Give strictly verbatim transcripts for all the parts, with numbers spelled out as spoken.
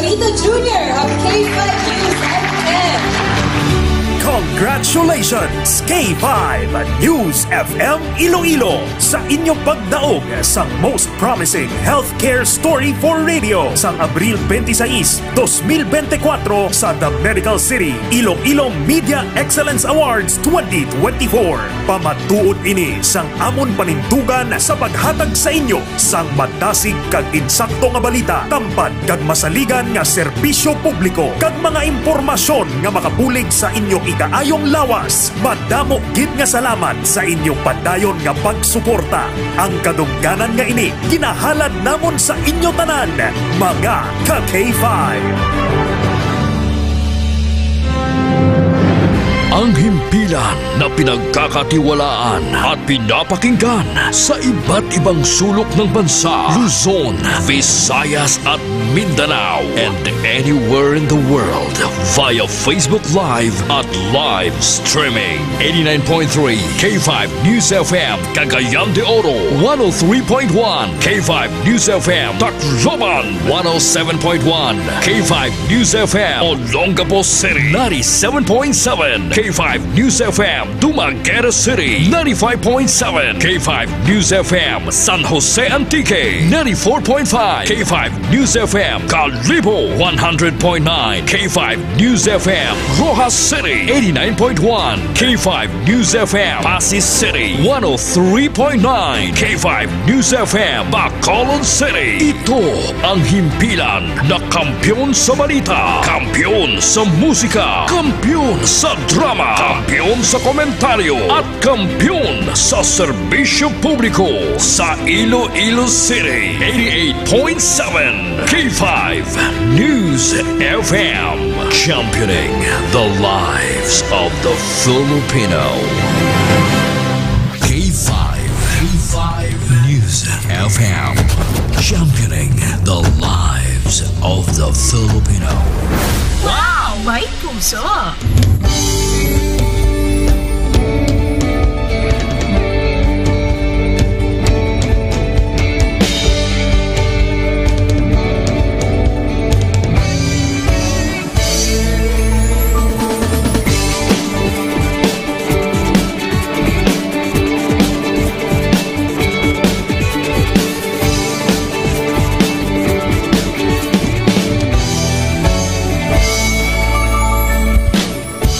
Ito Junior of K five News F M. Congratulations, K five News F M Iloilo, sa inyong pagdaog sa most promising healthcare story for radio sang Abril twenty-six, dos mil bente kuwatro sa The Medical City Iloilo Media Excellence Awards twenty twenty-four. Pamatuod ini sang amon panindugan sa paghatag sa inyo sang madasig kag insakto nga balita, tampad kag masaligan nga serbisyo publiko, kag mga impormasyon nga makabulig sa inyo ikaayong lawas. Madamo gid nga salamat sa inyo padayon nga pagsuporta. Ang kadungganan nga ini ginahalad namon sa inyo tanan, mga ka K five. Ang himpilan na pinagkakatiwalaan at pinapakinggan sa iba't ibang sulok ng bansa, Luzon, Visayas at Mindanao, and anywhere in the world via Facebook Live at live streaming. Eighty-nine point three K five News F M, Cagayan de Oro, one oh three point one K five News F M, Tacloban, one oh seven point one K five News F M, Olongapo City, ninety-seven point seven K five News F M, Dumaguete City, ninety-five point seven K five News F M, San Jose Antique, ninety-four point five K five News F M, Kalibo, one hundred point nine K five News F M, Roxas City, eighty-nine point one K five News F M, Passi City, one oh three point nine K five News F M, Bacolod City. Ito ang himpilan na kampiyon sa balita, kampiyon sa musika, kampiyon sa drama, kampiyon sa komentaryo, at kampiyon sa serbisyo publiko sa Iloilo City. Eighty-eight point seven K five News F M, championing the lives of the Filipino. K five, K five News F M, championing the lives of the Filipino. Wow! May puso!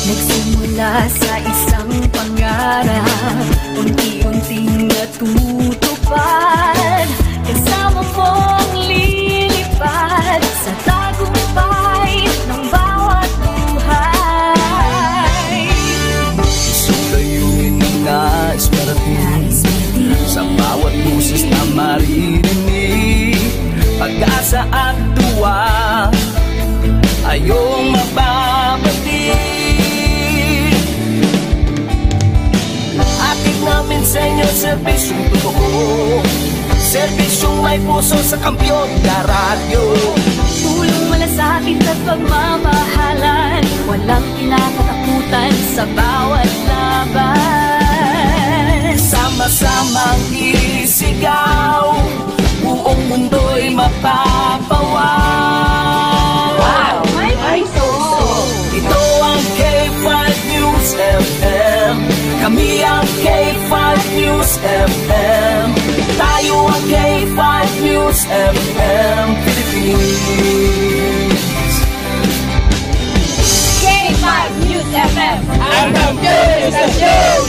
Nagsimula sa isang pangarap, unti-unting natutupad. Kasama mong lilipad sa tagumpay ng bawat buhay. Isang layunin na nais marating. Sa bawat boses na maririnig, pag-asa at duwa ay iyong mababati. Hatid namin sa inyo serbisyong totoo, serbisyong may puso sa Kampiyon na Radyo. Tulong, malasakit at pagmamahalan, walang kinakatakutan sa bawat laban. Sama-samang isigaw, buong mundo'y mapapawaw. Wow! May puso! Ito ang K five News F M. Kami ang K five News F M. Tayo ang K five News F M Philippines. K five News F M. Ang kampiyon sa istasyon!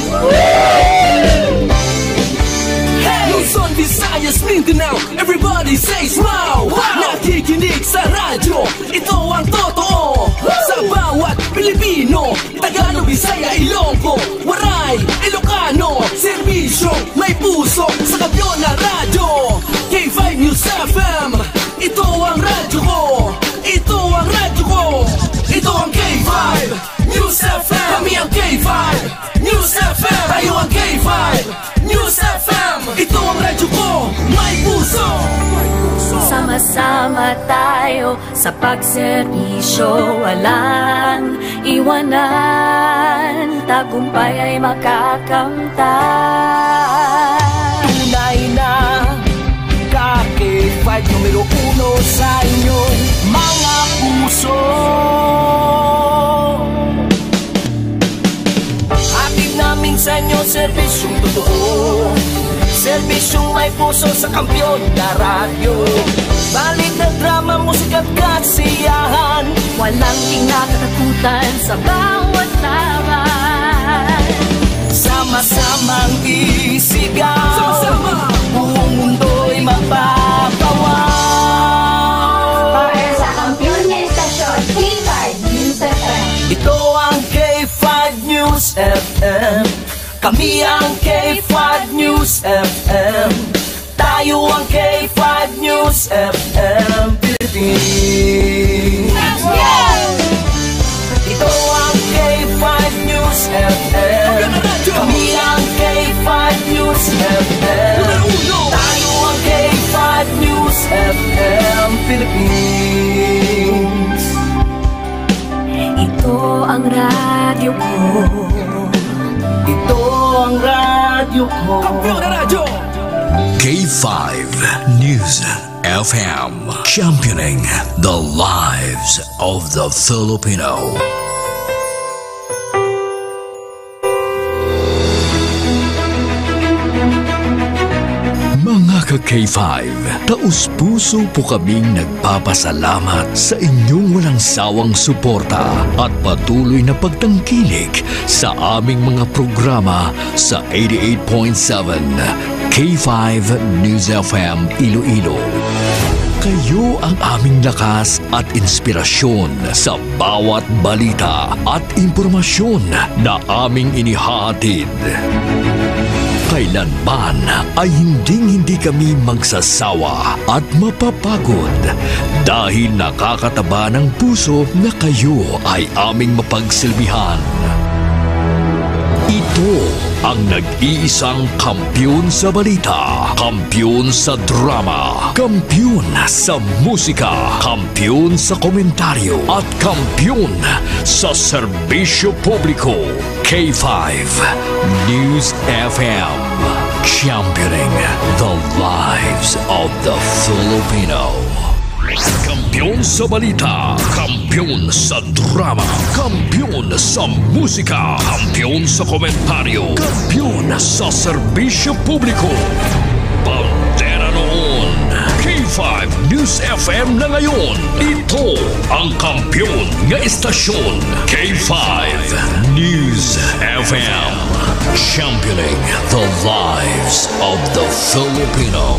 Hey! Luzon, Visayas, Mindanao, everybody says wow! Wow! Nakikinig sa radyo, ito ang totoo. Sa bawat Pilipino, Tagalog, Bisaya, Ilonggo, Waray, Ilocano, serbisyo, may puso, sa kampiyon na radyo. K five News F M, ito ang radyo ko. Ito ang radyo ko. Ito ang K five News F M. Kami ang K five News F M. Tayo ang K five News F M. Ito ang radyo ko. May puso. Sama-sama tayo sa pagserbisyo, walang iwanan. Tagumpay ay makakamtan. Tunay na ka K five numero uno sa inyong mga Serbisyong totoo, serbisyong may puso sa Kampiyon nga radyo. Balita, drama, musika at kasiyahan. Walang kinakatakutan sa bawat laban. Sama-samang isigaw. Sama-sama. Buong mundo'y magpapawaw. Para sa Kampiyon nga Estasyon, K five News F M. Ito ang K five News F M. Kami ang K five News F M. Tayo ang K five News F M Philippines. Ito ang K five News F M. Kami ang K five News F M. Tayo ang K five News F M Philippines. Ito ang radyo ko. Ito ang radyo ko. Kampiyon na radyo. K five News F M, championing the lives of the Filipino. Mga ka-K five, taos-puso po kaming nagpapasalamat sa inyong walang sawang suporta at patuloy na pagtangkilik sa aming mga programa sa eighty-eight point seven K five News F M Iloilo. Kayo ang aming lakas at inspirasyon sa bawat balita at impormasyon na aming inihahatid. Kailanman ay hinding-hindi kami magsasawa at mapapagod dahil nakakataba ng puso na kayo ay aming mapagsilbihan. Ito ang nag-iisang kampiyon sa balita, kampiyon sa drama, kampiyon sa musika, kampiyon sa komentaryo, at kampiyon sa serbisyo publiko. K five News F M, championing the lives of the Filipino. Kampiyon sa balita, kampiyon sa drama, kampiyon sa musika, kampiyon sa komentaryo, kampiyon sa serbisyo publiko. Bandera noon, K five News F M na ngayon. Ito ang kampiyon nga istasyon, K five News F M. Championing the lives of the Filipino.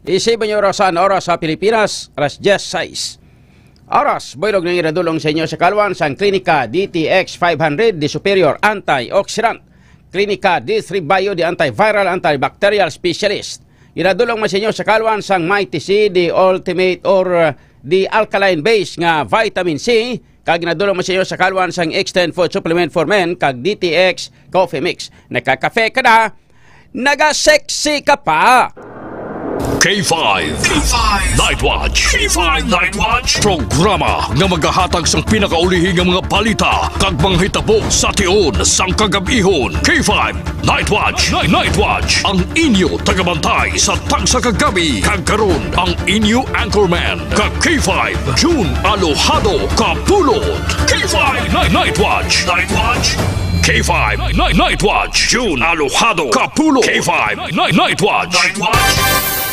Isip ang orasan, oras sa Pilipinas, alas diyes sais. Oras, buylog nga ginadul-ong sa inyo sa kaluan sang Klinika D T X five hundred, the superior antioxidant. Klinika D three Bio, the antiviral, antibacterial specialist. Ginadul-ong man sa inyo sa kaluan sang Mighty C, the ultimate or, uh, the alkaline base nga vitamin C. Kag ginadul-ong man sa inyo sa kaluan sang Extend Food Supplement for Men kag D T X Coffee Mix. Nagkakape ka na, nagasexy ka pa. K five Night Watch. K five Night Watch. Programa nga magahatag sang pinakaulihi nga mga balita kag mga hitabo sa tion sang kagab-ihon. K five Night Watch. Night Watch. Ang inyo tagabantay sa tagsa ka gabi. Kag karon, ang inyo anchorman, ka K five, June Alojado Kapulot. K five Night, Night Watch. Night Watch. K five Night, Night Watch. June Alojado Kapulot. K five Night, Night Watch. Night Watch.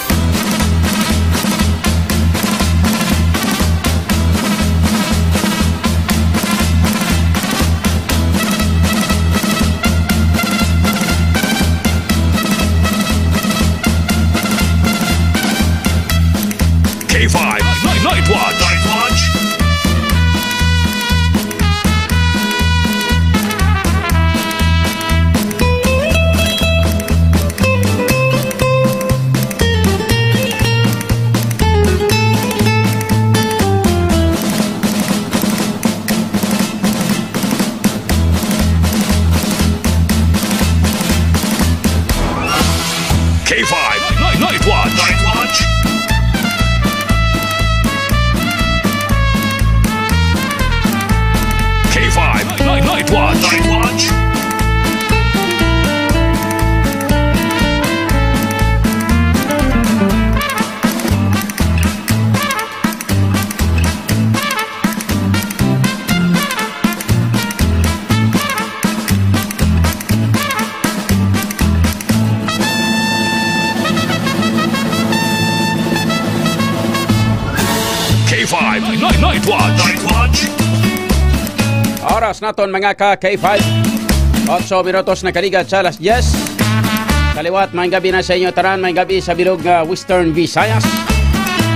K five Night, Night Watch. Night Watch. K five Night, Night Watch. Night Watch. K five Night, Night Watch. Night Watch. Night, night, night watch. Night watch. Oras naton, mga ka K five. Otso minutos na kaligad sa alas diyes. Kaliwat, maayong gabi na sa inyo tanan, maayong gabi sa bilog nga Western Visayas.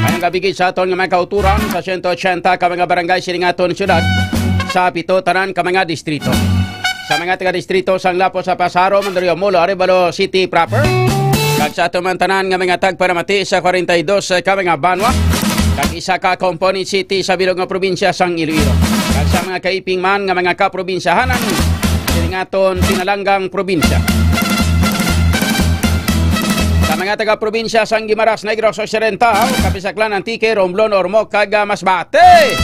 Maayong gabi gid sa aton nga mga kauturan sa siyento otsenta ka mga barangay sining aton syudad, sa pito tanan ka mga distrito. Sa mga taga-distrito sang Lapu-Lapu, Pasaro, Mandaluyong, Molo, Arevalo City proper, kag sa aton man tanan nga mga tagparamati sa kwarenta y dos ka mga banwa, kag isa ka component city sa bilog nga probinsya sang Iloilo, kag sa mga kaiping man nga mga kaprobinsyahanan sining aton pinalanggang probinsya. Sa mga taga-probinsya sang Guimaras, Negros Occidental, Capiz, Aklan, Antique, Romblon, Ormoc, kag, ah, Masbate.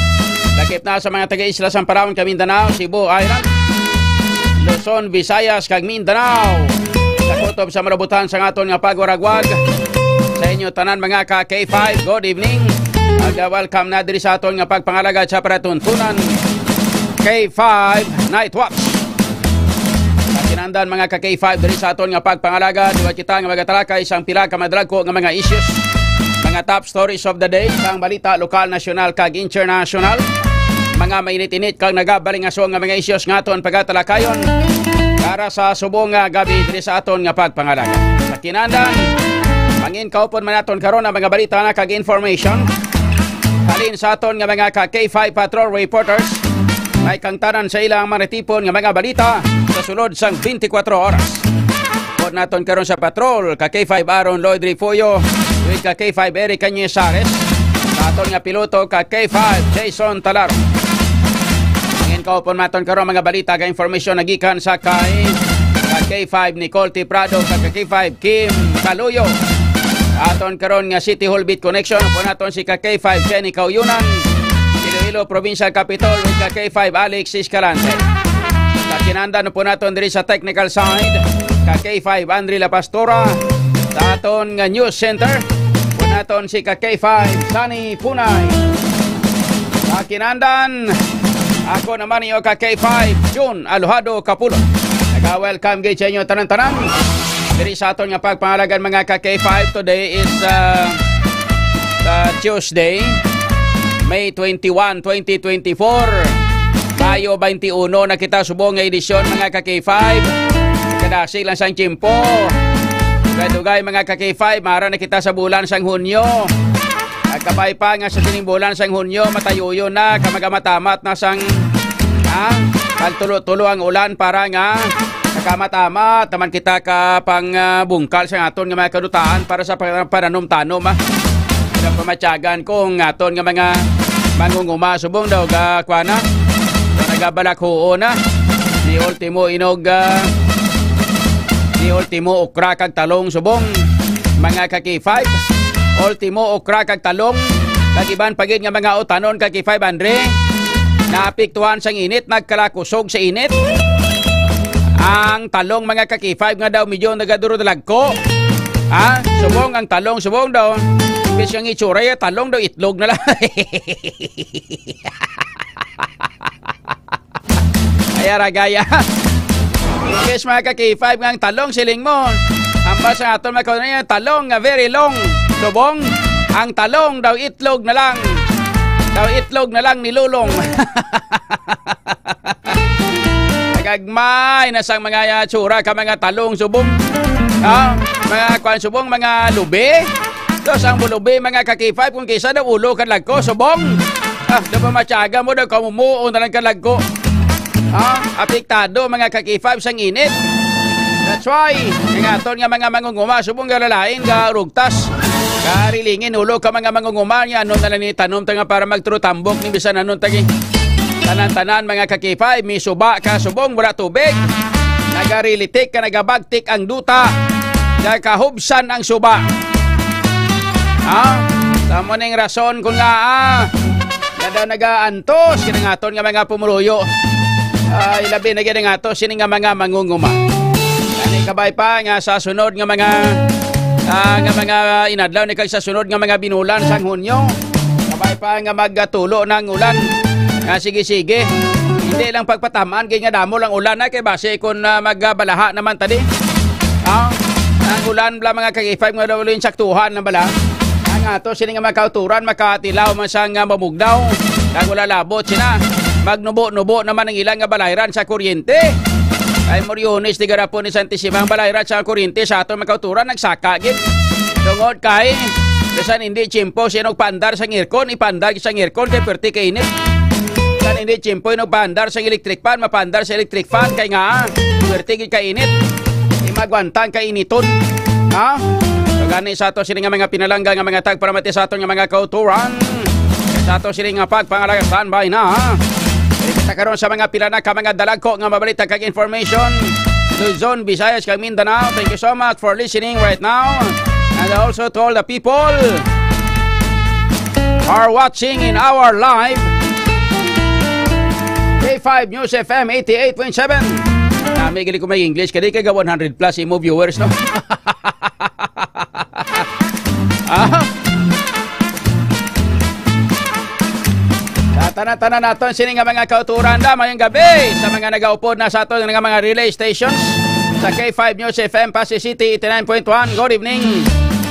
Lakip na sa mga taga-isla sang Palawan kag Mindanao, Cebu Island, Luzon, Visayas, kag Mindanao. Sa kutob sa malabutan sang aton nga pagwaragwag, sa inyo tanan, mga ka K five, good evening. Kag, ah, welcome na diri sa aton nga pagpangalagad sa palatuntunan, K five Night Watch. Sa kinahanglan, mga ka K five, diri sa aton nga pagpangalagad, liwat kita nga magatalakay sang pila ka madagko nga mga issues, mga top stories of the day, sang balita lokal, nasyonal, kag internasyonal, mga mainit-init kag nagabalingaso nga mga issues nga aton pagatalakayon para sa subong nga gabi diri sa aton nga pagpangalagad. Sa kinahanglan, mangin kaupod man naton karon ang mga balita na kag information halin sa aton nga mga ka K five Patrol reporters. May kangtanan sa ilang mga natipon nga mga balita sa sulod sang twenty-four oras. Pod naton karon sa patrol, ka K five Aaron Lloyd Refollo, with ka K five Eric Cañizares, sa aton nga piloto, ka K five Jason Talaro. Ang kaupod naton karon mga balita ka informasyon nagikan sa kay ka K five Nicole T Prado, ka K five Kim Caluyo. Aton karon nga City Hall Beat Connection, pod naton si ka K five Jenny Kauyunan, Iloilo Provincial Capitol, with ka K five Alex Escalante. Sa kinahanglan pod naton diri sa technical side, ka K five Andre La Pastora. Sa aton nga news center, pod naton si ka K five Sunny Punay. Sa kinahanglan, ako naman inyo ka K five June Alojado Kapulot. Naga-welcome gid sa inyo tanan-tanan diri sa aton nga pagpangalagad, mga ka K five. Today is, uh, uh, Tuesday, May twenty-one, twenty twenty-four. Mayo twenty-uno na kita subong nga edisyon, mga ka K five. Kadasig lang sang tiyempo. Dugay-dugay, mga ka K five, maaram na kita sa bulan sang Hunyo. Kabay pa nga sa sining bulan sang Hunyo, matayuyon na, kag magamamat-amat na sang, ha? Pagtulo-tulo ang ulan para nga nakamat-amat naman kita ka pang, ah, bungkal sa aton nga mga kadutaan para sa pa-, pananom-tanom, ah. Sa pamatyagan ko ang aton nga mga mangunguma subong daw ga, kuwan na, nagabalakhuon na. Di ultimo inog, ah, di ultimo okra kag talong subong, mga ka K five. Ultimo okra kag talong, kag iban pa gid nga mga utanon, ka K five Andre, naapektuhan sang init, nagkalakusog sa init. Ang talong, mga ka K five, nga daw medyo nagaduro dalagko. Ha? Subong ang talong, subong daw. Imbis nga itsura, ya, talong daw, itlog na lang. Ay, aragaya. Yes, mga ka K five, nga ang talong, siling mo. Hambal sa aton, mga kaunayan, talong nga very long. Subong, ang talong daw itlog na lang. Daw itlog na lang ni Lulong. Nagagmay na sang mga, ah, tsura ka mga talong subong. Ha? Mga kwan subong, mga lubi. Tapos ang bulubi, mga ka K five, kung kisa daw ulo ka lagko, subong. Ah, daw pamatyaga mo, daw kamumuo na lang ka lagko. Ha? Apektado, mga ka K five, sang init. That's why, ang aton nga mga mangunguma, subong galalain, garugtas. Karilingin, ulo ka mga mangunguma, niya, ano na lang ni tanom ta nga para magturutambok, ni bisan anong tagi. Tanan-tanan, mga ka K five, may suba ka, subong, wala tubig. Nagarilitik ka, nagabagtik ang duta. Nagkahubsan ang suba. Ha? Tamo ning rason kung nga, ah, nada nagaantos, kini nga aton nga mga pumuluyo. Ay, labi na gid ang ato, sini nga mga mangunguma. Ani kabay pa nga sa sunod nga mga, ah, nga mga inadlaw ni kag sa sunod nga mga binulan sang Hunyo. Kabay pa nga magatulo na ang ulan. Nga sige-sige. Hindi lang pagpatamaan, kay nga damo lang ulan na, kay base kung, ah, magbalaha naman tadi. Ah, ang ulan bala, mga ka K five, nga daw insaktuhan na bala. Ang Nga to sini nga mga kauturan, makatilaw man sa nga mamugnaw. Kag wala labot sina. Magnubo-nubo naman ang ilang nga balayran sa kuryente. Ay, Moriones, di garapon ni Santissima ang balayran sa kuryente sa aton mga kauturan, nagsaka gid. Tungod kay, bisan hindi tiyempo, sino paandar sa aircon, ipaandar sa aircon, kay perti kainit. Bisan hindi tiyempo, ino paandar sa electric fan, mapaandar sa electric fan, kay nga, perti gid kainit. Di magwanta ang kainiton. Ha? So, gani sa ato sini nga mga pinalangga nga mga tagparamati sa aton nga mga kauturan. Sa ato sini nga pagpangalaga, standby na, ha? Diri kita karon sa mga pila na ka mga dalagko nga mabalita kag information. Luzon, Visayas, kag Mindanao. Thank you so much for listening right now. And also to all the people are watching in our live K five News F M eighty-eight point seven. Nami gali ko may English, kadi kay ga one hundred plus imo viewers, no? Ah. Sa tanan-tanan naton sini nga mga kauturan da, mayong gabi sa mga nagaupod na sa aton nga mga relay stations sa K five News F M Passi City eighty-nine point one. Good evening.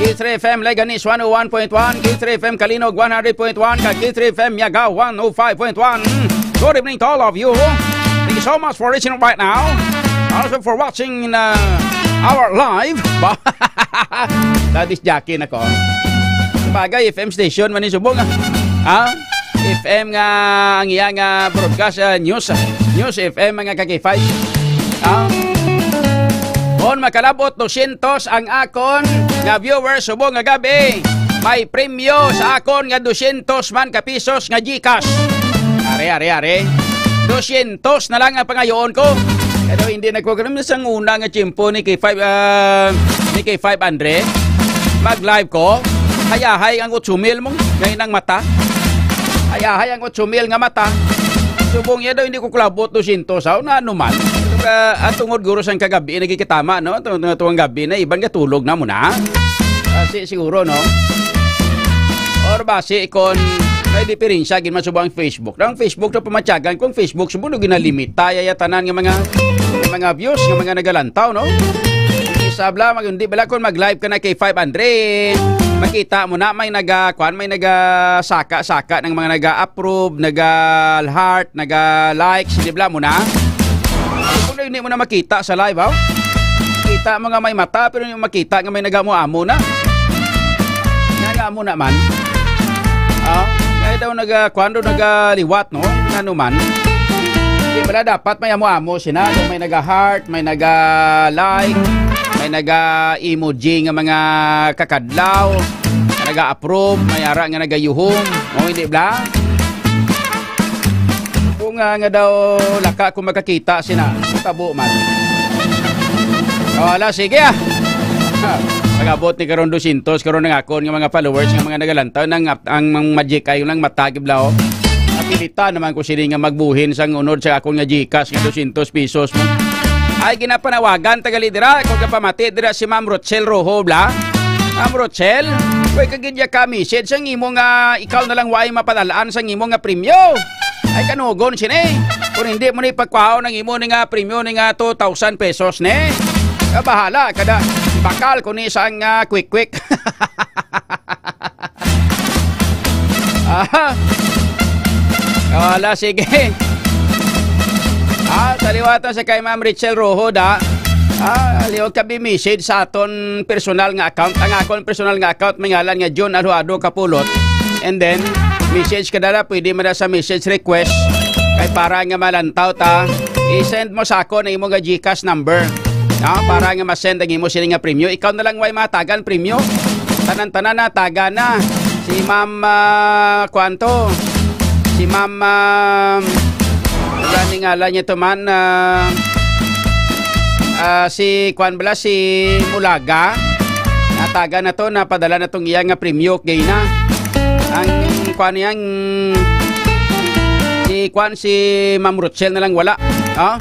K three F M Leganes one oh one point one, K three F M Calinog one hundred point one, kag K three F M Miagao one oh five point one. Good evening to all of you. Thank you so much for listening right now. Also for watching, uh, our live. Dadis Jackie na ko. Bagay, F M station man ni subong, ah. Ha? F M nga ang iya nga broadcast, ah, news, ah. News F M, mga ka-K five. Ah. Kon makalabot dosyentos ang akon nga viewers subong nga gabi, may premyo sa akon nga dosyentos man ka pisos nga GCash. Are, are, are. Dosyentos na lang ang pangayoon ko. Pero hindi na ko ganun. Sang una nga tiyempo ni K five, ah, ni K five Andre, mag-live ko. Hayahay ang otso mil mong ngayon ang mata. Hayahay ang otso mil nga mata. Subong iya daw, hindi ko kulabot dosyentos, aw, na ano man. Ah, at tungod guro sang kagabi, nagkikitama, no? Tung-, tung-, tuwang gabi na, iban nga tulog na muna. Kasi siguro, no? Or basi kon may diferensya gid man subong ang Facebook. Ang Facebook na pamatyagan kung Facebook subong ginalimita ya, ya tanan nga mga, mga views nga mga nagalantaw, no? Isa bala, mag-, hindi bala kung mag-live ka na kay five hundred. Makita mo na may naga, kwan, may naga saka-saka ng mga naga-approve, naga-heart, naga-likes, di bala mo na? Kung hindi mo na makita sa live, aw? Kita mo nga may mata, pero hindi mo makita nga may nagaamo-amo na. Nagaamo na man. Ah, kaya daw naga, kwan daw nagaliwat, no? Ano man. Di bala dapat may amo-amo sina. Daw may naga-heart, may naga-like, may naga-emoji nga mga kakadlaw, naga-approve, may ara nga nagayuhom. O, hindi bala? Kung, ah, nga daw laka kung makakita sina, tabo man. O, ala, sige, ah. Pag-abot ni karon dosyentos, karon ang akon nga mga followers, nga mga nagalantaw, nang ap-, ang, ang magic ay lang matagib lao. Napilitan naman ko sini nga magbuhin sang unod sa akon nga GCash nga dosyentos pesos mo. Ay, ginapanawagan, tagali dira, kung kapamati dira si Ma'am Rochelle Rojo, bla? Ma'am Rochelle, way ka gid ya ka message sang imo nga ikaw na lang way mapadalaan sang imo nga premyo. Ay, kanugon sini. Kung hindi mo ni pagkuhaon ang imo ni nga premyo ni nga two thousand pesos ni, ah, bahala kada bakal ko ni sang, ah, quick quick. Aha. Wala, sige. Ah, sa liwat sa kay Ma'am Rachel Rojo, da. Ah, liwat ka bi-message sa aton personal nga account. Ang akon personal nga account, may ngalan nga John Alhoado Kapulot. And then, message ka dala, pwede mo na sa message request. Kay para nga malantaw ta, i-send mo sa akon ang imo nga GCash number. No? Para nga ma-send ang imo sini nga premyo. Ikaw na lang way matagan premyo. Tanan-tanan na, taga na. Si Ma'am, ah, kuwan to? Si Ma'am, ah, wala ni ngalan niya to man, ah, ah, si kuwan bala, si Mulaga. Nataga na to, napadala na tong iya nga premyo kay na. Ang kuwan niya, ang si kuwan, si Ma'am Rochelle na lang wala. Oh?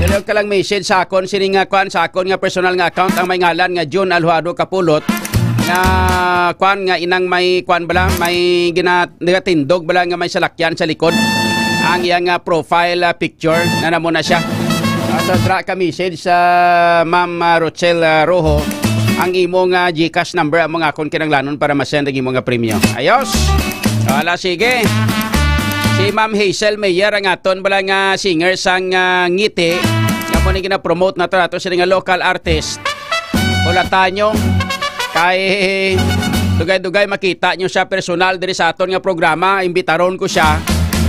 Dili ka lang message sa akon, sini nga kuwan, sa akon nga personal nga account, ang may ngalan nga Jun Alhuado Kapulot, nga kuwan, nga inang may kuwan bala, may gina-, nagatindog bala nga may salakyan sa likod. Ang iyang, ah, profile, ah, picture, na namo na siya. Ah, sa dra ka message sa Ma'am, ah, Rochelle, ah, Rojo, ang imo nga GCash number, amo nga akon kinahanglanon para ma-send ang imo nga premyo. Ayos? Wala, sige. Si Ma'am Hazel Mayer ang aton bala nga singer sang, ah, Ngiti. Nga mo ni gina-promote nato, ato sila nga local artist. Hulata nyo. Kay dugay-dugay makita nyo siya personal diri sa aton nga programa. Imbitaron ko siya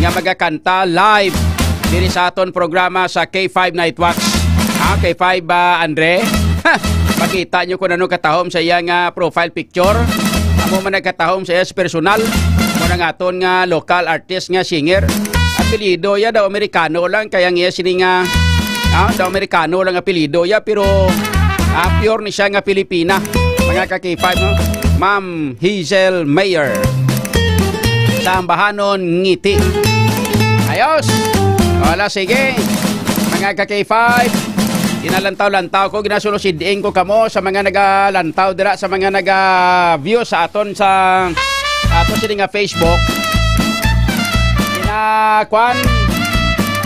nga magakanta live diri sa aton programa sa K five Nightwatch. Ah, K five, ah, Andre? Makita nyo kung ano katahom sa iya nga profile picture. Amo man nagkatahom sa iya sa personal. Mo na nga aton nga local artist nga singer. Apelyido ya daw Amerikano lang, kaya ang iya sini nga, ah, daw Amerikano lang apelyido ya, pero, ah, pure ni siya nga Pilipina. Mga ka-K five, no? Ma'am Hazel Mayer. Sa Ambahanon, Ngiti. Ayos! Wala, sige. Mga ka-K five, ginalantaw-lantaw ko, ginasulosiding ko kamo sa mga nagalantaw dira, sa mga naga-view sa aton sa ato sini nga Facebook. Gina-, kwan,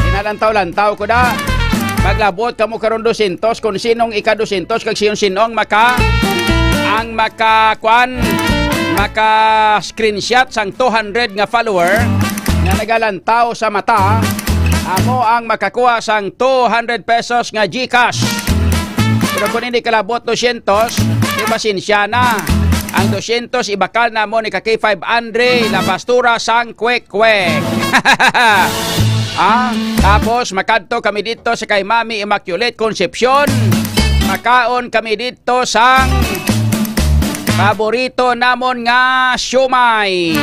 ginalantaw-lantaw ko da. Maglabot kamo karon dosyentos, kung sinong ika dosyentos kag sin-, sinong maka, ang maka, kwan, maka screenshot sang two hundred nga follower nga nagalantaw sa mata, amo ang makakuha sang two hundred pesos nga GCash. Pero kung hindi kalabot dosyentos, di pasensya na. Ang dosyentos ibakal namo ni ka K five Andre La Pastura sang Kwek-Kwek. Ah, tapos makadto kami dito sa kay Mami Immaculate Concepcion. Makaon kami dito sang paborito namon nga siomay.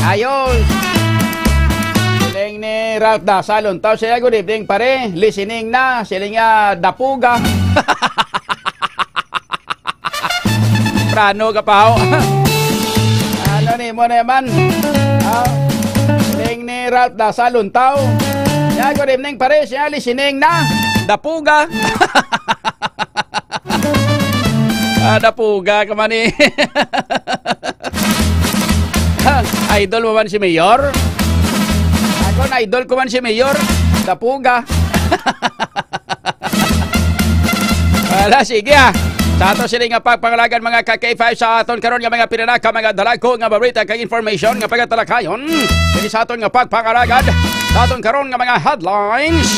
Ayos. Siling ni Ralph Dasa Luntaw siya, "Good evening, pare. Listening na." Siling niya, "Dapuga." Prano ka pa, ho? Ano ni mo naman? Ah, siling ni Ralph Dasa Luntaw. "Ya, good evening, pare. Siya, listening na." Dapuga. Ah, dapuga ka man, eh. Idol mo man si Mayor? Ako, na idol ko man si Mayor. Dapuga. Wala, sige, ah. Sa ato sini nga pagpangalagan, mga ka K five, sa aton karon nga mga pinanaka, mga dalagko nga barita kag information nga pagatalakayon. Kini sa aton nga pagpangalagan, sa aton karon nga mga headlines.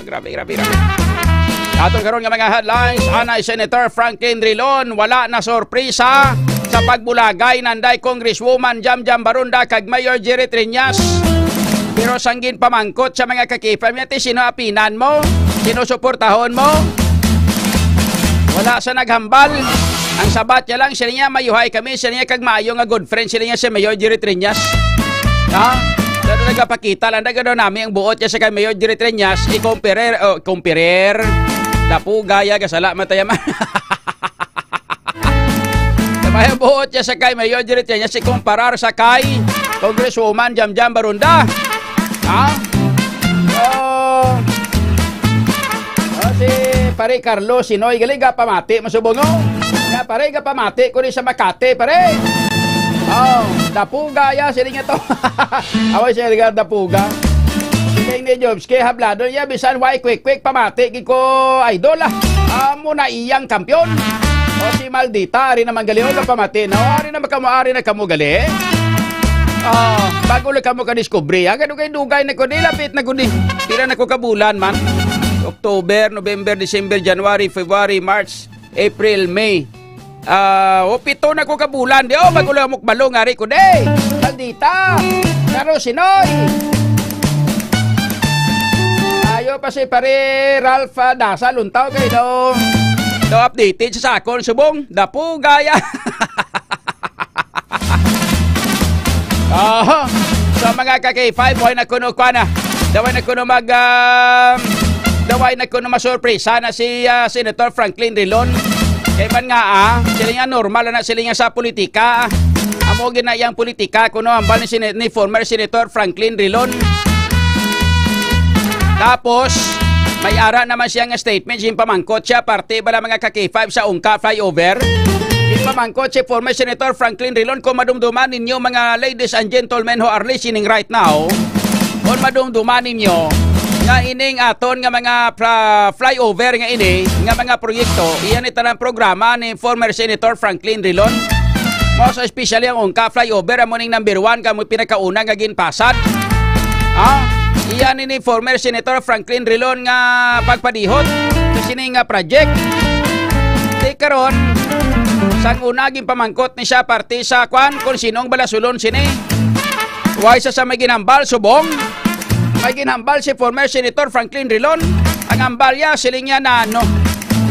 Grabe, grabe, grabe. Sa aton karon nga mga headlines, anay Senator Franklin Drilon, wala na sorpresa sa pagbulagay nanday Congresswoman Jamjam Baronda kag Mayor Jerry Triñas. Pero sang ginpamangkot sa mga ka K five niya, ti, sino apinan mo? Sino suportahon mo? Wala sa naghambal. Ang sabat niya lang, siya niya, "Mayuhay kami," siya niya, "kag maayo nga good friend," siya niya, si Mayor Jerry Triñas. Ha? Pero nagapakita lang, nagano nami ang buot niya sa kay Mayor Jerry Triñas, i-compare, oh, compare. Dapuga ya, gasala, mataya man. Sabay ang buot niya sa kay Mayor Jerry Triñas, si kumparar sa kay Congresswoman Jamjam Baronda. Ha? Oh. Oh, si Pare Carlos Sinoy, gali ka pamati, masubong, oh. Ya, pare, ka pamati ko ni sa Makati, pare. Oh, dapuga ya, sila nga to. Away siya, dapuga. Kay ni Jobs, kay hablado niya, bisan why quick-quick, pamati, gid ko, idol, ah. Amo na iyang kampiyon. O si Maldita, ari naman gali, o, pamati na, o, ari na kamo, ari na kamo gali. Ah, bago lang kamo ka-discovery, ha? Kay dugay-dugay na ko, di lapit na ko ni. Pila na ko ka bulan man? October, November, December, January, February, March, April, May. Ah, o, pito na ko ka bulan. Di, o, bago lang mo kabalo, ngari ko, di. Maldita. Karo, Sinoy. Ayo pa si pare Ralph, ah, Dasa Luntaw kay daw, daw updated sa sakon, subong. Dapuga ya. Oho. So, mga ka K five, buhay na kuno, kwa na. Daway na kuno mag, um, daway na kuno masurpresa na si, ah, Senator Franklin Drilon. Kay man nga, ah, sila nga normal na sila nga sa politika. Amo gid na iyang politika kuno, ambal ni Sene-, ni former Senator Franklin Drilon. Tapos, may ara naman siya nga statement, ginpamangkot siya, parte bala, mga ka K five, sa Ungka flyover. Ginpamangkot si former Senator Franklin Drilon, kung madumduman ninyo, mga ladies and gentlemen who are listening right now, kung madumduman ninyo, Nga ining aton nga mga fla-, flyover nga ini, nga mga proyekto, iyan ni tanang programa ni former Senator Franklin Drilon. Most especially ang Ungka Flyover, amo ning number one, kamo pinakauna nga ginpasad. Ah, iyan ni former Senator Franklin Drilon nga pagpadihot sa sini nga project. Di karon, sang una ginpamangkot ni siya parte sa kwan kung sinong balasulon sini. Way sa, sa may ginhambal, subong. May ginhambal si former Senator Franklin Drilon. Ang hambal niya, siling niya na ano.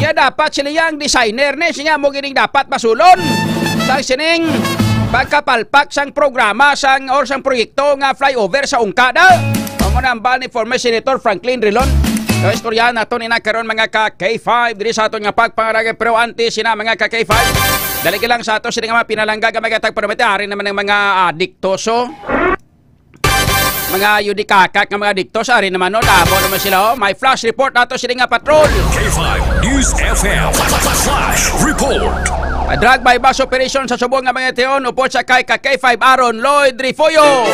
Kaya dapat sila ang designer ni, siya mo gining dapat masulon. Sa sining pagkapalpak sang programa sang or sang proyekto nga flyover sa Ungka daw. Amo na hambal ni former Senator Franklin Drilon. So, istoryahan nato ni na karon, mga ka K five, diri sa aton nga pagpangaragay. Pero antes sina, mga ka K five, dali ka lang sa ato sila nga mga pinalangga, nga mga tagpanamit, ari naman ang mga adiktoso. Mga yudikakak nga mga diktos, ari naman, no? Damo naman sila, oh. May flash report nato sila nga patrol. K five News F M Flash Report. A drug buy-bust operation sa subong nga mga tion, upod sa kay ka K five Aaron Lloyd Refollo.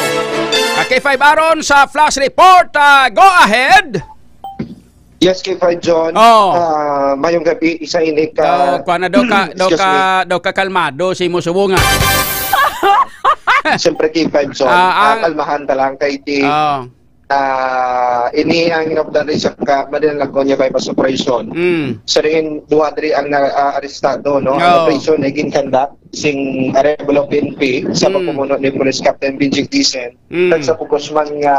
Ka K five Aaron sa flash report, ah, go ahead. Yes, K five John. Oh. Ah, mayong gabi, isa ini ka, Daw, kuwan na, daw ka, daw excuse ka, me. Daw ka kalmado si mo subong, ah. Siyempre, K five John. Ah, Ah, ang kalmahan ta lang kay ti, Oh. ah, ini ang inupdan rin sa ka, Manila Lagonia bypass operation. Mm. Sa rin, duha diri ang na, ah, arestado, no? Ang Oh. operation ay ginkandak sing Arevalo P N P sa Mm. pagpumuno ni Police Captain Benjing Dicen. Mm. Kag sa pugos man nga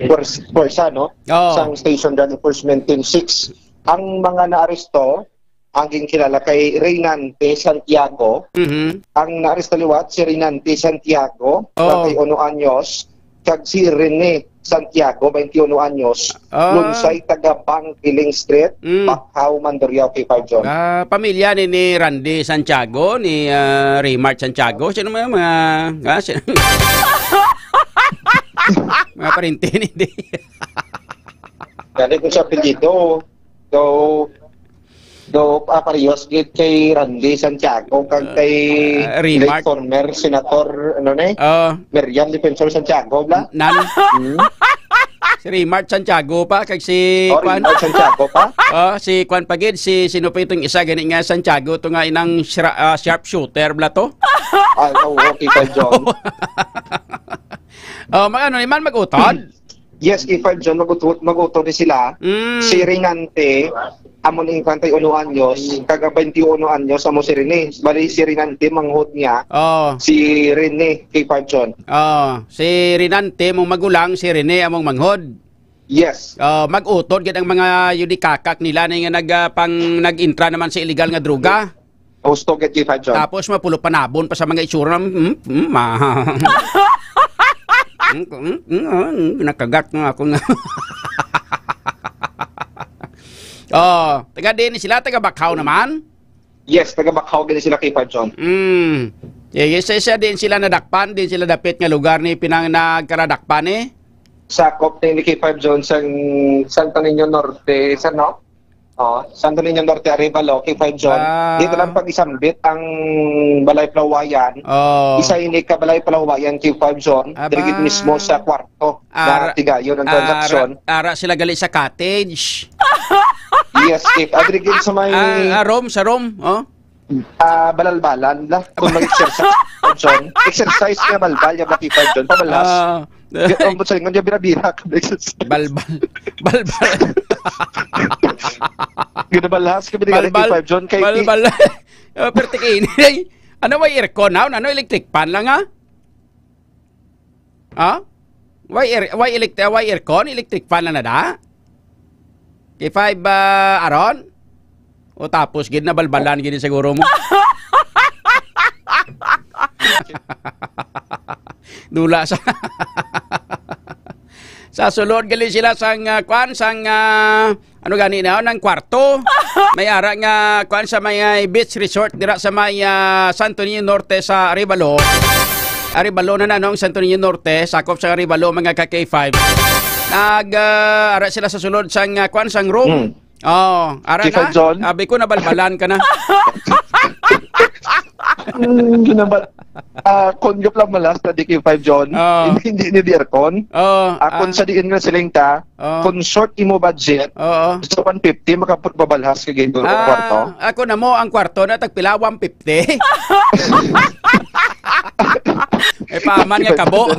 pwers-, pwersa, no? Oo. Sang Station Drug Enforcement Team six. Ang mga naaresto, ang ginkilala kay Reynante Santiago. Mhm. Ang naaresto liwat si Reynante Santiago, Oo. forty-one anyos, kag si Rene Santiago, twenty-one anyos, Ah. Lunsay, taga Bangkiling Street, Mm. Bacau, Mandurriao, K five John. Ah, pamilya ni, ni Randy Santiago, ni, ah, Raymart Santiago. Sino may mga, ah, sino? Mga pariente ni di. Gani ko sa apelyido. So, so, ah, parehas gid kay Randy Santiago, kag Ah, kay ah, Remark. Late former Senator, ano na eh? Oh. Miriam Defensor Santiago, bla? Nan? Hmm? Si Remark Santiago pa, kag si Oh, Kwan. Remark Santiago pa? Oh, si Kwan pa gid, si sino pa itong isa, gani nga Santiago, to nga inang shra-, ah, sharpshooter, bla to? Ah, oo, okay, Kay John. Oh, mag-, ano naman, mag-utod? Yes, K five John, mag-utod, mag-utod ni sila. Mm. Si Reynante, amo ning twenty-one anyos, kag twenty-one anyos, amo si Rene. Bali, si Reynante, manghod niya. Oh. Si Rene, K five John. Oh, si Reynante, mong magulang, si Rene, among manghod. Yes. Oh, mag-utod gid ang mga yudikakak nila na nga nag, ah, pang, nag-intra naman sa illegal nga droga. Husto gid, K five John. Tapos mapulo panabon pa sa mga itsura, mm, mm, ma-, mm, mm, mm, ah, mm, nakagat nga ako nga. Oh, taga din sila, taga Bacau naman? Yes, taga Bacau gid sila, K five John. Mm. Yeah, yes, yes, din sila nadakpan, din sila dapit nga lugar ni pinang nagkaradakpan eh. Sakop ni, ni K five John sang Santo Niño Norte, sa no? Oh, Santo Niño Norte, Arevalo, K five John. Ah. Dito lang pag isambit ang Balay Palawayan. Oh. Isa ini ka Balay Palawayan, K five John. Aba. Diri gid mismo sa kwarto Ara-, na tigayon ang ara-, transaksyon. Ara sila gali sa cottage. Yes, K five. Ah, diri gid sa may Ah, ah, room, sa room, oh. Ah, balalbalan la. Kung mag-exercise, John. Exercise nga balbal, yung mga K five John. Pabalas. Ah. Di, ang sa ingon niya, bira-bira ka mag-exercise. Balbal. Balbal. Ginabalhas ka, binigyan ng Balbal. K five John. Kay Balbal. Oh, pero tiki ini, eh. Ano, may aircon, ha? Ano, electric fan lang, ha? Ha? Why air-, why elect-, why aircon? Electric fan lang na da? K five, ah, Aaron? O tapos, gid nabalbalan, gid siguro mo. Dula sa, sa sulod, gali sila sang, ah, kwan, sang, ah, Ano gani na, nang kwarto? May ara nga, kuan, sa may, ah, beach resort dira sa may, ah, Santo Niño Norte sa Arevalo. Arevalo na nanong Santo Niño Norte, sakop sa Arevalo, mga ka K five. Nag, ah, ara sila sa sulod sang, ah, kuan, sang room. Hmm. Oh, ara K five na. John? Sabi ko, nabalbalan ka na. Ang ginabat, ah, kon gapla malas na di kay five John, Oh. hindi, hindi ni di aircon. Oh, Akon ah. sa diin nga siling ta, Oh. Kon short imo budget, Oo. Sa one fifty, makapagpabalhas ka gid, Ah, kwarto? Ako na mo, ang kwarto na tagpila, one fifty. May paman nga kabo.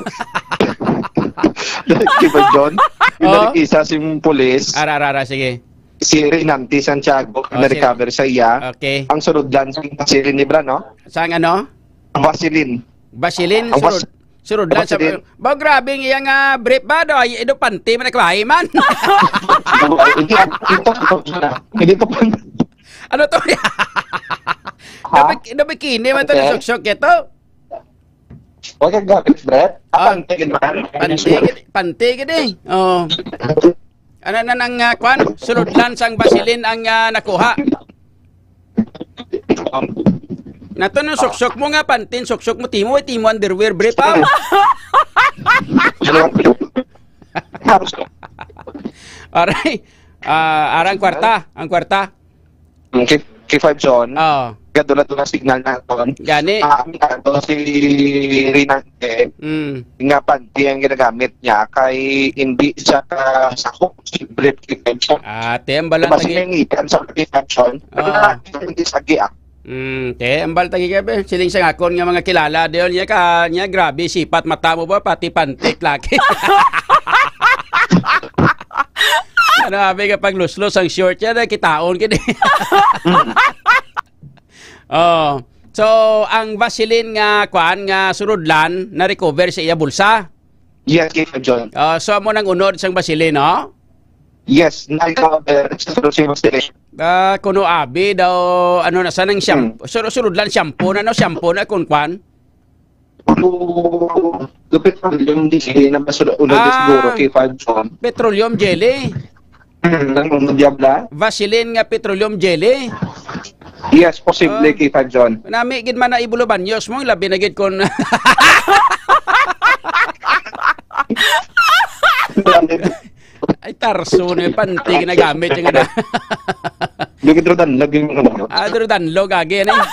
Di ba, John? Yung Oh. Narikisa si pulis, Ara, ara, ara, sige. Si Renante Santiago, Oh, na-recover sa iya. Okay. Ang sulod lang sa Basilin ni Bra, no? Sang ano? Basilin. Basilin, Ang bas- sulod. Sulod lang sa, Basilin. Ba, grabe ang iyang, ah, brief ba? Do, ay, do panty man naglahi man. Hindi, ito, ito, ito, ito, ito. Ano to? Ha? Dapat, dapat kini man to Okay. nasuksok ito. Huwag kang gamit, Brett. Ah, Ah, panty gid man. Panty gid, panty gid eh. Oh. Ano na nang, ah, kwan? Sulod lang sang Basilin ang, ah, nakuha. Nato nung suksok mo nga pantin, suksok mo timo, eh, timo underwear, brief, ah. Aray. Ah, arang kwarta, ang kwarta. Ang K-, K five John, Oo. Gadula-dula signal na ton. Gani. Ah, ang ato si Rinante, Mm. nga panty ang ginagamit niya kay hindi siya ka sa hook si Brett K five John. Ah, te, ang balang Diba, tagi- sinangitan sa K five John? Oo. Pero hindi sa giak. Mm, te, ang bal tagi ka, be. Siling sa akon nga mga kilala, diyon niya ka, niya, grabe, sipat mata mo ba, pati panty, laki. Ano, abi ka pagluslos ang short niya, na kitaon, kini. Oh. So, ang Vaseline nga, kuan, nga surudlan, na-recover sa iya bulsa? Yes, yes, John. Ah, so, amo nang unod sang Vaseline, no? Yes, na-recover sa Vaseline. Ah, kuno abi daw, ano na, sa nang shampoo? Hmm. Sur-, surudlan shampoo na, no? Shampoo na, kun kwan? Ano, do petroleum jelly na mas una Ah, siguro kay five John. Petroleum jelly. Hmm, nang mga diabla? Vaseline nga petroleum jelly. Yes, posible Ah. kay five John. Nami gid man na ibulo banyos mo, labi na gid kon Ay, tarso na yung panty ginagamit yung ano. Di ka Drew Dunlog yung ano. Ah, Drew Dunlog, agi, ano eh.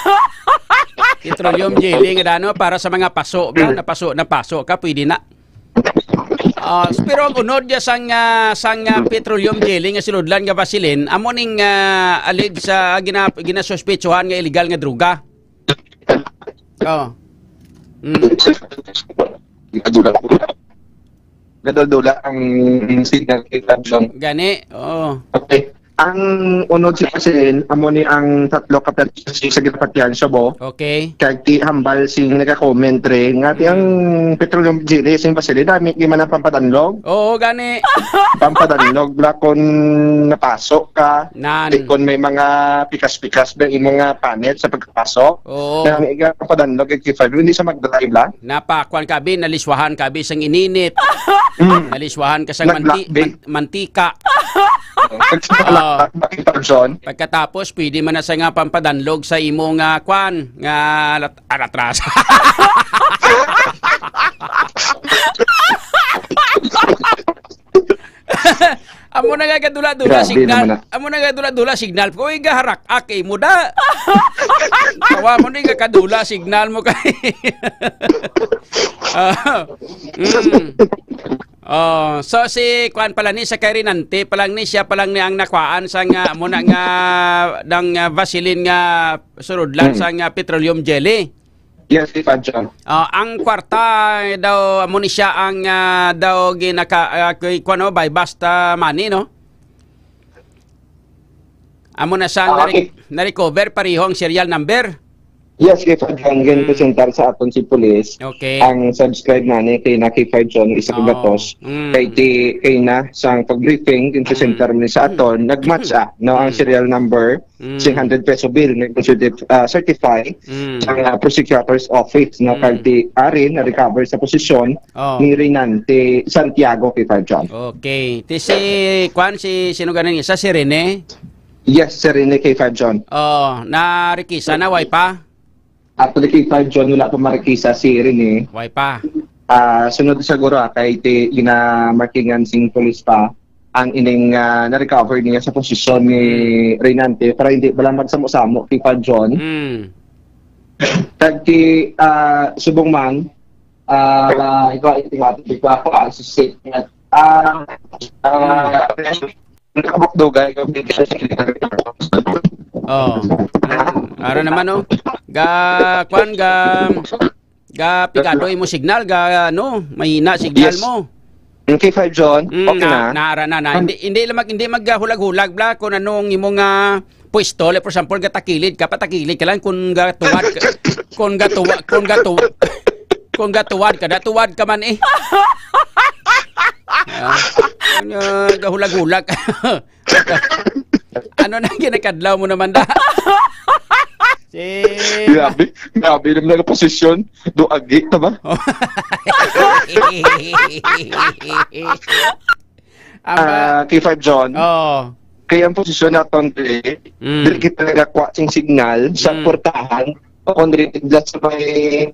Petroleum jelly nga dano para sa mga paso ka, napaso, napaso ka, pwede na. Ah, s-, pero ang unod niya sang, ah, sang, ah, petroleum jelly nga sinudlan nga Vaseline, amo ning, ah, alleged sa gina-, ginasuspetsuhan nga illegal nga droga. Oh. Mm. Gadula-dula. Gadula-dula ang signal kay Fab John. Gani, oo. Okay. Ang unod sa Vaseline, amo ni ang tatlo ka pwersa sa ginapatihan sa bo. Okay. Kag ti hambal sing nagka-comment re, nga ti ang Mm. petroleum jelly sing Vaseline, dami, di man ang pampadanlog. Oo, gani. Pampadanlog, bla, kung napaso ka, Nan. Di kon may mga pikas-pikas ba, imo nga panit sa pagkapasok. Oo. Na ang iga padanlog kay five, hindi siya mag-dry lang. Napakuan ka, abi, naliswahan ka, abi, sang ininit. Mm. Naliswahan ka sang Nag-black manti-, bake. man-, mantika. Oo. Pag sa Ah. black bake, John. Pagkatapos, pwede man na sa nga pampadanlog sa imo nga kwan, nga lat-, aratras. Amo na nga kadula-dula Grabe signal. naman na. Amo na nga dula-dula signal. Kung igaharak-ak, eh, mo da. Tawa mo ni nga kadula signal mo kay. Ah, mm. Oh, so si kuan pala ni, sa kay Rinante pa lang ni, siya pa lang ni ang nakuhaan sa nga, amo na nga, dang, ah, Vaseline nga surudlan Mm. sa nga petroleum jelly. Yes, si Fadjan. Ah, ang kwarta, eh, daw, amo ni siya ang, ah, daw ginaka-, ah, kay, kuwan, no, buy bust, ah, money, no? Amo na siya Ah, nare-, okay. na-recover, pareho ang serial number? Yes, kay Fadjan, Mm. gin-presentar sa aton si pulis. Okay. Ang subscribe na ni kay Naki Fadjan, isa ka Oh. gatos. Mm. Kay ti-, kay na sa pag-briefing, gin-presentar Mm. ni sa aton, nag-match, ah, no, ang Mm. serial number. Mm. Sing hundred peso bill nga ipon-certif-, ah, certify Mm. sa, ah, prosecutor's office, no, Mm. kag ti ari na-recover sa posisyon Oh. ni Renante Santiago kay Fadjan. Okay. Ti si, kwan, si, sino ganin isa? Si Rene? Yes, si Rene kay Fadjan. Oh, na-rekisa na, way pa? Actually, kay five John, wala pa marikisa si Rene. Way pa. Ah, sunod siguro, ah, kay ti-, ginamarkingan sing pulis pa ang ining, ah, na-recover niya sa posisyon ni Hmm. Renante para hindi pala magsamo-samo kay five John. Hmm. Kag ti, ah, subong man, ah, ikaw, ikaw, ikaw, ikaw, ako, ah, sa statement. Ah, ah, nakabukdugay, ikaw, ikaw, Oh. Ara naman, oh. Ga, kwan, ga, ga pigado imo signal, ga, ano, mahina signal Yes. mo. Yung K five John, Mm, okay na, na. Naara na, na. Hindi, hindi lang mag, hindi maghulag-hulag, bla, kung anong imo nga pwesto. Like, for example, gatakilid ka, patakilid ka lang. Kung gatuwad ka, kung gatuwa, kung gatuwa, kung gatuwad ka, datuwad ka man eh. Ah, ano, gahulag-hulag. Ano na ginakadlaw mo naman da? Si Grabe, grabe naman ang posisyon. Do agi, ta ba? Ang ba- Ah, K five John. Oh. Kaya ang posisyon naton diri, Mm. diri kita nagakuha sing signal sa Mm. portahan o kung diri dira sa may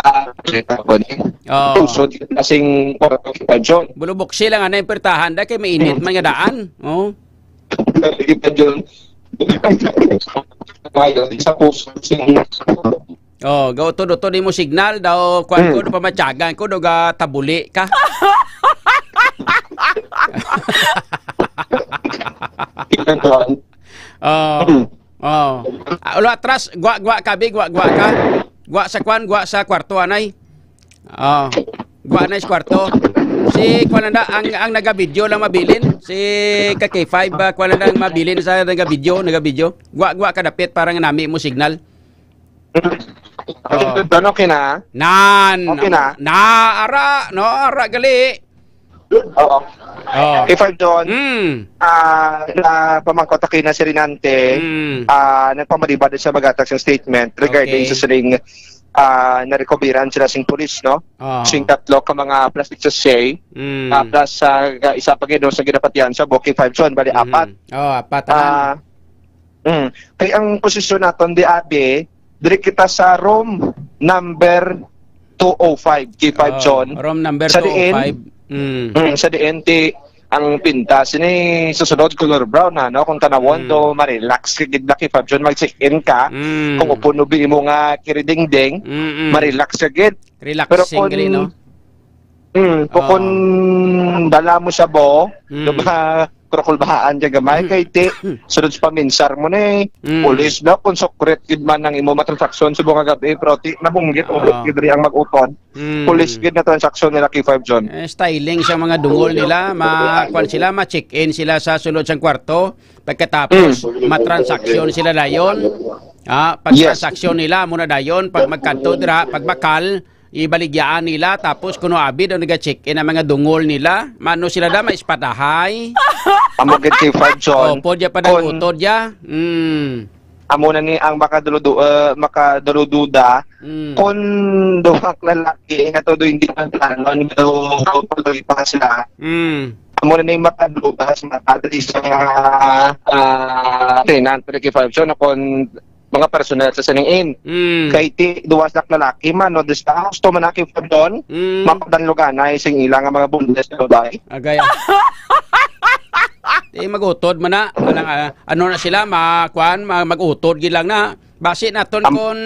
ah, kita ko ni. Oh. Usod kita sing kwarto, K five John. Buluboksi lang anay pertahan da kay mainit man nga daan. Oh. K five John. Kaya sa puso sing Oh, gautod-utod imo signal daw kwan ko, Hmm. pamatyagan ko, daw gatabuli ka. K five John. Oh. Hmm. Oh. Ah, ulo atras, gwa-gwa ka, bi, gwa-gwa ka. Gwa sa kwan, gwa sa kwarto, anay. Oh. Gwa na sa kwarto. Si kwan na, ang, ang naga-video lang mabilin. Si ka K five, ah, kwan na ang mabilin sa naga-video, naga-video. Gwa-gwa ka dapit para nga nami mo signal. Okay, John, okay na? Nan. Okay na? Na, ara, no, ara, gali. Oo. Oh. K five John, Mm. ah, na pamangkot ako na si Rinante, Mm. ah, nagpamalibad sa magatag sa statement regarding Okay. sa sining, ah, narekobiran sila sing pulis, no? Oh. Sing tatlo ka mga plastic sachet, Mm. ah, plus sa, ah, isa pa gid sa ginapatihan sa Bukid Five John, bali Mhm. apat. Oh, apat. Ah, mm. Kay ang posisyon naton di abi, diri kita sa room number two oh five, K five Oh, John. Room number Sa diin? two oh five. Mm. Mm, sa diin ti ang pinta sini susunod color brown na, no? Kung tanawon Mm. do, ma-relax ka gid na, K five John, mag-check-in ka. Mm. Kung upon mo bi mo nga kiridingding, Mm-mm. ma-relax ka gid. Relaxing Pero kung, gali, no? Mm, kung, Oo. kung dala mo sa bo, Mm. do ba, krukulbahaan ka gamay, Mm. kay ti, sunod sa paminsar mo na eh. Mm. Pulis na, kung sukrit gid man ang imo matransaksyon sa buong gabi, pero ti, nabunggit, Oo. ubot gid rin ang mag-utod. Mm. Pulis gid na transaksyon nila, K five John. Eh, styling sa mga dungol nila, ma-, kwan sila, ma-check-in sila sa sulod sang kwarto. Pagkatapos, Mm. matransaksyon sila dayon. Ah, Yes. pagtransaksyon nila, muna dayon, pag magkadto dira, pag bakal, ibaligyaan nila, tapos kuno abi daw naga-check-in ang mga dungol nila. Mano sila da, maispatahay. Amo gid, K five John. Opo, dya pa Kon- daw utod, dya. Mm. Amo na ni ang makaduludu-, eh, makadulududa. Mm. Kung duha ka lalaki nga todo hindi man plano, pero tuloy pa sila. Mm. Amo na ni makaduluda sa mga diri sa mga, ah, tenant, K five John, kung mga personnel sa sining inn. Mm. Kay ti duwa sa lalaki man, no, dis-, ah, gusto man na, K five John, Mm. mapadanluganay sing ila nga mga bundes na babae. Agay. Di magutod man na. Alang, ah, ano na sila, ma-, kwan, ma-, mag-utod gid lang na. Basi naton Am- kon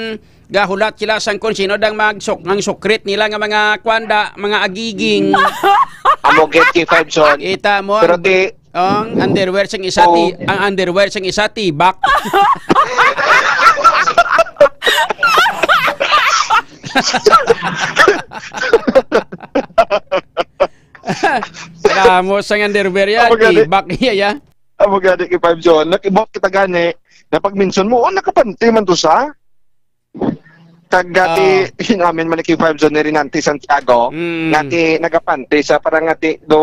gahulat sila sang kon sino dang mag-, ang sukrit nila nga mga kwan da, mga agiging. Amo gid, K five John. Kita mo Pero ang, ti, ang underwear sang isa ti, Oo. ang underwear sang isa tibak. Ramos ang underwear yan, Ang magaling. Tibak niya ya. Amo gani, K five John, nakibot kita gani, na pag-mention mo, "Oh, nakapanty man to sa." Kag gati, Ah. Hinamin man ni K five John ni Rinante Santiago, Mm. nga ti nagapanty sa, parang nga ti do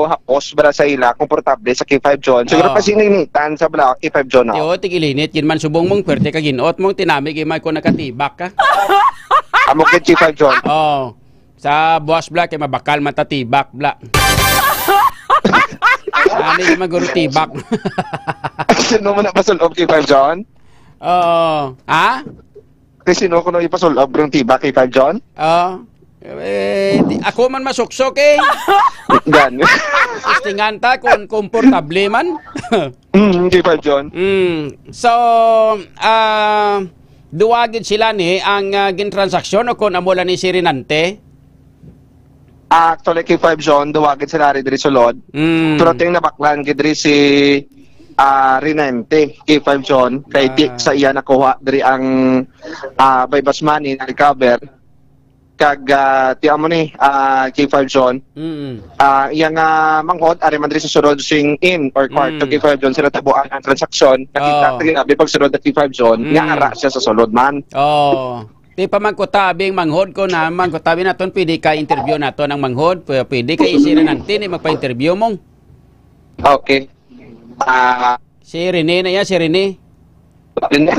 hapos bala sa ila, komportable sa K five John. Siguro Ah. pa sininitan sa bala K five John, no? Yo, tigilinit gid man subong mong pwerte ka ginot mong tinami gid man ko nakatibak ka. Amo gid, K five John. Oh. Sa buwas bla kay mabakal man ta tibak bla. Ani man guro tibak. Sino mo na pasul-ob, K five John? Oh. Ha? Kay sino ko nang ipasul-ob ng tibak, K five John? Oh. Eh, di, ako man masuksok eh. Gan. Testingan ta kung komportable man. Mm, K five John. Mm. So, ah, Duwa gid sila ni ang, ah, gintransaksyon o kon amo lang ni si Renante? Ah, actually, K five John, duwa gid sila ri diri sulod. Mm. Pero ting nabaklan gid diri si, ah, Renante, K five John, kay di Ah. sa iya nakuha diri ang, ah, buy-bust money na recover. Kag, ah, ti amo ni, ah, K five John. Mm. Ah, iya nga manghod, ari man diri sa sulod sing inn or kwarto, Mm. K five John, sila tabuan ang transaksyon. Nakita Oh. ta ginabi pag sulod na K five John, nga Mm. ara siya sa sulod man. Oh. Ti pamangkutabi ang manghod ko na, mangkutabi naton, pwede ka interview naton ang manghod, pw-, pwede ka isi na nanti ni magpa-interview mo. Okay. Ah. Si Rene na yan, si Rene. Rene?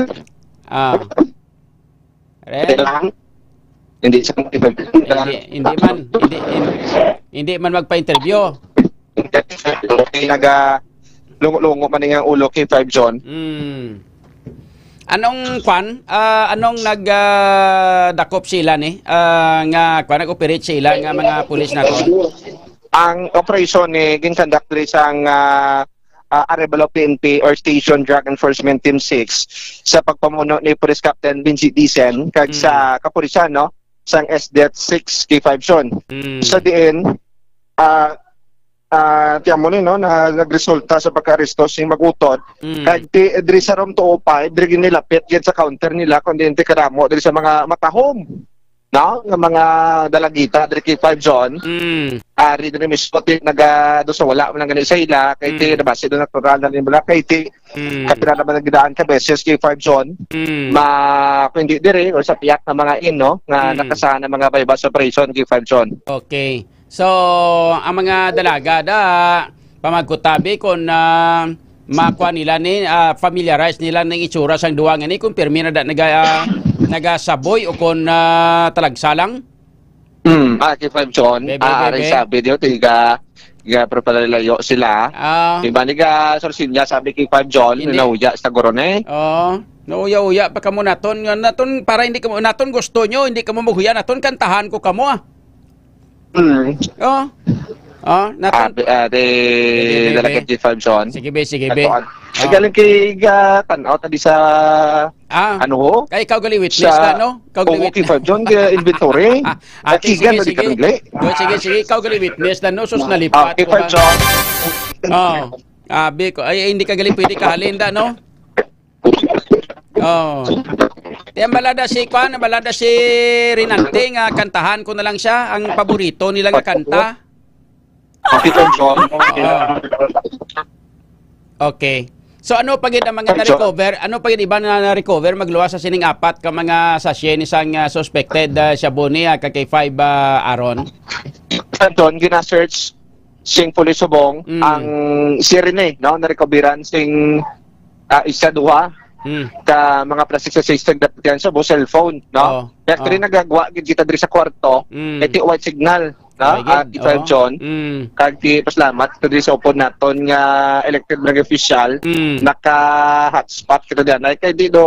Ah. Ren? Kailangan? Hindi siya makipag- Hindi, hindi man, hindi, hindi, hindi man magpa-interview. Naga lungo-lungo man nga ulo kay Five John. Mm. Anong kwan? Ah, anong nag, ah, dakop sila ni? Ah, nga kwan, nag-operate sila nga mga pulis na to? Ang operasyon ni ginconduct diri sang, ah, ah, Arevalo P N P or Station Drug Enforcement Team six sa pagpamuno ni Police Captain Benji Dicen kag Mm. sa kapulisan, no, sang S D E T six K five Zone. Mm. Sa diin, ah, ah, tiyan mo ni, no, na nagresulta sa pagkaaresto sing mag-utod. Mm. Kag ti, diri sa room two oh five, diri ginilapit gid sa counter nila, kundi kadamo diri sa mga matahom, no, nga mga dalagita diri kay Five Zone. Mm. Ari diri mismo ti naga do sa wala man gani sa ila, kay ti Mm. nabasi do natural na nila, kay ti Mm. kapila naman ang gidaan ka beses kay Five Zone. Mm. Ma, kung hindi diri or sa piyak na mga inn, no, nga Mm. nakasahan ang mga buy-bust operation kay Five Zone. Okay. So, ang mga dalaga da, pamagkutabi kung, ah, makuha nila ni, ah, familiarize nila ng itsura sang duwa nga ni, kung pirmi na da naga-, ah, nagasaboy o kung, ah, talagsa lang? Hmm, ah, kay Five John, Bebe, ah, aray bebe. sabi diyo, tiga, tiga, pero palalayo sila. Ah. Di ba, niga, Sorsinya, sabi kay Five John, Hindi. nauya sa guro ni. Oh, nauya-uya pa kamo naton. Nga naton, para hindi kamo, naton gusto nyo, hindi kamo maghuya naton, kantahan ko kamo, ah. Mm. Oh. Oh, naton. Ah, be, ah, de, Sige, be, dalakat be. Di Five John. Sige, be, sige, be. Ito, ah, Oh. galing kay, ah, tan-aw, tabi sa, Ah. ano ho? Ay, ikaw gali witness Sa, na, no? Ikaw gali oo, witness. Kay Five John, kaya inventory. Ah, At sige, igan, sige, di ka sige. nagli. Oh, sige, sige, ikaw gali witness na, no? Sus, Ah, nalipat kay ko Five ka. John. Oh. Abi ko, ay, hindi ka gali pwede kahalin da, no? Oh. Yan balada si, kwan, balada si Rinante nga kantahan ko na lang siya, ang paborito nila nga kanta. Ang Tito John. Oo. Okay. So, ano pa gid ang mga Sir John. na-recover? Ano pa gid iba na na-recover magluwas sa sining apat ka mga sachet ni sang, ah, suspected, ah, shabu ni, ah, ka K five, ah, Aaron? Sir John, gina-search sing pulis subong Mm. ang si Rene, no? Na-recoveran sing, ah, isa, duha Mm. ka mga plastic sa system, dapat yan sa cellphone, no? Oo. Kaya Oo. actually, nagagwa gid kita diri sa kwarto, Mm. eh, ti white signal, no? Very good. Ah, ti Five Oo. John. Mm. Kag ti pasalamat to diri sa upod naton nga elected barangay official, Mm. naka-hotspot kita diyan. Ay, kay di do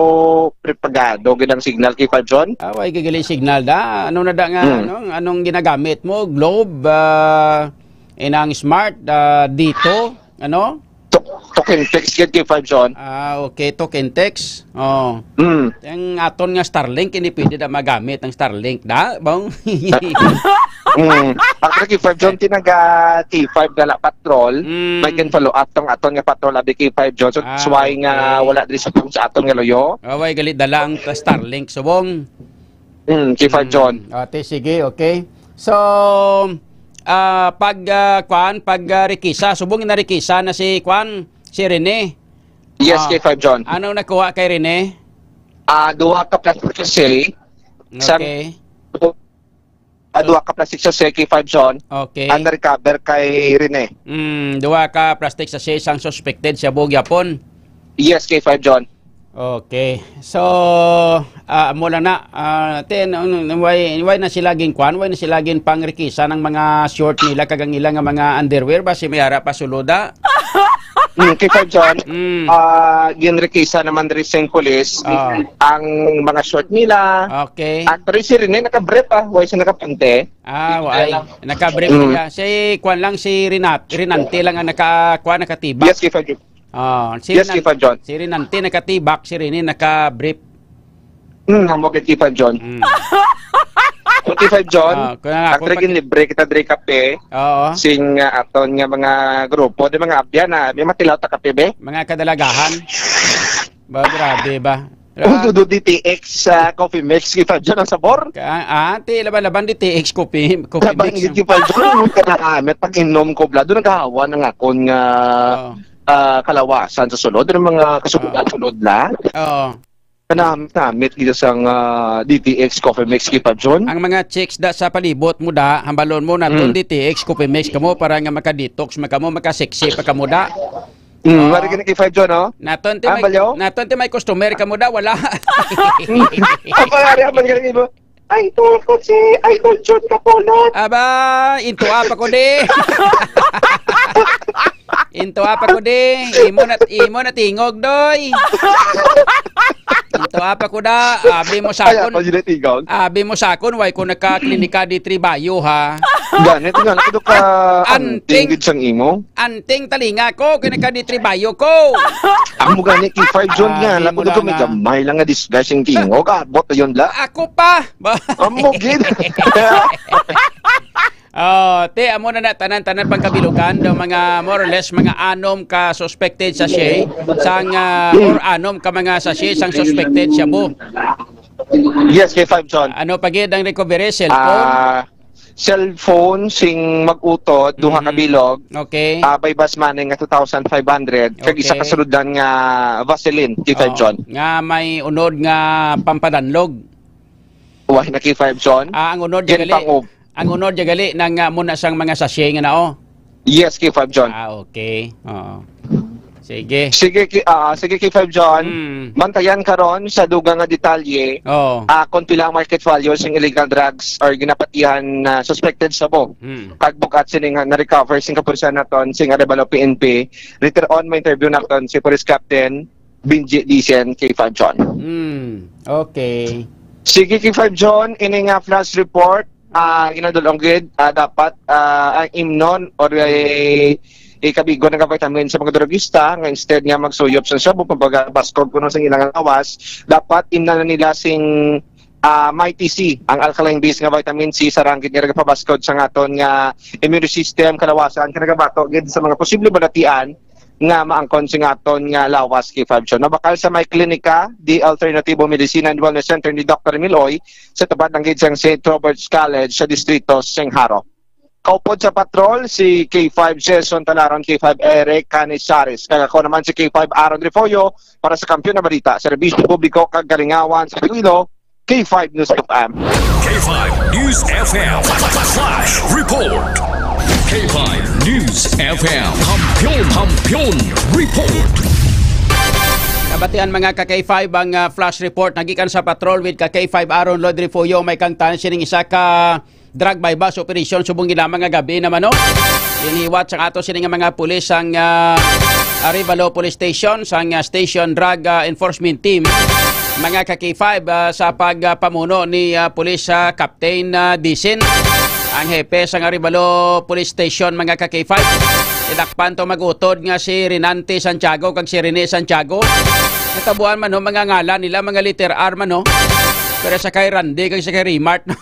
prepagado gid ang signal kay Five John. Ah, way gagali signal da. Ano na da nga, Mm. ano, anong ginagamit mo? Globe, ah, inang smart, ah, dito, ano? Tok-, token text gid kay Five John. Ah, okay, token text. Oh. Mm. Ang aton nga Starlink, hindi pwede na magamit ang Starlink, da? Bang? Mm. Actually, kay Five John, tinaga T five gala patrol. Mm. May kin follow up tong aton nga patrol, abi kay Five John. So, that's Ah, why nga okay. wala diri sa phone sa aton nga luyo. Away, gali, dala ang Starlink, subong. Mm, kay Five Mm. John. Ate, sige, okay. So, ah, pag, ah, kwan, pag, ah, rikisa, subong na rikisa na si kwan, si Rene. Yes, Ah, kay Five John. Anong nakuha kay Rene? Ah, duha ka plastic sachet. Sa Okay. Ah, duha ka plastic sachet kay Five John. Okay. Ang na-recover kay Rene. Mm, duha ka plastic sachet sang suspected shabu gyapon. Yes, kay Five John. Okay. So, ah, amo lang na. Ah, ten, um, why, why na sila ginkuan? Why na sila ginpangrikisa ng mga short nila kag ang ila nga mga underwear? Basi may ara pa suluda? Mm, kay Five John, Mm. ah, ginrikisa naman diri sa police Ah. ang mga short nila. Okay. At diri si Rene naka-brief, ah. Why siya nakapanty? Ah, why? Naka-brief Mm. siya. Si, kwan lang, si Renat-, Renante lang ang naka-, kwan, nakatibak. Yes, kay Five John. Ah, si Yes, Renan-, kay Five John. si Renante nakatibak, si Rene naka-brief. Hmm, amo gid, K five John. Mm. So, K five John, Ah, kung ako actually, pag- ginlibre kita diri kape, Oo. sing, ah, aton nga mga grupo, di mga abyan na, may matilaw ta kape, be? Mga kadalagahan. Ba, grabe ba? Ang Ah, dudo D T X sa Coffee Mix, K five John, ang sabor. Ka-, ah, ti, laban-laban D T X Coffee, Coffee Laban Mix. Gid, K five John, yung kanamit, pag inom ko, blado, naghahawa ng akon nga, Oo. ah, kalawasan sa sulod, ng mga kasubukan Oo. sulod la. Oo. Kanamit-namit gid sang, ah, D T X Coffee Mix, K five John. Ang mga chicks da sa palibot mo da, hambalon mo naton Mm. D T X Coffee Mix kamo para nga maka-detox man kamo, maka-sexy pa kamo da. Mm, Oo. Wari ka na, K five John, no? Naton ti Ah, may, baliw? naton ti may customer kamo da, wala. Ang pangyari, ang pangyari mo. Ay, ito ako si Idol John Capulot. Aba, into apa ko di? Into apa ko di? Imo na, imo na tingog, doy. Into apa ko da? Abi mo Ay, sakon. Ako yun ang tingog. Abi mo sakon, way ko nakaklinika di Tribayo, ha? Ganit, ganit, ito ka Anting. anting gid sang imo. Anting talinga ko, kay nakaditribayo ko. Amo gani, K five John, nga, Abi mo lapod ko, lang, may ah. gamay lang nga disguise ang tingog. Abot na yun, la. Ako pa. Ba- Amo gid. Oh, te, amo na na, tanan-tanan pagkabilugan, daw mga more or less, mga anom ka suspected sachet, sang, ah, or anom ka mga sachet, sang suspected shabu. Yes, K five John. Ano pa gid ang recovery? Cellphone? Ah, cellphone sing mag-utod, duha ka Mhm. bilog. Okay. Ah, buy-bust money nga two thousand five hundred, kag isa ka Okay. suludan nga Vaseline, K five Oh, John. Nga may unod nga pampadanlog. Why na, K five John? Ah, ang unod Jen gali. Pangub. Ang unod gali nang, ah, muna sang mga sachet nga na, oh. Yes, K five John. Ah, okay. Oo. Sige. Sige, K-, ah, sige, K five John. Mm. Bantayan karon sa dugang nga detalye, Oo. ah, kung pila ang market value sing illegal drugs or ginapatihan na suspected shabu. Mm. Kag bugat sini nga na-recover sing kapulisan naton sing Arevalo P N P. Later on, may interview naton si Police Captain Benji Dicen, K five John. Mm. Okay. Sige, K five John, ini nga flash report, ah, ginadulong gid, ah, dapat, ah, ang imnon or, eh, ikabigon nga vitamin sa mga drugista nga instead nga magsuyop sa shabu, kumbaga, baskog kuno sa ilang lawas, dapat imnan na nila sing, ah, Mighty C, ang alkaline base nga vitamin C, sa ranggit nga nagapabaskog sa aton nga immune system, kalawasan, nga nagabato gid sa mga posible balatian nga maangkon sa aton nga lawas, K five John. Mabakal sa may klinika, The Alternativo Medicine and Wellness Center ni Doctor Miloy, sa tubad lang gid sang Saint Robert's College sa distrito sang Jaro. Kaupod sa patrol, si K five Jason Talaron, K five Eric Canizares. Kag ako naman si K five Aaron Refollo para sa Kampiyon na Balita, Serbisyo Publiko kag Kalingawan sa Iloilo, K five News F M. K five News F M Flash Report. K five News F M Kampiyon, Kampiyon Report. Nabatian, mga ka K five, ang, ah, flash report nagikan sa patrol with ka K five Aaron Lloyd Refugio, may kangtan sining isa ka drug buy-bust operation subong gid lamang nga gabi naman, no? Ginhiwat sa ato sini nga mga pulis ang, ah, Arevalo Police Station, sang, ah, Station Drug, ah, Enforcement Team, mga ka K five, ah, sa pagpamuno ni, ah, Police, ah, Captain, ah, Dicen, ang hepe sang Arevalo Police Station, mga ka K five. Idakpan to magutod nga si Renante Santiago kag si Rene Santiago. Natabuan man, no, mga ngalan nila, mga letter R man, no? Pero sa kay Randy kag sa kay Remart, no?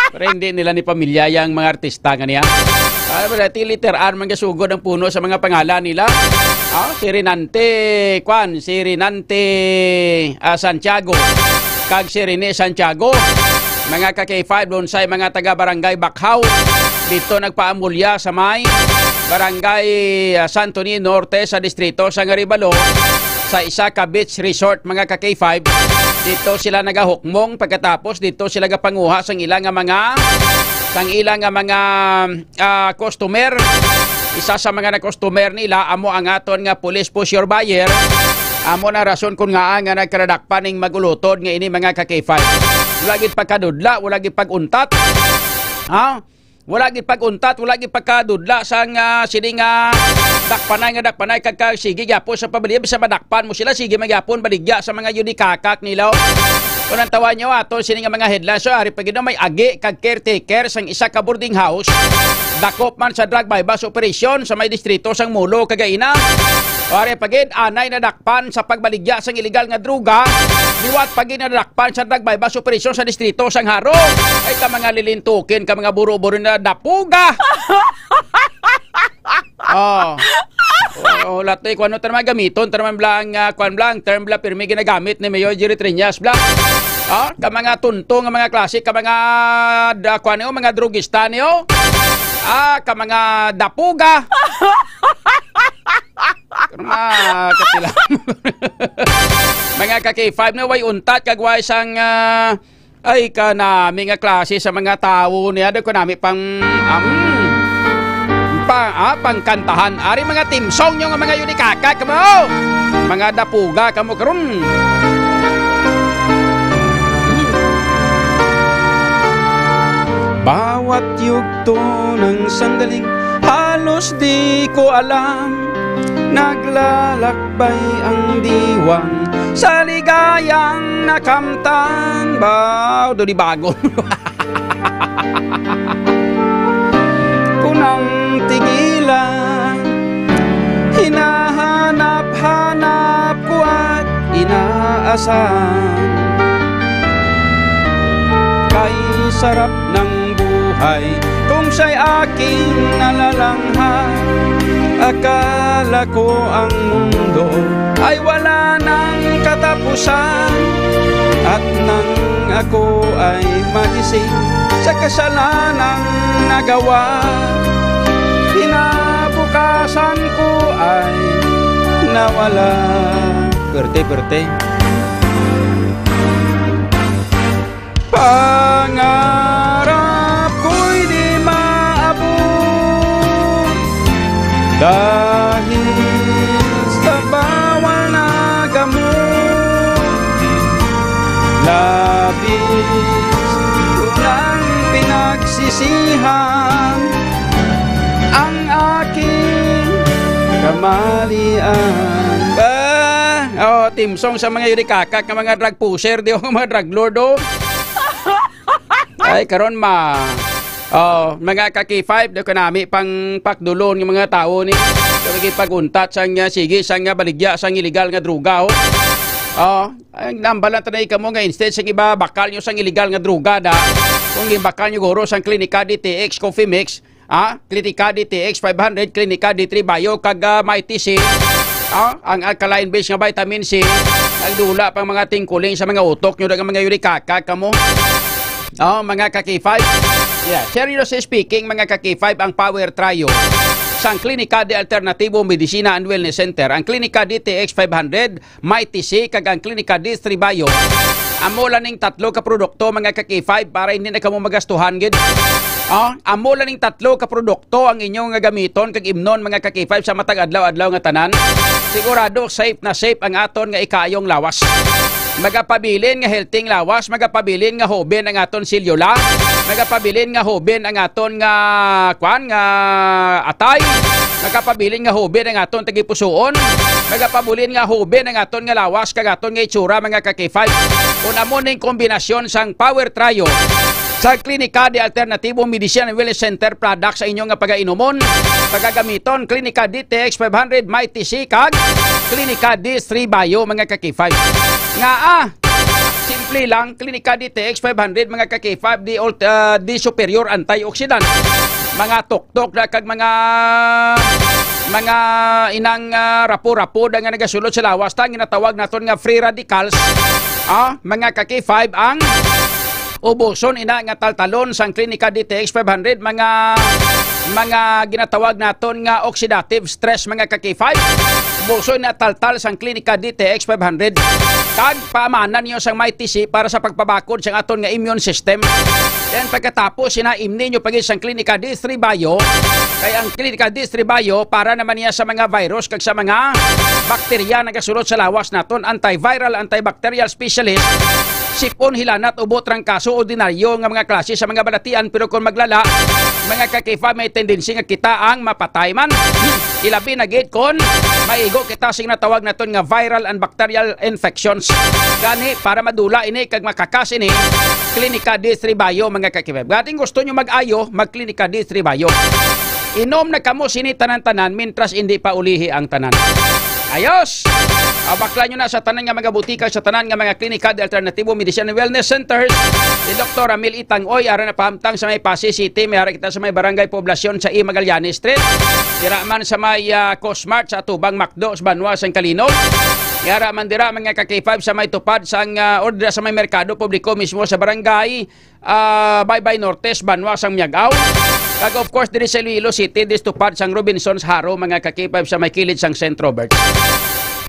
Pero hindi nila ni pamilya yang mga artista nga niya. Ah, pero ti letter R man gasugod ang puno sa mga pangalan nila. Ah, si Renante, kwan, si Renante, ah, Santiago, kag si Rene Santiago. Mga ka K five, doon sa mga taga Barangay Bakhaw, dito nagpaamulya sa may Barangay, ah, Santo Niño Norte sa distrito sa Arevalo, sa isa ka beach resort, mga ka K five. Dito sila nagahukmong, pagkatapos dito sila gapanguha sang ila nga mga, sang ila nga mga, ah, customer. Isa sa mga na-customer nila amo ang aton nga police pusher buyer. Amo na rason kun ngaa nga nagkaradakpan ning magulutod nga ini, mga ka K five. Wala gid pagkadudla, wala gid pag-untat. Ha? Wala gid pag-untat, wala gid pagkadudla sang, ah, sini nga dakpanay nga dakpanay kag, kag sige gyapon sa pamilya, bisan madakpan mo sila, sige man gyapon baligya sa mga yun ikakak nila. Kung ang tawa nyo, ato sini nga mga headlines, so, ari pa gid, no, may agi kag caretaker sang isa ka boarding house, dakop man sa drug buy-bust operation sa may distrito sang Molo, Cagayan. Wari pa gid, anay nadakpan sa pagbaligya sang iligal nga droga, liwat pa gid nadakpan sa drug buy-bust operasyon sa distrito sang Jaro. Ay, ka mga lilintukin, ka mga buro-buro na dapuga. Oh. Oh, latoy, kung ano ta naman gamiton, ta naman bla ang, ah, kwan bla, ang term bla, pirmi ginagamit ni Mayor Jerry Treñas bla. Ah, ka mga tunto nga mga klase, ka mga da-, kwan niyo, mga drugista niyo. Ah, ka mga dapuga. Pero mga katila. Mga ka K five na way untat, kag way sang, ah, ay, kanami nga klase sa mga tawo niya. Daw kanami pang, um, pa, ah, pangkantahan. Ari mga theme song nyo nga mga yunikaka kamo. Mga dapuga kamo karon. Bawat yugto ng sandaling halos di ko alam, naglalakbay ang diwang sa ligayang nakamtan. Baw, do di bago. Kunang tigilan, hinahanap-hanap ko at inaasam. Kay sarap ng buhay kung siya'y aking nalalanghan. Akala ko ang mundo ay wala nang katapusan. At nang ako ay magising sa kasalanang nagawa, kinabukasan ko ay nawala. Perte, perte. Pangarap ko'y di maabot dahil sa bawal na gamot. Labis ko nang pinagsisihan ang aking kamalian. Ah, oh, theme song sa mga yurikakak nga mga drug pusher, di ba, mga drug lord, oh. Ay, karon ma-, oh, mga ka K five, daw kanami pang pakdulon nga mga tawo ni. Daw lagi pag-untat sang, ah, sige, sang, ah, baligya sang iligal nga droga, oh. Oh, ang nambal lang tanay kamo nga instead sang iba bakal nyo sang iligal nga droga da. Kung gibakal nyo guro sang Klinika D T X Coffee Mix, ah, Klinika D T X five hundred, Klinika D three Bio, kag, ah, Mighty C. Ah, ang alkaline base nga vitamin C, nagdula pang mga tingkuling sa mga utok nyo, dagang mga yurikaka kamo. Oh, mga ka K five. Yeah, seriously speaking, mga ka K five, ang Power Trio sang Klinika de Alternativo Medicina and Wellness Center, ang Klinika D T X five hundred, Mighty C, kag ang Klinika D three Bio. Amo lang ning tatlo ka produkto, mga ka K five, para hindi na kamo magastuhan gid. Oh, amo lang ning tatlo ka produkto ang inyo nga gamiton kag imnon, mga ka K five, sa matag adlaw-adlaw nga tanan. Sigurado safe na safe ang aton nga ikaayong lawas. Magapabilin nga healthy ang lawas, magapabilin nga hoben ang aton selula, magapabilin nga hoben ang aton nga, kwan, nga atay, magapabilin nga hoben ang aton tagipusuon, magapabilin nga hoben ang aton nga lawas kag aton nga itsura, mga ka K five. Kung amo ning kombinasyon sang Power Trio sa Klinika de Alternativo Medicine and Wellness Center products sa inyo nga pagainomon, pagagamiton, Klinika D T X five hundred, Mighty C, kag Klinika D three Bio, mga ka K five. Nga, ah, simple lang, Klinika D T X five hundred, mga ka K five, di ult-, ah, di superior antioxidant. Mga tuktok na kag mga, mga inang, ah, rapo-rapo na nga nagasulod sa lawas, ta ang ginatawag naton nga free radicals. Ah, mga ka K five, ang ubuson ina nga taltalon sang Klinika D T X five hundred, mga, mga ginatawag naton nga oxidative stress, mga ka K five. Ubuson na taltal sang Klinika D T X five hundred. Kag paamanan niyo sang Mighty C para sa pagpabakod sang aton nga immune system. Then pagkatapos, sina imni niyo pagid sang Klinika D three Bio. Kay ang Klinika D three Bio para naman niya sa mga virus kag sa mga bakterya nagasulod sa lawas naton, antiviral, antibacterial specialist. Sipon, hilanat, ubo, trangkaso, ordinaryo nga mga klase sa mga balatian, pero kung maglala, mga ka K five, may tendency nga kita ang mapatay man. Ilabi na gid kon maigo kita sing natawag naton nga viral and bacterial infections. Gani, para madula ini kag makakas ini, Klinika D three Bio, mga ka K five. Gating gusto nyo mag-ayo, mag-Klinika D three Bio. Inom na kamo sini tanan-tanan mintras hindi pa ulihi ang tanan. Ayos! Abaklan nyo na sa tanan nga mga butika, sa tanan nga mga klinika de alternatibo, medicine and wellness centers. Si Doktor Ramil Itang, oy, ara na pahamtang sa may Passi City, may ara kita sa may Barangay Poblacion sa E Magallanes Street. Dira man sa may, ah, Cosmart sa atubang McDo sa banwa sang Calinog. May ara man dira mga ka-K five sa may tupad sang, ah, or dira sa may merkado publiko mismo sa barangay ah, Baybay Norte, sa banwa sang Miag-ao. Kag of course, diri sa Iloilo City, diri sa tupad sang Robinsons Haro, mga ka-K five sa may kilid sang Saint Robert.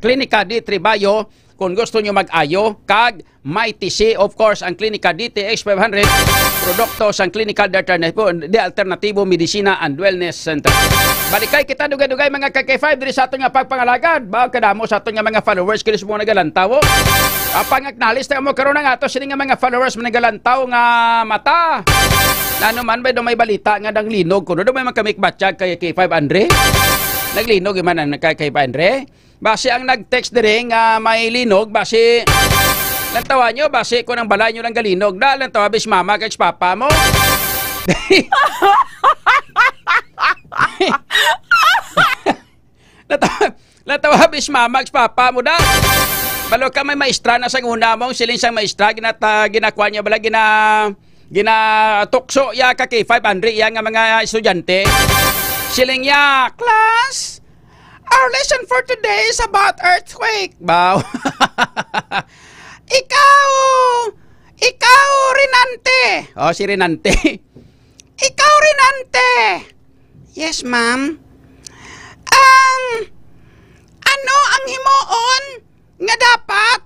Klinika D three Bio, kung gusto nyo mag-ayo, kag may T C, of course, ang Klinika D T X five hundred, produkto sang Klinika de Alternativo, de Alternativo Medicina and Wellness Center. Balikay kita dugay-dugay, mga ka-K five, diri sa aton nga pagpangalagad. Ba, kadamo sa aton nga mga followers, kini sa mga nagalantaw, oh. Apang acknowledge ta mo karon ang ato sini nga mga followers, mga nagalantaw nga mata. Ano man ba daw may balita nga nanglinog kuno? Daw may man kami batyag kay K five Andre? Naglinog man ang kay K five Andre? Basi ang nag-text diri nga may linog, basi lantawan nyo, basi kung ang balay nyo lang galinog na, lantawa bis mama kag papa mo. Natawa, natawa bis mama kag papa mo da. Balo ka may maestra na sang una mo, siling sang maestra, ginata-, ginakuha niya bala, gina-, ginatukso ya ka K five Andre, ya nga mga estudyante. Siling ya, "Class, our lesson for today is about earthquake." Baw. Ikaw, ikaw, Renante. Oh, si Renante. Ikaw, Renante. Yes, ma'am. Ang, ano ang himuon nga dapat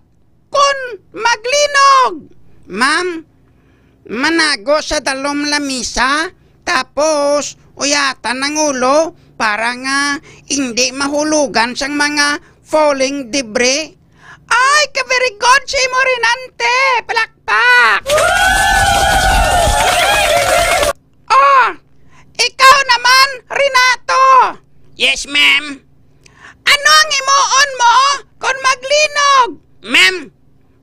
kon maglinog? Ma'am, manago sa dalom lamisa, tapos uyatan ang ulo para nga indi mahulugan sang mga falling debris. Ay, ka very good si imo, Renante! Palakpak! Oh, ikaw naman, Renato! Yes, ma'am. Ano ang himuon mo kon maglinog? Ma'am,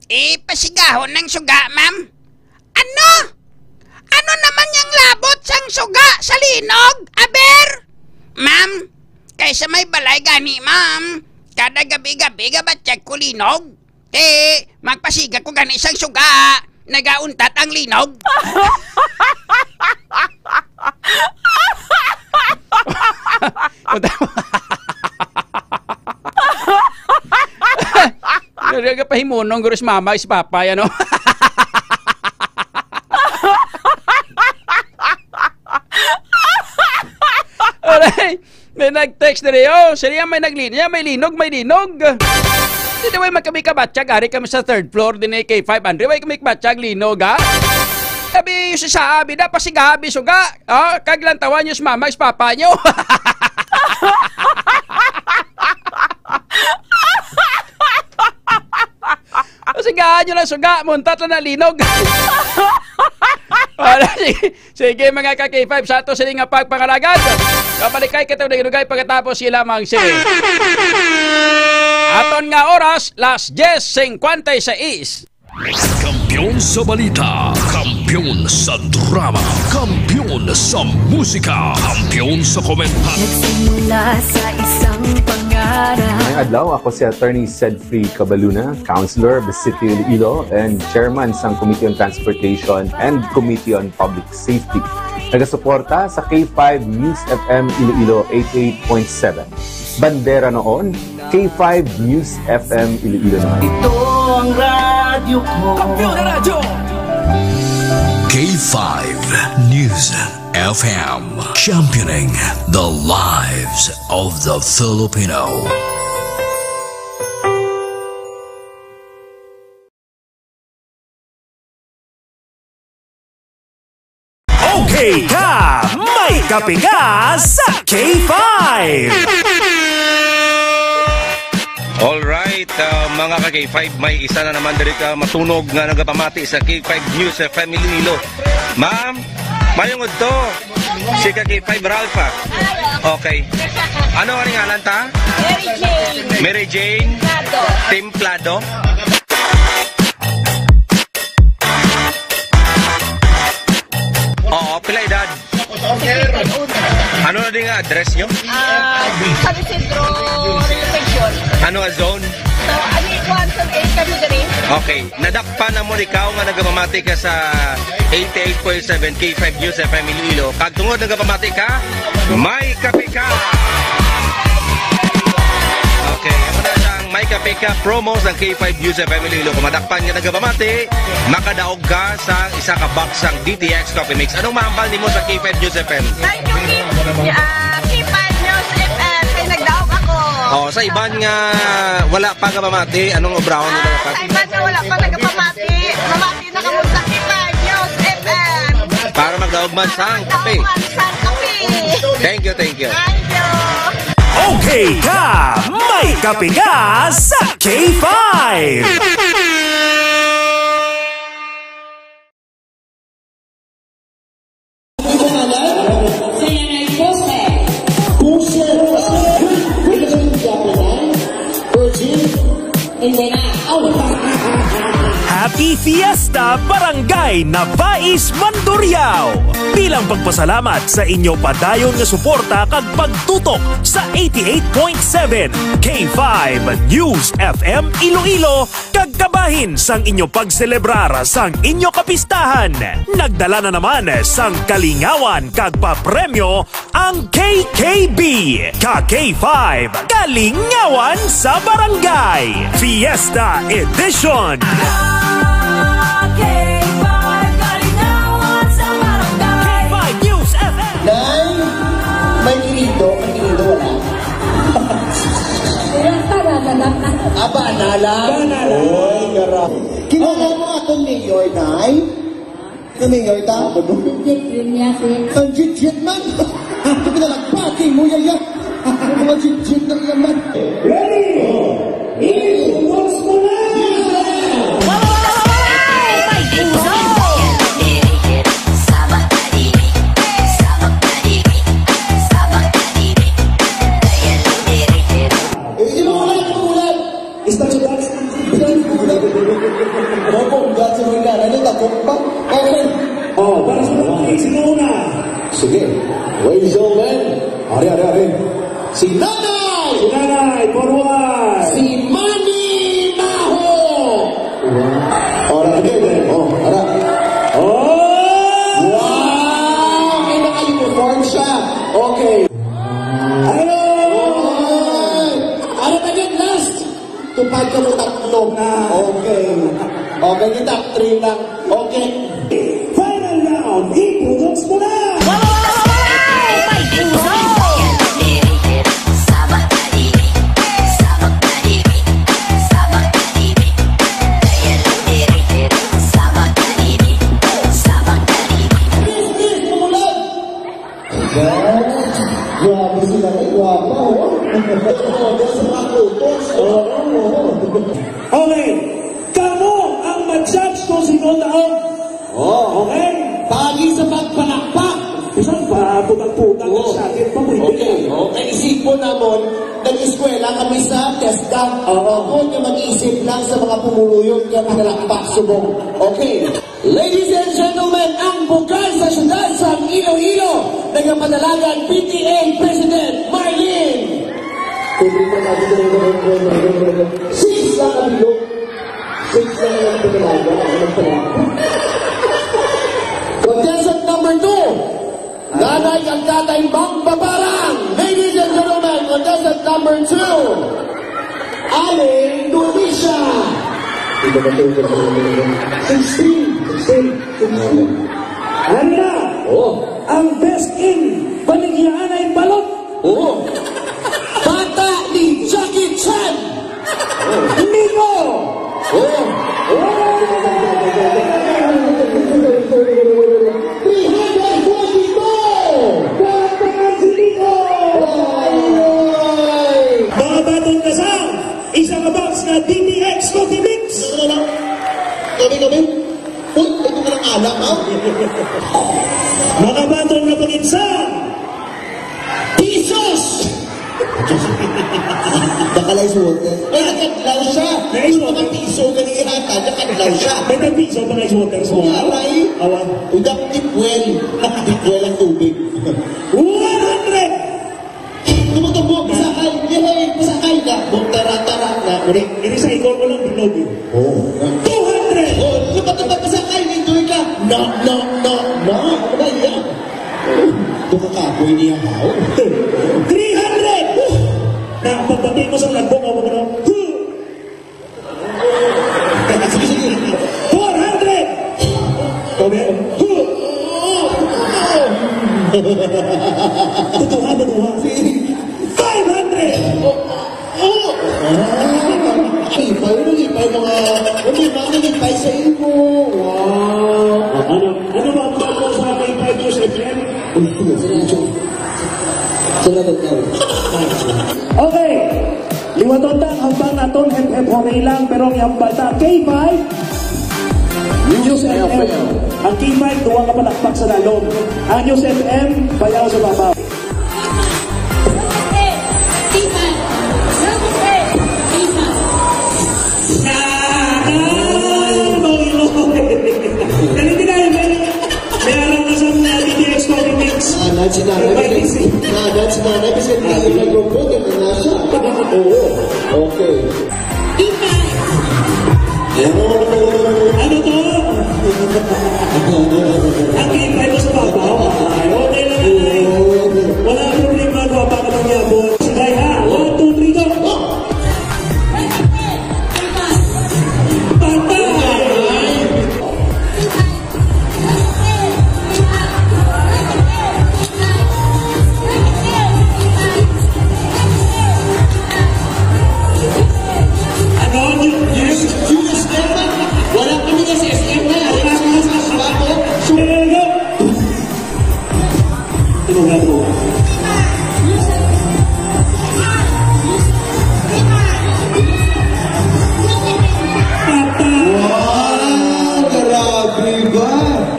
ipasigahon ang suga, ma'am. Ano? Ano naman yang labot sang suga sa linog, aber? Ma'am, kay sa may balay gani, ma'am, kada gabi-gabi gabatyag ko linog. Ti, magpasiga ko gani sang suga, nagauntat ang linog. Nagapahimunong guro si mama, si papa, ano? Alright. May nag-text diri, oh, siya may naglinya, may linog, may linog. Di na way magkami kabatyag, ari kami sa third floor, din kay five hundred, way kami kabatyag, linog, ha? Sabi, si Saabi na, pasigabi, suga. Oh, kag lantawan niyo si mama, si papa niyo. Sigahan niyo lang, suga, muntat lang na linog. Wala, sige. Sige, mga ka-K five, sa ato sini nga pagpangalagad. Kabalikay kita dugay-dugay pagkatapos sila mang si. Aton nga oras, las diez cincuenta y seis. Kampiyon sa balita, kampiyon sa drama, kampiyon sa musika, kampiyon sa komenta. Nagsimula sa isang pangarap. Ngayong adlaw, ako si Attorney Ced Free Cabaluna, Councilor of the City of Iloilo and Chairman sang Committee on Transportation and Committee on Public Safety. Nagasuporta sa K five News F M Iloilo eighty-eight point seven. Bandera noon, K five News F M Iloilo naman. Ito ang radyo ko. Kampiyon na radyo! K five News F M, championing the lives of the Filipino. Okay ka, may kape ka sa K five. Alright, ah, mga ka K five, may isa na naman diri ka matunog nga nagapamati sa K five News F M Iloilo. Ma'am, mayong udto. Si ka K five Ralph, ah. Okay. Ano ang ngalan ta? Mary Jane. Mary Jane. Templado. Templado. Oo, pila edad? Ang Ano na din nga address nyo? Ah, San Isidro Region. Ano nga zone? So, ano yung kuwan sa eight kami diri? Okay. Nadakpan na mo ikaw nga nagapamati ka sa eighty-eight point seven K five News F M Iloilo. Kag tungod nagapamati ka, may kape ka! Okay. Amo na sang may kape ka promo sang K five News F M Iloilo. Kung madakpan nga nagapamati, makadaog ka sa isa ka box sang D T X Coffee Mix. Anong mahambal nimo sa K five News F M? Thank you, K-, ah, K five News F M. Kay nagdaog ako. Oh, sa iban nga wala pa ka mamati, anong obrahon nila? Ah, sa iban nga wala pa nagapamati, mamati na kamo sa K five News F M. Para magdaog man sang kape. Magdaog man sang kape. Thank you, thank you. Thank you. Okay ka, may kape ka sa K five. Sa Yanay Pose. Pose. Virgin. Hindi na. Happy Fiesta, Barangay Nabais, Mandurriao! Bilang pagpasalamat sa inyo padayon nga suporta kag pagtutok sa eighty-eight point seven K five News F M Iloilo, kag kabahin sang inyo pagselebrar sang inyo kapistahan, nagdala na naman sang kalingawan kag papremyo ang K K B, ka K five, Kalingawan sa Barangay, Fiesta Edition. Ka K five, Kalingawan sa Barangay. K five News F M. Nay, may kinindo, may kinindo, wala. Wala pa, wala lang. Ah, bana lang? Bana lang. Oy, gara-, kilala mo atong mayor, Nay? Kami nga ita. Jit-jit rin niya, sir. Ang jit-jit man. Ito pinalagpati mo, yaya. Ang mga jit-jit na yan man. Ready? Ilis, once mo na! Eh, imulat, imulat. Istorya dance. Mabongga si Roy Cara, ano, takot pa? Okay. Oh, para sa mga sino una? Sige. Ladies and gentlemen. Ari, ari, ari. Si Nanay! Si Nanay, forward! Si Manny Maho! Wow. Oh, ara, okay, okay. Oh, ara. Oh! Wow! May naka-uniform siya. Okay. Hello! Oy! Ano na yun? Last! Tupad ka mo tatlo. Ah. Okay. Okay, yung top three lang. Okay. Final round, ipudong mo na! Grabe sila, ay, gwapa, oh. Model sa mga kutos, oh. Oo, oo. Okay. Kamo ang ma-judge kung sino daog. Oh. Okay? Pagi sa pagpalakpak. Isang pa, putak-putak ang Oo. Sakit pa, pwede. Okay, okay. Isipon namon, nag-eskwela kami sa TESDA. Oo. Ako nga mag-isip lang sa mga pumuluyon nga pinalakpak subong. Okay. Ladies and gentlemen, ang bugal sa siyudad sa Iloilo, nagapadalagan P T A President Marlene. Six lang ang bilog. Six lang ang padalagan. Contestant number two, Nanay kag Tatay Mangbabarang. Ladies and gentlemen, contestant number two, Aling Donisha. Sixteen, sixteen, sixteen. Ano na? Oh. Ang best in Baligyaanay Balot. Oh. Bata ni Jackie Chan. Nico! Oh! Three hundred forty-two! Kwartahan si Nico! Ay! Mga baton na sa isa ka box na D T X Coffee Mix. Ano na? Kami, kami? Uy, ito na lang alak, ha? Mga baton na pagitsa! Pisos! Baka lang suot, eh. Ay, nakadlaw siya. Naisot. Yung mga piso, ganyan yata, nakadlaw siya. May tagpiso pa na isuot ang suot. Wala, eh. Awa. Uy, dapat tipwel. Tipwel ang tubig. One hundred Iri sa ikor ko lang, binog eh. Oh. Two hundred! Oh, lupat-lupat ka sa kay, nindoy ka. No, no, no, no. Ano ba yan? Oh, baka kapoy niya, haw. Three hundred! Na, pagbati mo sa lagbong, ako na, huh! Four hundred! Sabi, huh! Tutuha, tutuha. Five hundred! Oh, oh. Ah, lipay, ano lipay, mga, ano lipay, ano lipay sa imo? Wow. Ano, ano ba ang tawag mo sa aking five years F M? Uy, uy, uy, uy. Salamat, Carl. Okay. Liwaton ta ang hambal naton, hep, hep, hooray lang, pero ang hambal ta, K five, News F M. Ang K five, duwa ka palakpak sa lalom. Ang News F M, bayaw sa babaw. Dali, dali, dali. May alam na sa mga D T X Coffee Mix. Ah, na, si nanay, may na, na, si nanay, kasi hindi na yung robot, yung nasa. Oo. Okay. Ano to? Ang K five sa babaw. Ay, okay lang yan, ay. Wala ang problema, gwapa ka lang, yabo. Sige, ha? One, two, three, go! Patay! Ano? Yung, yung, yung S M? Wala kami nga sa S M na. Wala kami sa S M. Sumagot. Tuloy na, tuloy. Patay! Wow! Grabe ba?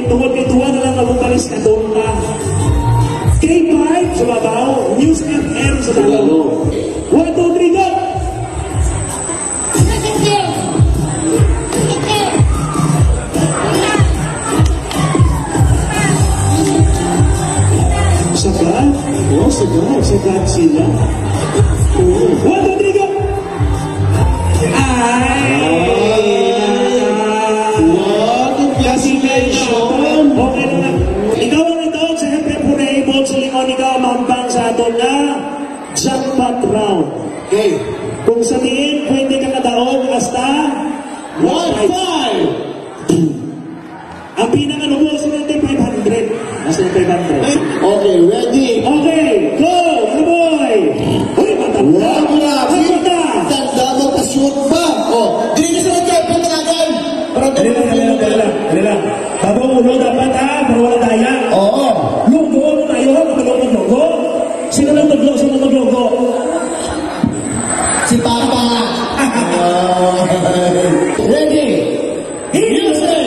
Tungod kay duha na lang nabukalis ka doon na. K five sa babaw, News F M sa babaw. One, two, three, go! Sagad? Oh, sagad. Sagad sila. Oo. One, two, three, go! Ay! Wow, congratulations! Okay na lang. Ikaw ang nagdaog sa Hep Hep Hooray, Bolt Silingon, ikaw ang mahambal sa aton nga jackpot round. Okay. Kung sa diin, pwede ka kadaog hasta one five. Ang pinakalubo, sunod kay five hundred. Nasa five hundred. Okay, ready? Okay, go, mga boy! Uy, matanda! Wow, grabe! Matanda! Tanda mo, pa-shoot pa! Oh, dili ka sa nagkapit na agad! Para Dali lang, dali lang, dali lang, dali lang. Babaw ulo dapat, ha? Para wala daya. Oo. Lugo, ano tayo? Kapag maglugo? Sino lang maglugo? Sino maglugo? Si Papa. Ready? Music!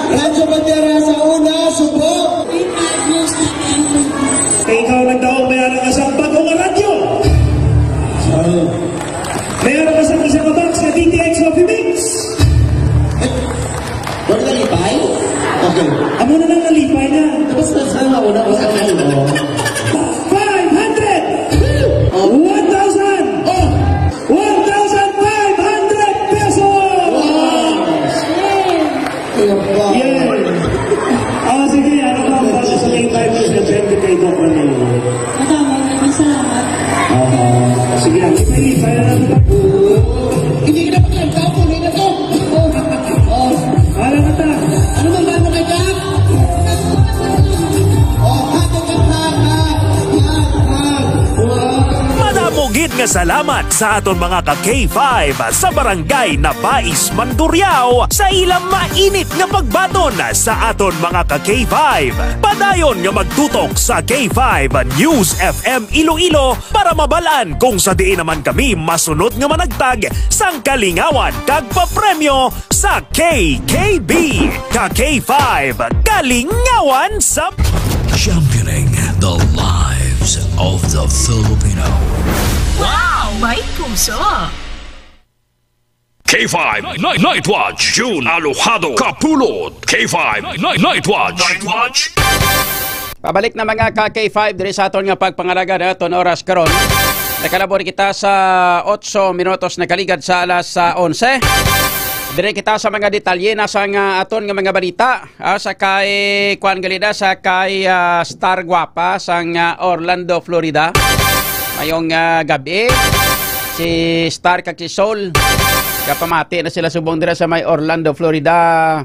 Radyo Bandera sa una, subo. Kay ikaw nagdaog, may ara ka sa bago nga radyo. May ara ka sa isa ka box sa D T X Coffee Mix. Wala nalipay? Okay. Amo na lang nalipay na. Tapos na sa una, wala kayo. Five hundred! Oh. One thousand! Oh! One thousand five hundred pesos! Wow! Ayun pa. Yay! Ah, sige, ano pa ang bago sa may five percent kay Doc Ramil? Madamo na yung salamat. Ah, sige, ang ipay-ipay na lang. Hindi ka na magkanta, puloy na to. Oh, oh. Wala na ta. Ano bang bago kay Doc? Oh, hati ka, hati, hati, hati. Wow. Madamo gid Nga salamat sa aton mga ka K five sa Barangay Nabais, Mandurriao, sa ilang mainit nga pagbaton sa aton mga ka K five. Padayon nga magtutok sa K five News F M Iloilo para mabalaan kung sa diin naman kami masunod nga managtag sang kalingawan kag papremyo sa K K B, ka K five, Kalingawan sa Championing the lives of the Filipino. Wow! May puso! K five Night, Night Watch, June Alojado Kapulot. K five Night, Night Watch. Night Watch. Pabalik na, mga ka K five, diri sa aton nga pagpangalaga na aton oras karon. Nakalabor kita sa otso minutos nakaligad sa alas, ah, onse. Diri kita sa mga detalye na sa nga aton nga mga balita, ah, sa kay kuan gali na, sa kay, ah, Star Guapa sang, ah, Orlando, Florida. Mayong, ah, gabi, si Star kag si Soul, gapamati na sila subong dira sa may Orlando, Florida,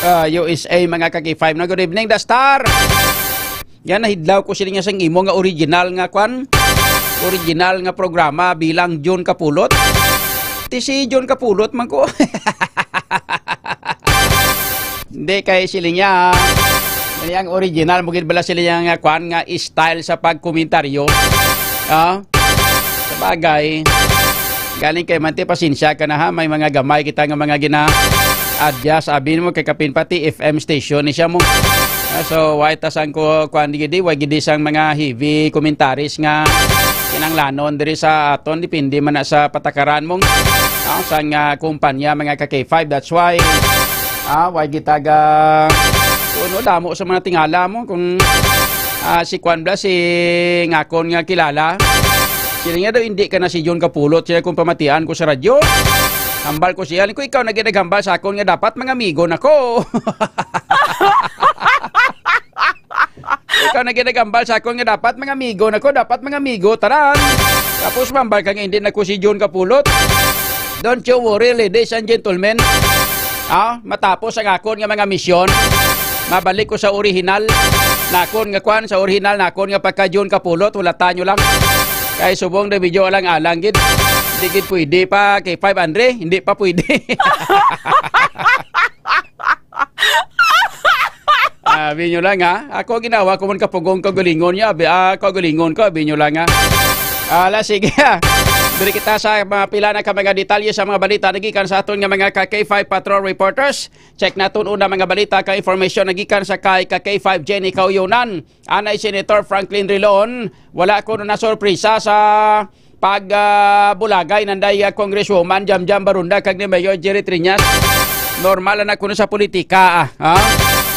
ah, U S A, mga ka K five. Na, good evening, The Star. Yan, nahidlaw ko sila nga sang imo nga original nga kwan, original nga programa bilang John Kapulot. Ti si John Kapulot man ko. Hindi, kay sila niya. Yan ang original. Mugid bala sila niya nga kwan, nga style sa pagkomentaryo. Ah? Sabagay. Galing kay Mante, pasensya ka na ha. May mga gamay kita nga mga gina-adjust. Abi mo kay kapin pati F M station ni siya mo. Ah, so, why ta sang ko, kuan di gidi, why gidi sang mga heavy commentaries nga kinanglanon diri sa aton, depende man na sa patakaran mong, ah, sang, ah, kumpanya, mga ka K five. That's why, ah, why gitaga, kuno damo sa mga tingala mo kung, ah, si kuan bala, si ngakon nga kilala. Sila nga daw, hindi ka na si John Kapulot, sila kung pamatian ko sa radyo. Hambal ko siya, ko ikaw na ginaghambal sa akon nga dapat mga amigo na ko. Ikaw na ginagambal sa akon nga dapat mga amigo na ko, dapat mga amigo, taran. Tapos mambal ka nga hindi na ko si John Kapulot. Don't you worry, ladies and gentlemen. Ah, matapos ang akon nga mga misyon, mabalik ko sa orihinal nakon nga kwan, sa orihinal nakon nga pagka John Kapulot, hulata nyo lang. Kay subong na medyo alang-alang gid. Hindi gid pwede pa kay five hundred, hindi pa pwede. Abi nyo lang, ha? Ako ginawa ko man kapugong kaugalingon niya, abi, ah, kaugalingon ko, abi nyo lang, ha? Ala, sige, ha? Diri kita sa mga pila na ka mga detalye sa mga balita nagikan sa aton nga mga ka K five Patrol Reporters. Check naton una mga balita ka information nagikan sa kay ka K five Jenny Kauyunan. Anay Senator Franklin Rilon, wala ko na sorpresa sa pag, ah, bulagay nanday, ah, Congresswoman Jamjam Baronda kag ni Mayor Jerry Triñas. Normal na kuno sa politika, ah, ha?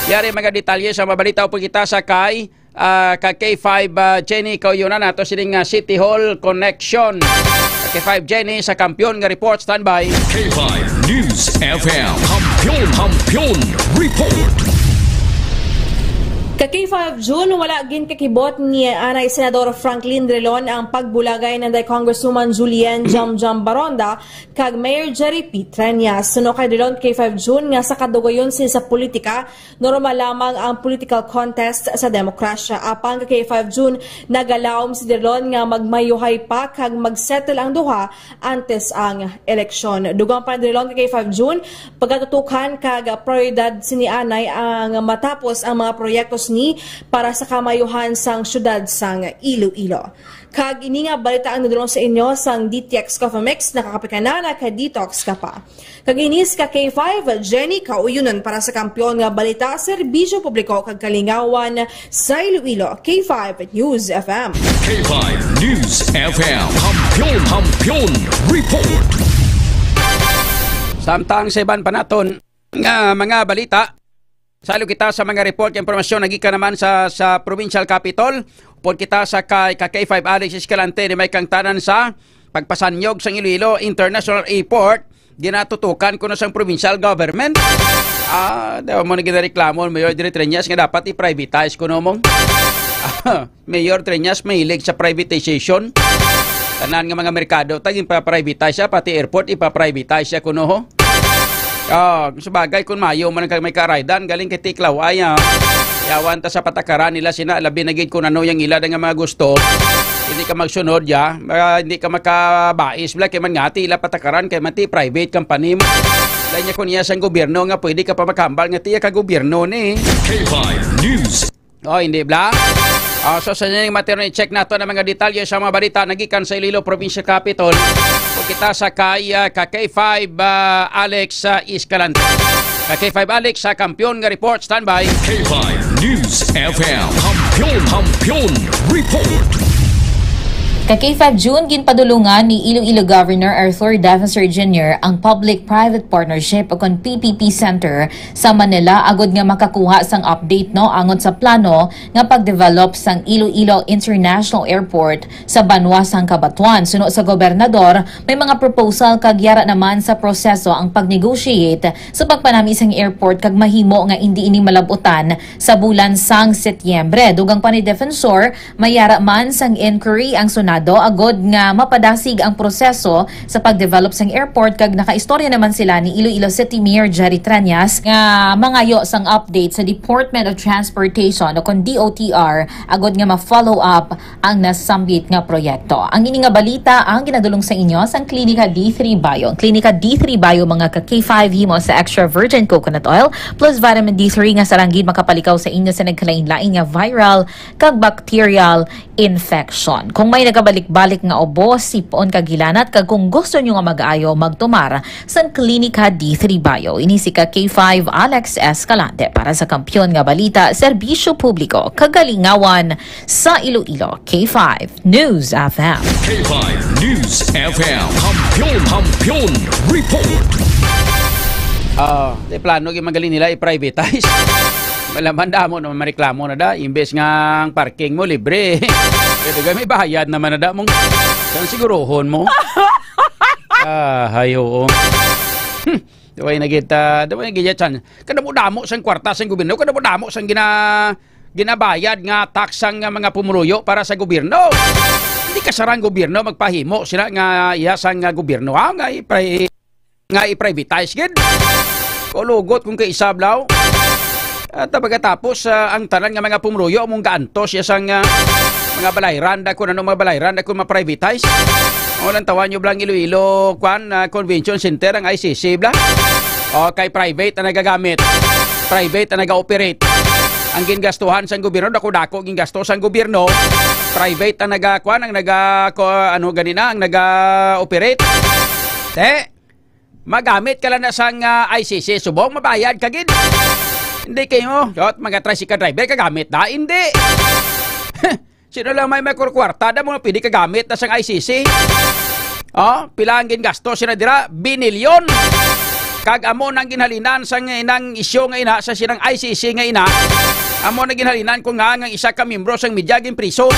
Yari mga detalye sa mabalita upod kita sa kay, ah, ka K five, ah, Jenny Kauyunan nato sining, ah, City Hall Connection. Ka K five Jenny sa Kampiyon nga report, standby. K five News F M, Kampiyon, Kampiyon Report. Ka K five June, wala gin kakibot ni anay Senador Franklin Rilon ang pagbulagay nanday Congresswoman Julian Jamjam Baronda kag Mayor Jerry P Treñas. Suno kay Rilon, K five June nga sa kadugayon sini sa politika, normal lamang ang political contest sa demokrasya. Apang ka K five June, nagalaom si Rilon nga magmayuhay pa kag magsettle ang duha antes ang eleksyon. Dugang pa ni Rilon ka K five June, pagatutukan kag prioridad sini anay ang matapos ang mga proyekto sini para sa kamayuhan sang syudad sang Iloilo. Kag ini nga balita ang nadulong sa inyo sang D T X Coffee Mix, nakakapikana na ka detox ka pa. Kag ini si ka K five, Jenny Kauyunan para sa Kampiyon nga Balita, Serbisyo Publiko kag Kalingawan sa Iloilo, K five News F M. K five News F M, Kampiyon, Kampiyon Report. Samtang sa iban pa naton nga mga balita, salo kita sa mga report kag impormasyon nagikan naman sa, sa provincial capital. Upod kita sa kay, ka K five Alex Escalante ni may kangtanan sa pagpasanyog sang Iloilo International Airport. Ginatutukan kuno sang provincial government. Ah, daw mo na ginareklamo ang Mayor Diri Treñas nga dapat i-privatize kuno mong. Mayor Treñas mahilig sa privatization. Tanan nga mga merkado, tag ipa-privatize siya, pati airport, ipa-privatize siya kuno, ho. Oh, sabagay, kung mayo man ang may karaydan, galing kay Tiklaw, ay, ah, yawan ta sa patakaran nila sina, labi na gid kung ano yung ila nga mga gusto. Hindi ka magsunod, ya. Ah, hindi ka makabais, bla, kay man nga, ti ila patakaran, kay man ti private company mo. Lain niya kung iya sang gobyerno nga pwede ka pa makahambal nga ti iya ka gobyerno ni. K five News. Oh, hindi, bla? Ah, so, sa ining matero, i-check nato ang mga detalye sa mga balita nagikan sa Iloilo Provincial Capitol. Kung kita sa kay, ah, ka K five, ah, Alex, ah, Escalante. Ka K five Alex, sa kampiyon nga report, standby. K five News F M. Kampiyon, kampiyon report. Ka K five June, ginpadulungan ni Iloilo Governor Arthur Defensor Junior ang Public-Private Partnership o kon P P P Center sa Manila agod nga makakuha sang update, no, angot sa plano nga pagdevelop sang Iloilo International Airport sa banwa sang Cabatuan. Suno sa gobernador, may mga proposal kag yara naman sa proseso ang pag-negotiate sa pagpanami sang airport kag mahimo nga indi ini malab-utan sa bulan sang Setyembre. Dugang pa ni Defensor, may yara man sang inquiry ang Senado agod nga mapadasig ang proseso sa pagdevelop sang airport kag nakaistorya naman sila ni Iloilo City Mayor Jerry Treñas nga mangayo sang update sa Department of Transportation o kon D O T R agod nga ma-follow up ang nasambit nga proyekto. Ang ini nga balita ang ginadulong sa inyo sang Klinika D three Bio. Ang Klinika D three Bio, mga ka K five, himo sa extra virgin coconut oil plus vitamin D three nga sarang gid makapalikaw sa inyo sa nagkalain-lain nga viral kag bacterial infection. Kung may nagabalik-balik nga ubo, sipon kag hilanat, kag kung gusto nyo nga mag-ayo, magtumar sang Klinika D three Bio. Ini si ka K five Alex Escalante para sa Kampiyon nga Balita, Serbisyo Publiko, Kagalingawan sa Iloilo, K five News F M. K five News F M. Kampiyon, kampiyon report. Ah, di plano gyud man gali nila i-privatize. Malaman damo naman mareklamo na da, imbes nga ang parking mo libre. Kaya may bayad naman na da mong sang sigurohon mo. Ah, ay, oo. Hmm. Daway na kita, daway na kita, chan. Kadamo-damo sang kwarta sang gobyerno, kadamo-damo sang gina-, ginabayad nga tax sang mga pumuluyo para sa gobyerno. Hindi kasarang gobyerno magpahimo sila nga iya sang, ah, gobyerno, ha, nga ipre-, nga i-privatize gid. Kulugot kung kaisa, blaw. At pagkatapos, ah, ang tanan nga mga pumuluyo among gaantos iya sang, ah, mga balayran, da kung ano mga balayran, da kung ma-privatize. Ang walang tawa nyo, blang Iloilo, kwan, ah, Convention Center, ang I C C, bla. O, kay private na nagagamit. Private na naga-operate. Ang gingastuhan sang gobyerno, dako-dako gingasto sang gobyerno. Private ang naga, kwan, ang naga, ko, ano, ganina, ang naga-operate. Te, magamit ka lang na sang, ah, I C C, subong mabayad ka gid. Hindi kayo, yot, mga tricycle driver, kagamit na, hindi. Sino lang may makwarkwarta na mo pwede kagamit na sang I C C? Oh, pila ang gingasto sila dira? Binilyon. Kag amo nang ginhalinan sang inang isyu nga ina, sa sinang I C C nga ina. Amo na ginhalinan ko nga, nga isa ka miyembro sang media ginpriso.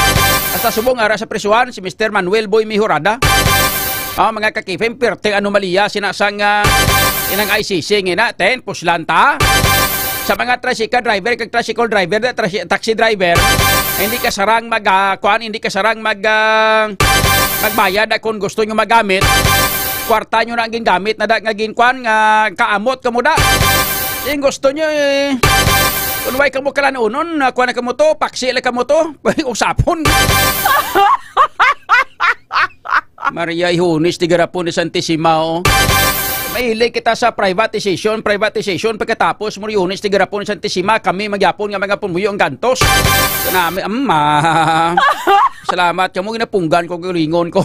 Hasta subong ara sa prisuhan si Mister Manuel Boy Mejorada. Ah, mga kakipim, pirte anomalya sina sang, ah, inang I C C nga ina, ten, puslan ta. Sa mga tricycle driver kag tricycle driver, da, trasi-, taxi driver, hindi ka sarang mag, ah, kuan, hindi ka sarang mag, ah, magbayad na kung gusto nyo magamit. Kwarta nyo na ang gingamit na da nga ginkuan nga kaamot ka mo da. Yung gusto nyo, eh, kung way ka mo kalanunon, na kuan na ka mo to, paksi lang ka mo to, usapon. Maria Ihones, tigarapon ni Santissima, oh. Mahilig kita sa privatization, privatization. Pagkatapos, Maria Ihones, tigarapon ni Santissima, kami magyapon nga mga pumuyo ang gantos. Kanami, amma. Salamat kamo, ginapunggan ko, galingon ko.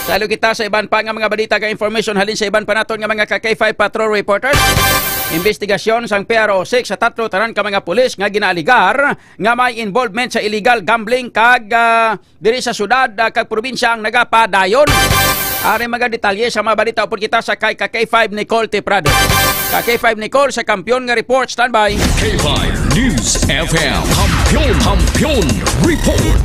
Salo kita sa iban pa nga mga balita kag information halin sa iban pa naton nga mga ka K five Patrol reporters. Investigasyon sang P R O six sa tatlo tanan ka mga pulis nga ginaaligar nga may involvement sa illegal gambling kag, ah, diri sa syudad, ah, kag probinsya ang nagapadayon. Ari mga detalye sa mga balita upod kita sa kay ka K five Nicole Tiprado. Ka K five Nicole sa Kampiyon nga Report, standby. K five News F M. Kampiyon, Kampiyon Report.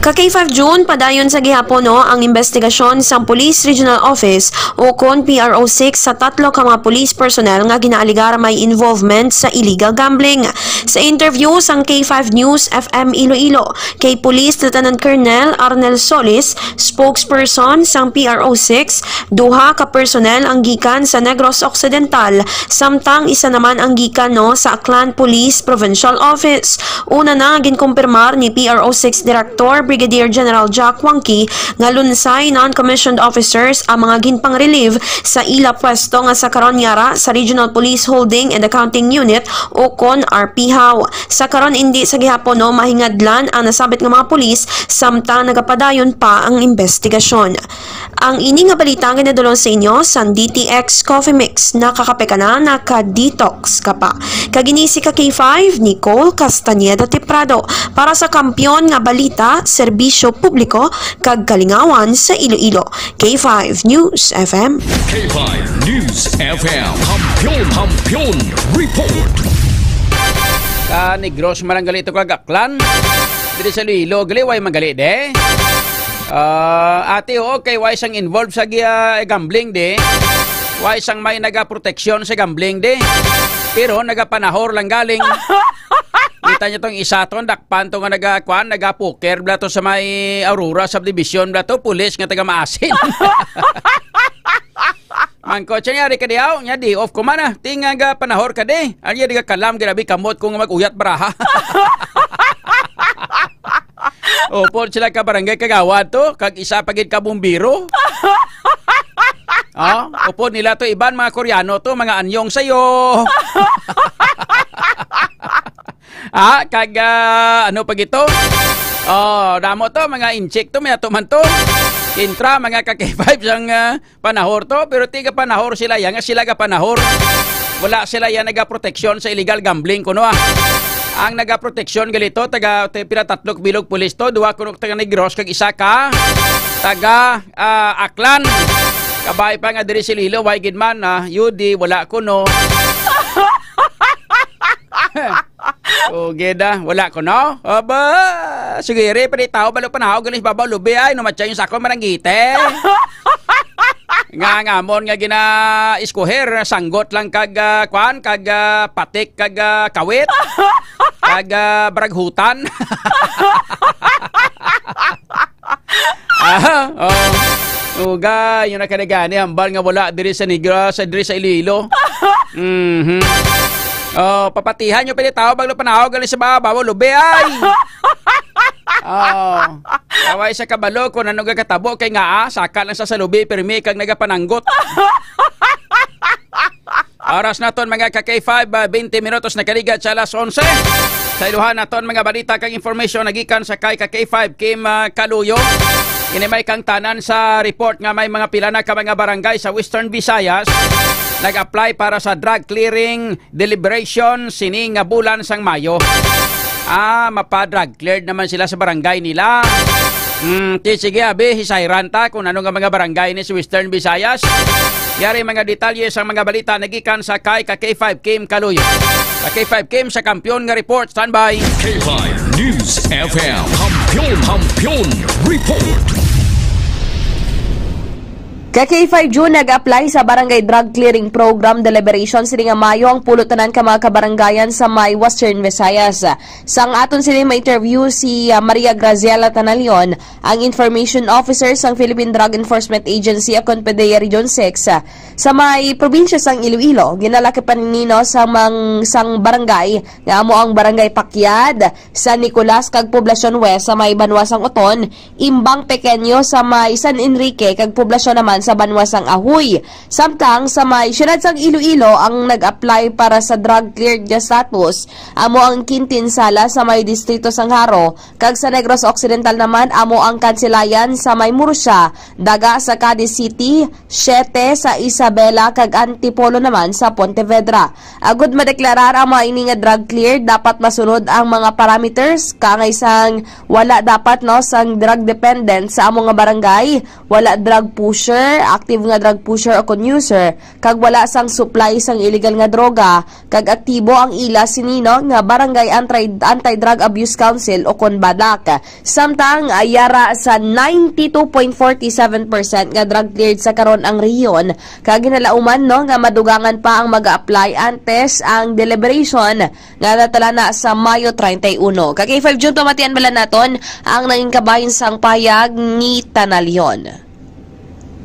Ka K five June, padayon sa gihapon, no, ang investigasyon sang Police Regional Office o kon P R O six sa tatlo ka mga police personnel nga ginaaligar may involvement sa illegal gambling. Sa interview sang K five News F M Iloilo kay Police Lieutenant Colonel Arnel Solis, spokesperson sang P R O six, duha ka personnel ang gikan sa Negros Occidental, samtang isa naman ang gikan, no, sa Aklan Police Provincial Office. Una na nga ginkumpirmar ni P R O six Director Brigadier General Jack Wangki nga lunsay non-commissioned officers ang mga ginpang-relieve sa ila pwesto nga sa karon yara sa Regional Police Holding and Accounting Unit o kon R P HAW. Sa karon, indi sa gihapon, no, mahingadlan ang nasabit nga mga pulis, samtang nagapadayon pa ang investigasyon. Ang ini nga balita ang ginadulong sa inyo sang D T X Coffee Mix. Nakakape ka na, naka-detox ka pa. Kag ini si ka K five, Nicole Castañeda Tiprado, para sa Kampiyon nga Balita, Serbisyo Publiko, kag Kalingawan sa Iloilo. K five News F M. K five News F M. Kampiyon, Kampiyon Report. Ka Negros man ang gali to kag Aklan. Diri sa Iloilo, gali, way magali de. Ah, ate, oo, kay way sang involved sa gi-, ah, gambling de. Way sang may nagaproteksyon sa gambling de. Pero nagapanahor lang galing. Kita niyo tong isa to, dakpan to nga naga-, kuan, nagapoker bla to sa may Aurora Subdivision bla to, pulis nga taga Maasin. Mangko, siya yari ka diyaw, nya di off ko man, ah. Tinga ga panahor ka di. Ano di ka kalam, grabe kamot kung mag-uyat baraha. Upod sila ka barangay kagawad to, kag isa pa gid ka bumbiro. Ah, upod nila to iban mga Koreano to, mga anyong sayo. Ah, kag, ah, ano pa gito? Oh, damo to, mga incheck to, may ato man to. Intra, mga ka K five sang, ah, panahor to, pero tiga panahor sila yan, nga sila ga panahor. Wala sila yan nagaproteksyon sa illegal gambling kuno, ah. Ang nagaproteksyon galito, taga, te-, pila, tatlo ka bilog pulis to, duha kuno taga Negros, kag isa ka taga, ah, Aklan. Kabay pa nga diri si Lilo, way gid man, ah, yudi, wala kuno. O, geda, wala kuno. Aba, sige, re, pwede tao, balo pa na ako, galing babaw, lubi, ay, numatsa yung sako, maranggite. Nga, nga, amon nga gina-iskuher, sanggot lang kag, ah, kwan, kag, ah, patik, kag, ah, kawit, kag, ah, baraghutan. Aha, oh. Uga, yun na kanagani, hambal nga wala diri sa Negros, sa, diri sa Iloilo. Mhm. Oh, papatihan nyo pili tao, baglo panahog, gali sa babaw, lubi, ay! Oh. Away sa kabalo kung ano gagkatabo kay nga, ah, saka lang sa salubi, pirmi kag nagapananggot. Oras naton, mga ka K five, ah, twenty minutos nakaligat sa alas onse. Sa iluhan naton, mga balita kag information nagikan sa kay ka K five, Kim, ah, Kaluyo. Ini may kangtanan sa report nga may mga pila na ka mga barangay sa Western Visayas nag-apply para sa drug clearing deliberation sini nga bulan sang Mayo. Ah, mapa-drug cleared naman sila sa barangay nila. Hmm, ti-, sige, abi, hisayran ta kung ano nga mga barangay ni sa Western Visayas. Yari mga detalye sa mga balita nagikan sa kay ka K five Kim Kaluyo. Ka K five Kim sa Kampiyon nga Report. Standby. K five News F M. Kampiyon, Kampiyon Report. Ka K five June nag-apply sa Barangay Drug Clearing Program Deliberation sini nga Mayo ang pulo tanan ka mga kabarangayan sa may Western Visayas. Sang aton sini ma-interview si, ah, Maria Graziela Tanalion, ang Information Officer sang Philippine Drug Enforcement Agency akon PDEA Region six, ah, sa may probinsya sang Iloilo. Ginalaki pa nino sa mang-, sang barangay nga amo ang Barangay Pakyad, San Nicolas kag Poblacion West sa may banwa sang Oton, Imbang Pequeño sa may San Enrique kag Poblacion naman sa banwa sang Ajuy. Samtang sa may siyudad sang Iloilo ang nag-apply para sa drug cleared nga status, amo ang Quintin Sala sa may distrito sang Jaro, kag sa Negros Occidental naman amo ang Kansilayan sa may Murcia, Daga sa Cadiz City, Siete sa Isabela, kag Antipolo naman sa Pontevedra. Agud madeklarar ang mga ini nga drug cleared, dapat masunod ang mga parameters, kaangay sang wala dapat, no, sang drug dependent sa amo nga barangay, wala drug pusher, active nga drug pusher o kon user, kag wala sang supply sang illegal nga droga, kag aktibo ang ila sini, no, nga Barangay Anti-, Anti-Drug Abuse Council o kon BADAC. Samtang, ah, yara sa ninety-two point forty-seven percent nga drug cleared sa karon ang rehiyon, kag ginalauman, no, nga madugangan pa ang mag-a-apply antes ang deliberation nga natala na sa Mayo treinta y uno. Ka K five June, pamatian bala naton ang nangin kabahin sang pahayag ni Tanalion.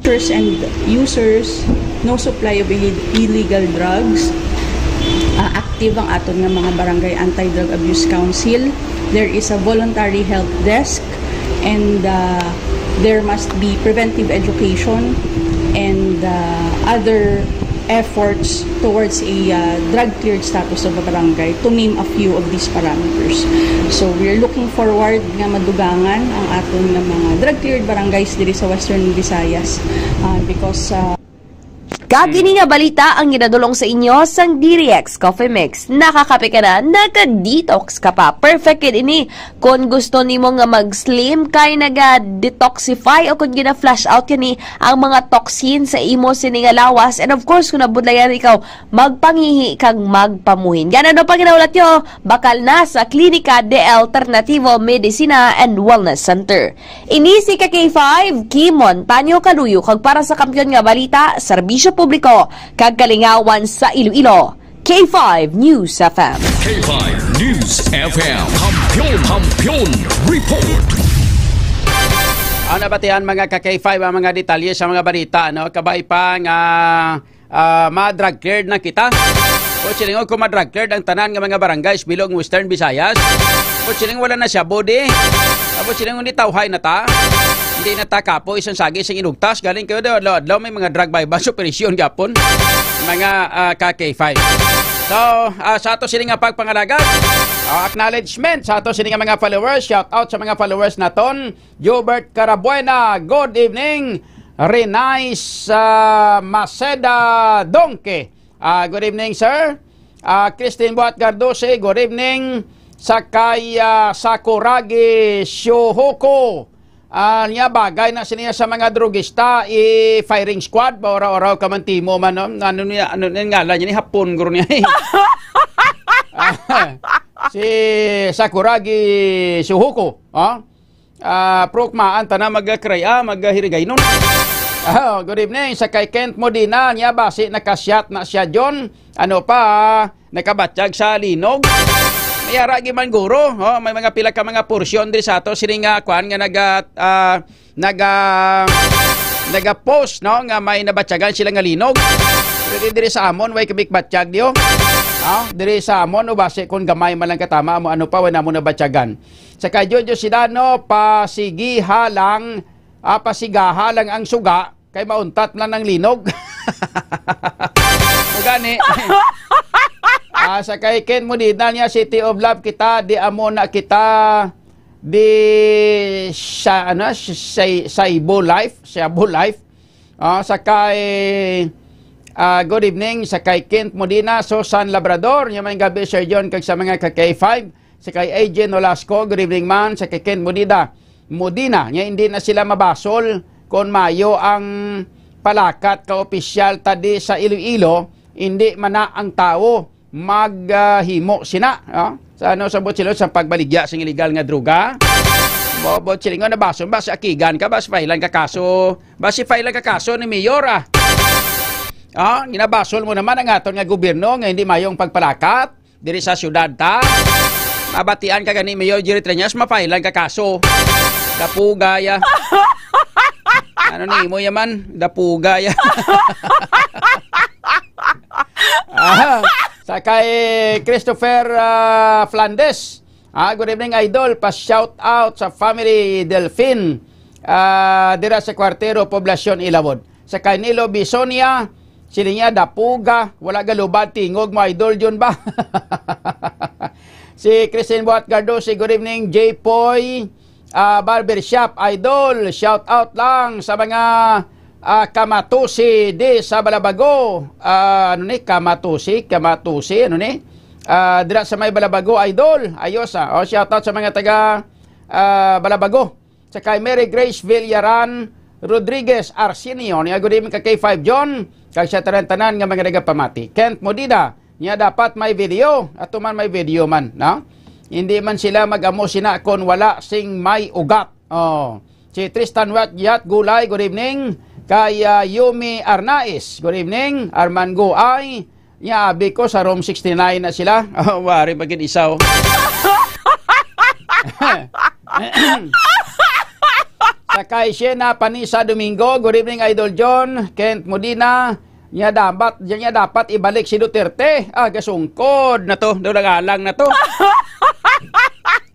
Users and users, no supply of illi-, illegal drugs. Ah, active ang aton nga mga barangay anti-drug abuse council. There is a voluntary help desk, and, uh, there must be preventive education and, uh, other efforts towards a, uh, drug cleared status of a barangay, to name a few of these parameters. So, we're looking forward nga madugangan ang aton nga mga drug cleared barangays diri sa Western Visayas, uh, because, uh, Kag ini nga balita ang ginadulong sa inyo sang D D X Coffee Mix. Nakakape ka na, naka-detox ka pa. Perfect gid ini kon gusto nimo nga mag-slim, kay naga-detoxify o kon gina-flush out gani ang mga toxin sa imo sini nga lawas. And of course, kung nabudlayan ikaw, magpangihi kag magpamuhin. Gana, ano pa ginahulat nyo? Bakal na sa Klinika de Alternativo Medicina and Wellness Center. Ini si ka K five, Kim Montaño Kaluyo, kag para sa Kampiyon nga Balita, Serbisyo Publiko, kag Kalingawan sa Iloilo, K five News F M. K five News F M. Kampiyon, Kampiyon Report. Ang nabatian, mga ka K five, ang mga detalye sa mga balita, no? Kabay pa nga, ah, ma-drug cleared na kita. O silingon ko, ma-drug cleared ang tanan nga mga barangays bilog Western Visayas. O siling wala na siya body. Abo siling ni tawhay na ta. Hindi na ta kapoy isang sagi sing inugtas. Galing kayo daw, adlaw-adlaw may mga drug buy-bust operation gapon. Mga, ah, ka K five. So, ah, sa ato sini nga pagpangalagad, ah, acknowledgement sa ato sini nga mga followers. Shout out sa mga followers naton. Gilbert Carabuena, good evening. Renais, ah, Maceda Donke, ah, good evening, sir. Ah, Christine Buat Gardusi, good evening. Sa kay, ah, Sakuragi Shuhoko, ah, niya bagay na siniya sa mga drugista, i-firing squad, ba, oraw-oraw ka man timo man, no? Ano niya, ano niya ngalan niya ni Hapon, guro niya. Ah, si Sakuragi Shuhoko, oh? Ah, pro kmaan ta na mag-cry, ah, maghirigaynon. Ah, good evening sa kay Kent Modina, niya basi nakasyat na siya, John. Ano pa, ah, nakabatyag sa linog? May ara gi man guro, oh, may mga pila ka mga porsyon diri sa ato sini nga kwan nga naga, ah, naga, naga-post, no, nga may nabatyagan sila nga linog. Pero diri sa amon, way kami batyag diyo. Ah, diri sa amon, o basi kung gamay man lang katama mo, ano pa, wala mo nabatyagan. Sa kay Jojo Sidano, pasigiha lang, ah, pasigaha lang ang suga, kay mauntat lang ng linog. O gani. Ah, sa kay Ken Munida niya, City of Love kita, di amo na kita, di sa, ano, sa, Saibo Life, Saibo Life. Ah, sa kay, ah, good evening, sa kay Kent Modina, Susan Labrador, niya may gabi, Sir John, kag sa mga ka K five. Sa kay A J Nolasco, good evening man. Sa kay Ken Modida, Modina, nga hindi na sila mabasol kon mayo ang palakat ka opisyal tadi sa Iloilo, hindi man na ang tawo maghimo sina, no? Sa ano sa butsilon sa pagbaligya sa illegal nga droga? Bobot silingon na bason ba si Akigan ka ba si file ka kaso? Ba si file ka kaso ni Mayor, ah? Ah, ginabasol mo naman ang aton nga gobyerno nga hindi mayong pagpalakat diri sa syudad ta. Mabatian ka gani, Mayor Jerry Treñas, mapailan ka kaso. Dapuga ya. Ano ni imo yaman? Dapuga ya. Ah, sa kay Christopher, ah, Flandes. Ah, good evening, Idol. Pa-shout out sa family Delfin, ah, dira sa Kwartero, Poblacion, Ilawod. Sa kay Nilo Bisonia, sila niya, dapuga, wala galubad, tingog mo, Idol, Jun ba? Si Christine Buat Gardosi, good evening, J Poy, ah, Barbershop, Idol, shout out lang sa mga, ah, kamatusi di sa Balabago. Ah, ano ni, kamatusi, kamatusi, ano ni? Ah, dira sa may Balabago, Idol. Ayos, ah. Oh, shout out sa mga taga, ah, Balabago. Sa kay Mary Grace Villaran, Rodriguez Arsenio, niya, "Good evening ka K five John, kag sa tanan-tanan nga mga nagapamati." Kent Modida, niya, "Dapat may video, ato man may video man, no? Hindi man sila mag-amo sina kon wala sing may ugat." Oh. Si Tristan Watyat Gulay, "Good evening." Kay, ah, Yumi Arnaiz, "Good evening." Arman Guay, niya, "Abi ko sa room sixty-nine na sila." Oh, wari magin isaw. Sa kay Shena Panisa Domingo, "Good evening, Idol John." Kent Modina, niya, "Dapat, niya, dapat ibalik si Duterte." Ah, gasungkod na to, daw nagalang na to.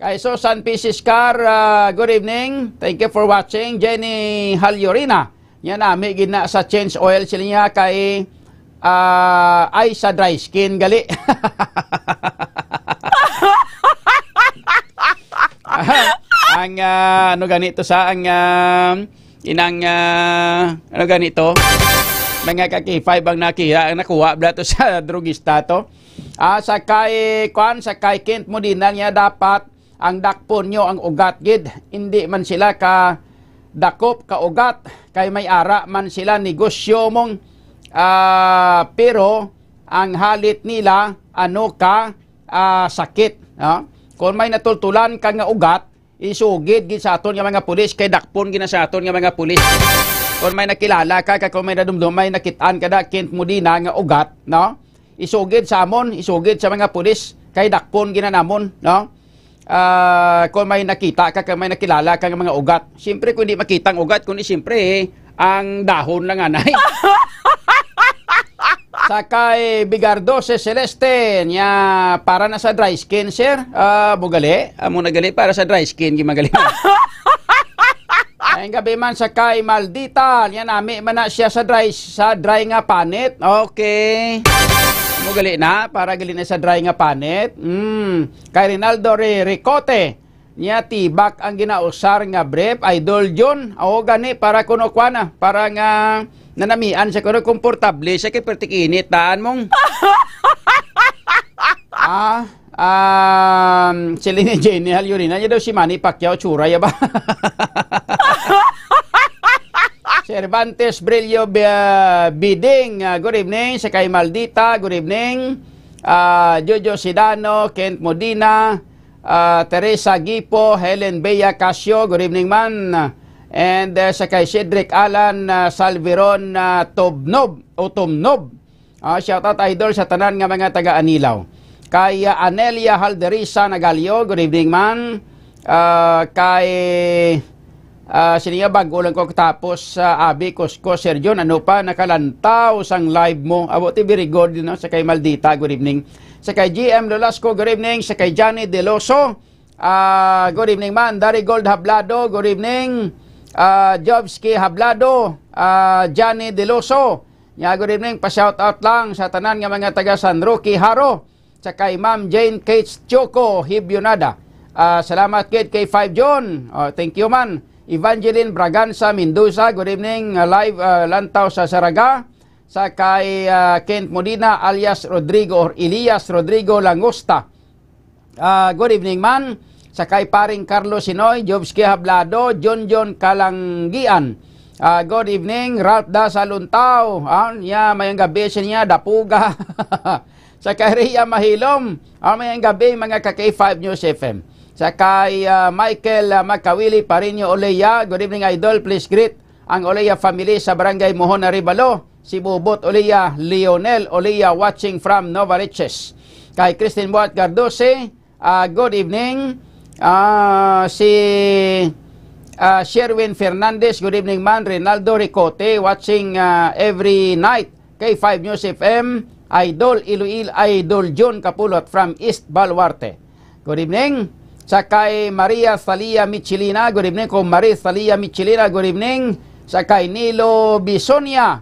Kay Susan P. Siscar, ah, "Good evening. Thank you for watching." Jenny Halyorina, niya, "Nami gid na sa change oil sila niya kay, ah, ay sa dry skin gali." Ang, ah, ano gani to sa, ang, ah, inang, ah, ano gani to? Mga ka-K five ang nakira, ang nakuha bala to sa drugista to. Ah, sa kay, kuan, sa kay Kent Modina niya, "Dapat ang dakpon nyo ang ugat gid. Hindi man sila ka dakop ka ugat, kay may ara man sila negosyo mong, ah, pero ang halit nila ano ka, ah, sakit, no? Kung may natultulan ka nga ugat, isugid gid sa aton nga mga pulis, kay dakpon gid na sa aton nga mga pulis. Kung may nakilala ka, kay kung may nadumdum, may nakitaan ka da, Kent Modina nga ugat, no? Isugid sa amon, isugid sa mga pulis, kay dakpon gid na namon, no? Ah, kung may nakita ka, kung may nakilala ka nga mga ugat. Siyempre, kung di makita ang ugat, kundi siyempre, ang dahon lang, anay. Sa kay Bigardo si Celeste, niya, "Para na sa dry skin, sir." Ah, mo gali? Amo na gali, para sa dry skin, gid magaling. Ay, ang gabi man sa kay Maldita, niya, "Nami man na siya sa dry, sa dry nga panit." Okay. Mo gali na, para gali na sa dry nga panit. Mm. Kay Rinaldo Re-, Ricote, niya, "Tibak ang ginausar nga brief, Idol Jun." O gani, para kuno kuana, para nga nanamian siya kuno, komportable siya kay perti init, daan mong. Ah, um, sila ni Jenny Halyorina, niya daw si Manny Pacquiao, tsura ya ba? Cervantes Brillo Bi-, Biding, ah, "Good evening." Sa kay Maldita, "Good evening." Ah, Jojo Sidano, Kent Modina, ah, Teresa Gipo, Helen Bea Casio, "Good evening man." And, ah, sa kay Cedric Alan, ah, Salveron, ah, Tobnob, o Tumnob. Ah, shout out, Idol, sa tanan nga mga taga Anilaw. Kay, ah, Anelia Halderisa Nagalio, "Good evening man." Ah, kay, ah, sini nga, "Bago lang ko katapos sa abi, kusko, Sir John, ano pa, nakalantaw sang live mo." Abo ti very good, no? Sa kay Maldita, "Good evening." Sa kay G M Lolasco, "Good evening." Sa kay Johnny Deloso, ah, "Good evening man." Dari Gold Hablado, "Good evening." Ah, Jobski Hablado, ah, Johnny Deloso, niya, "Good evening, pa-shout out lang sa tanan nga mga taga San Roque, Jaro." Sa kay Ma'am Jane Kate Choco Hibionada. Ah, salamat gid kay Five John. Oh, thank you man. Evangeline Braganza Mendoza, "Good evening, ah, live, ah, lantaw sa Saraga." Sa kay, ah, Kent Modina alias Rodrigo or Elias Rodrigo Langosta. Ah, "Good evening man." Sa kay paring Carlos Sinoy, Jobski Hablado, John John Kalanggian. Ah, "Good evening, Ralph Dasa Luntao." Ah, niya, mayong gabi sa niya, Dapuga. Sa kay Rhea Mahilom, ah, mayong gabi, mga ka K five News F M. Sa kay, ah, Michael, ah, Makawili Parinyo Oleya, "Good evening, Idol. Please greet ang Oleya family sa Barangay Mohon, Arevalo. Si Bubot Oleya, Lionel Oleya, watching from Novaliches." Kay Christine Buat Gardose, ah, "Good evening." Ah, si, ah, Sherwin Fernandez, "Good evening man." Reynaldo Ricote, watching, ah, every night. K five News F M, Idol Iloilo, Idol John Kapulot from East Baluarte. Good evening. Sa kay Maria Thalia Michelina, good evening. Kung Maria Thalia Michelina, good evening. Sa kay Nilo Bisonia,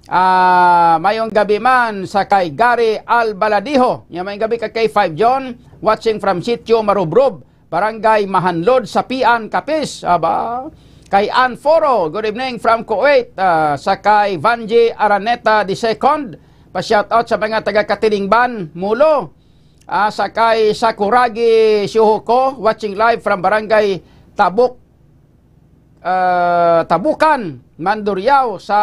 ah, mayong gabi man. Sa kay Gary Albaladiho, niya, "Mayong gabi ka K five John, watching from Sitio Marubrob, Barangay Mahanlod, Sapian, Capiz." Aba. Kay Ann Foro, "Good evening from Kuwait." Ah, sa kay Vanji Araneta the second, pa-shout out sa mga taga Katilingban, Mulo. Ah, sa kay Sakuragi Shuhoko, watching live from Barangay Tabuk, ah, Tabukan, Mandurriao, sa,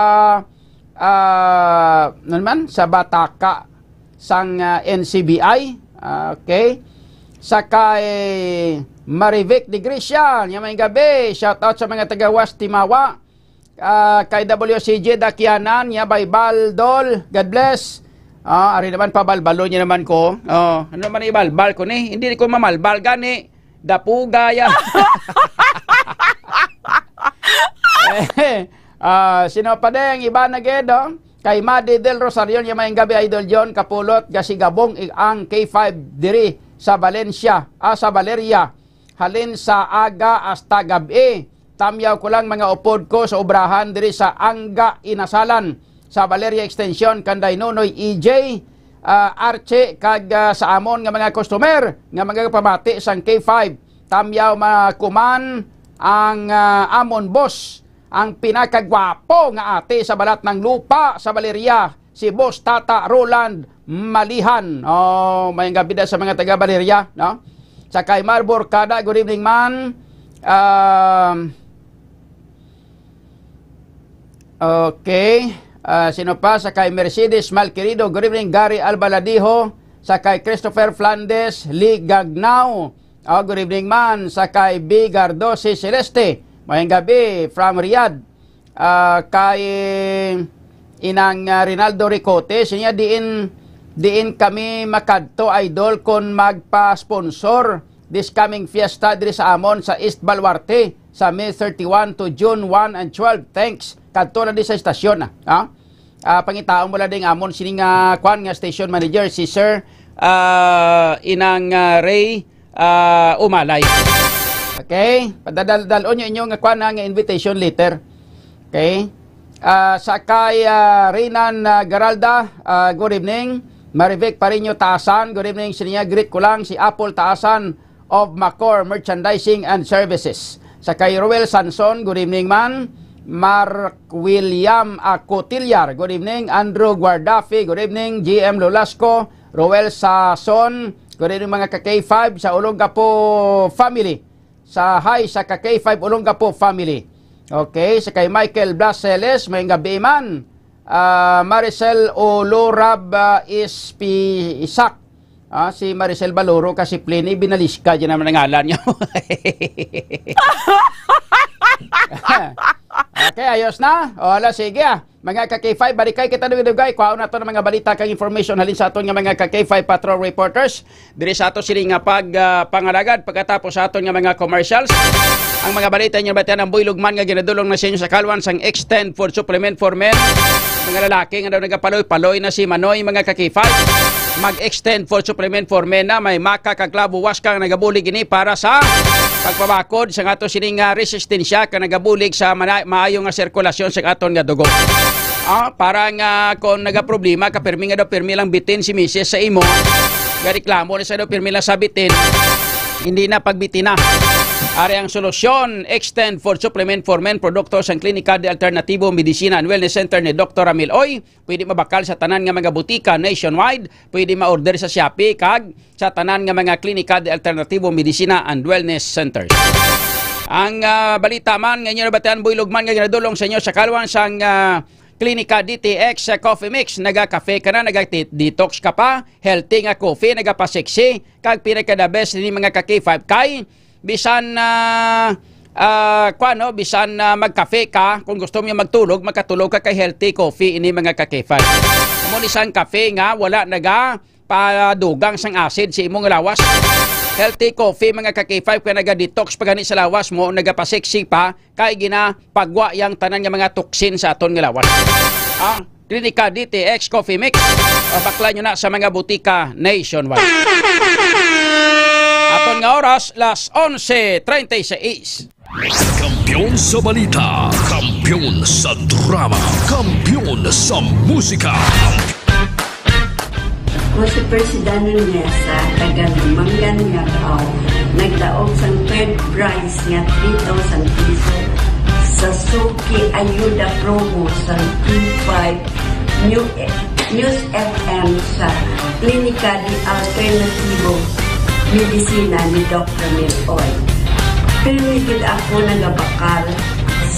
ah, ano man, sa Bataka sang, ah, N C B I. Okay. Sa kay Marivic de Gracia, niya may gabi. Shout out sa mga taga West Timawa. Ah, kay W C J Dakianan, niya Baybal, Dol. God bless. Ah, ari naman, pabalbalo niya naman ko. Oh, ano naman ibalbal ko ni? Hindi ko mamalbal gani. Dapuga ya. Eh, ah, sino pa din? Iba na gid, oh. Kay Madi Del Rosario, niya may gabi, Idol John Kapulot, gasigabong i-, ang K five diri sa Valencia, ah, sa Valeria. Halin sa aga hasta gab-i. Tamyaw ko lang, mga upod ko sa obrahan diri sa Angga Inasalan, sa Valeria Extension, kanday Nonoy E J, ah, Archie, kag, ah, sa amon nga mga customer nga magapamati sang K five. Tamyaw makuman ang, ah, amon boss, ang pinakagwapo nga ate sa balat ng lupa sa Valeria, si Boss Tata Roland Malihan. Oh, may gabi da sa mga taga Valeria, no? Sa kay Marbor Kada, good evening, man. Um, okay. Ah, sino pa? Sa kay Mercedes Malquerido, good evening. Gary Albaladiho, sa kay Christopher Flandes, Lee Gagnao. Oh, good evening, man. Sa kay B Gardo, si Celeste. Mayang gabi from Riyadh. Ah, kay Inang, ah, Rinaldo Ricote, siya, diin, diin kami makadto, Idol, kon magpa-sponsor this coming fiesta diri sa amon sa East Baluarte sa May thirty-one to June one and twelve. Thanks. Kadto na di sa estasyon, ah. Ha? Ah, pangitaon mo lang ding amon sini nga kwan nga station manager, si Sir, ah, Inang, ah, Ray, ah, Umalay. Okay? Padadal-dalon niyo inyo nga kwan, ah, nga invitation letter. Okay? Ah, sa kay, ah, Renan, ah, Garalda, ah, good evening. Marivic Pariño Tasan, good evening. Siniya, greet ko lang si Apple Taasan of Macor Merchandising and Services. Sa kay Roel Sanson, good evening, man. Mark William Acotillar, good evening. Andrew Guardafi, good evening. G M Lolasco, Roel Sason, good evening, mga ka K five sa Olongapo family. Sa hi sa ka K five Olongapo family. Okay, sa kay Michael Blaseles, may gabi man. Ah, Maricel Olorab, ah, Ispi-, Isak. Ah, si Maricel Baloro kasi Pliny Binaliska, dyan naman ang ngalan niya. Okay, ayos na. O, ala, sige, ah. Mga ka K five, balikay kita dugay-dugay. Kuhaon nato ng mga balita kag information halin sa aton nga mga ka K five patrol reporters. Diri sa ato sini nga pag, ah, pangalagad pagkatapos sa aton nga mga commercials. Ang mga balita inyo batian ang Boy Lugman nga ginadulong na sa inyo sa kalwan sang Extend Food Supplement for Men. Mga lalaki nga daw nagapaloy-paloy na si Manoy, mga ka K five. Mag-Extend Food Supplement for Men na may maka kag klabo waskang nagabulig ini para sa pagpabakod sa ato sini nga resistensya ka nagabulig sa mana-, maayo nga sirkulasyon sa aton nga dugo. Ah, para nga kung nagaproblema ka, pirmi nga daw, pirmi lang bitin si misis sa imo, gareklamo na sa daw, pirmi lang sa bitin, hindi na pagbitina. Ari ang solusyon, Extend Food Supplement for Men, produkto sang Klinika de Alternativo Medicina and Wellness Center ni Doktor Ramil Oy. Pwede mabakal sa tanan nga mga butika nationwide. Pwede ma-order sa Shopee kag sa tanan nga mga Klinika de Alternativo Medicina and Wellness Centers. Ang, ah, balita man nga inyo nabatian, Boy Lugman, nga ginadulong sa inyo sa kalwan sang, ah, Klinika D T X, ah, Coffee Mix. Naga-cafe ka na, naga-detox ka pa, healthy nga coffee, nagapa-sexy, kag pinaka-the best ni mga ka K five kay bisan, ah, ah, kuwan, no? Bisan, ah, magkafe ka, kung gusto mo magtulog, makatulog ka kay healthy coffee ini, mga ka K five. Amo ni sang kafe nga wala naga padugang sang acid sa imong lawas. Healthy coffee, mga ka K five, kay naga-detox pa gani sa lawas mo, nagapa-sexy pa, kay ginapagwa yang tanan nga mga toxin sa aton nga lawas. Ah, Klinika D T X Coffee Mix. Pabaklan nyo na sa mga butika nationwide. Aton nga oras, las onse treinta y seis. Kampiyon sa balita, kampiyon sa drama, kampiyon sa musika. Ako si Percy Danon Mesa, taga Lumangan, Ngabao. Nagdaog sang third prize nga three thousand piso sa Suki Ayuda Promo sa Team five New, News F M sa Klinika de Alternativo Medicina ni Doktor Mil Oy. Pirmi gid ako nagabakal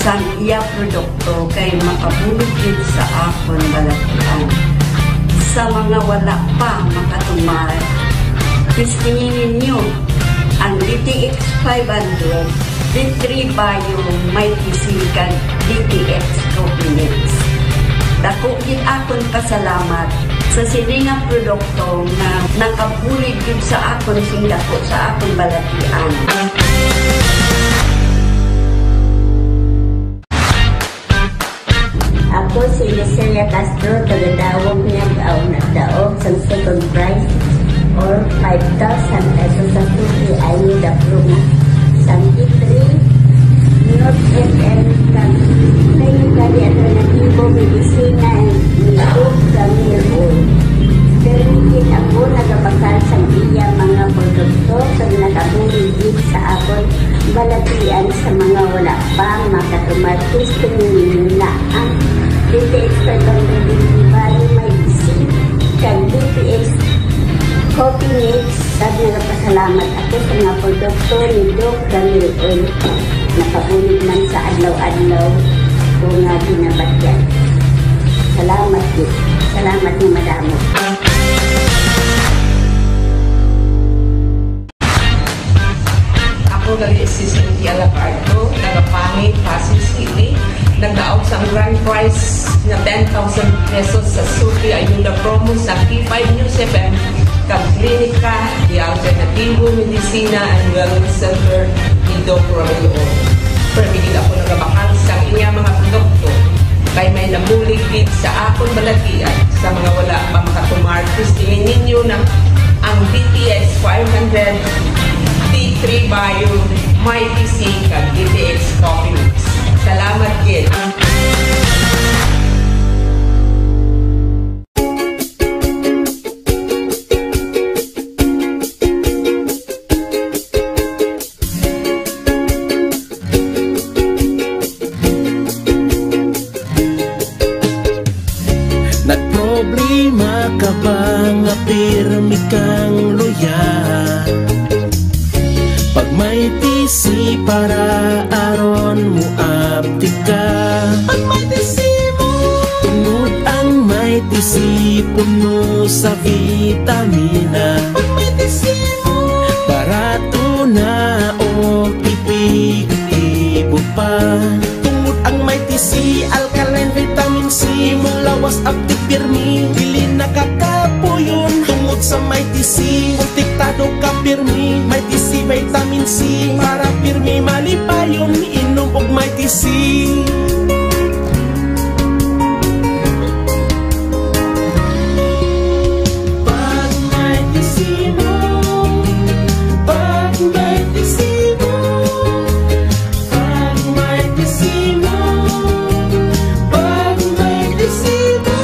sang iya produkto kay makabulig gid sa akon balatian. Sa mga wala pa makatumar, testingi ninyo ang D T X five hundred, D three Bio, Mighty C, kag D T X Coffee Mix. Dako gid akon pasalamat sa sini nga produkto nga nakabulig gid sa akon sing dako sa akon balatian. Ako si Lucilla Castro, taga-Daob, Miag-ao, nagdaog sang second prize or five thousand pesos sa Suki Ayuda Promo sang D three News F M kag Clinical Alternatibo Medicina ni Doc Ramiro. Pero gid ako nagabakal sang iya mga produkto kag nakabulig gid sa akon balatian sa mga wala pa makatumar. Testingi ninyo na ang D T X five hundred Delivery, may isip kag D T X Coffee Mix. Kag nagapasalamat ako sa mga produkto ni Doc Ramil L. Nakabulig man sa adlaw-adlaw ko nga ginabatyan. Salamat gid. Salamat nga madamo. Ako gali si Cynthia Labardo, taga Pangit, Pasig City. Nagdaog sang grand prize nga ten thousand pesos sa Suki Ayuda Promo sa P five News F M kag Klinika de Alternativo Medicina and Wellness Center ni Doc Romeo. Permi gid ako nagabakal sa iya mga produkto kay may nabulig gid sa akon balatian sa mga wala pa makatumar. Testingi ninyo na ang D T X five hundred, D three Bio, Mighty C, kag D T X Coffee Mix. Salamat gid. Nagproblema ka ba nga pirmi kang luya? Pag may T C para aron muaptik ka. Pag may T C mo. Tungod ang may T C puno sa vitamina. Pag may T C mo. Barato na o epektibo pa. Tungod ang may T C, alkaline vitamin C, imong lawas aptik pirmi, dili nakakapuyon. Tungod sa may T C, protektado ka pirmi, may T C vitamin C, para pirmi malipayon, inom og may T C. Pag may T C mo, pag may T C mo, pag may T C mo, pag may T C mo.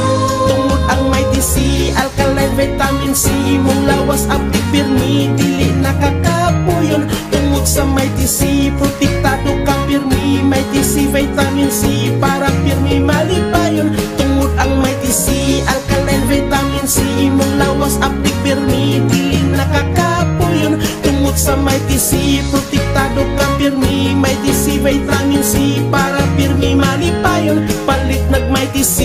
Tungod ang may T C, alkaline vitamin C, imong lawas aptik pirmi, dili nakakapuyon. Tungod sa may T C, protektado ka pirmi, may T C vitamin C, para pirmi malipayon. Tungod ang may T C, alkaline vitamin C, imong lawas aptik pirmi, dili nakakapuyon. Tungod sa may T C, protektado ka pirmi, may T C vitamin C, para pirmi malipayon. Palit nag may T C.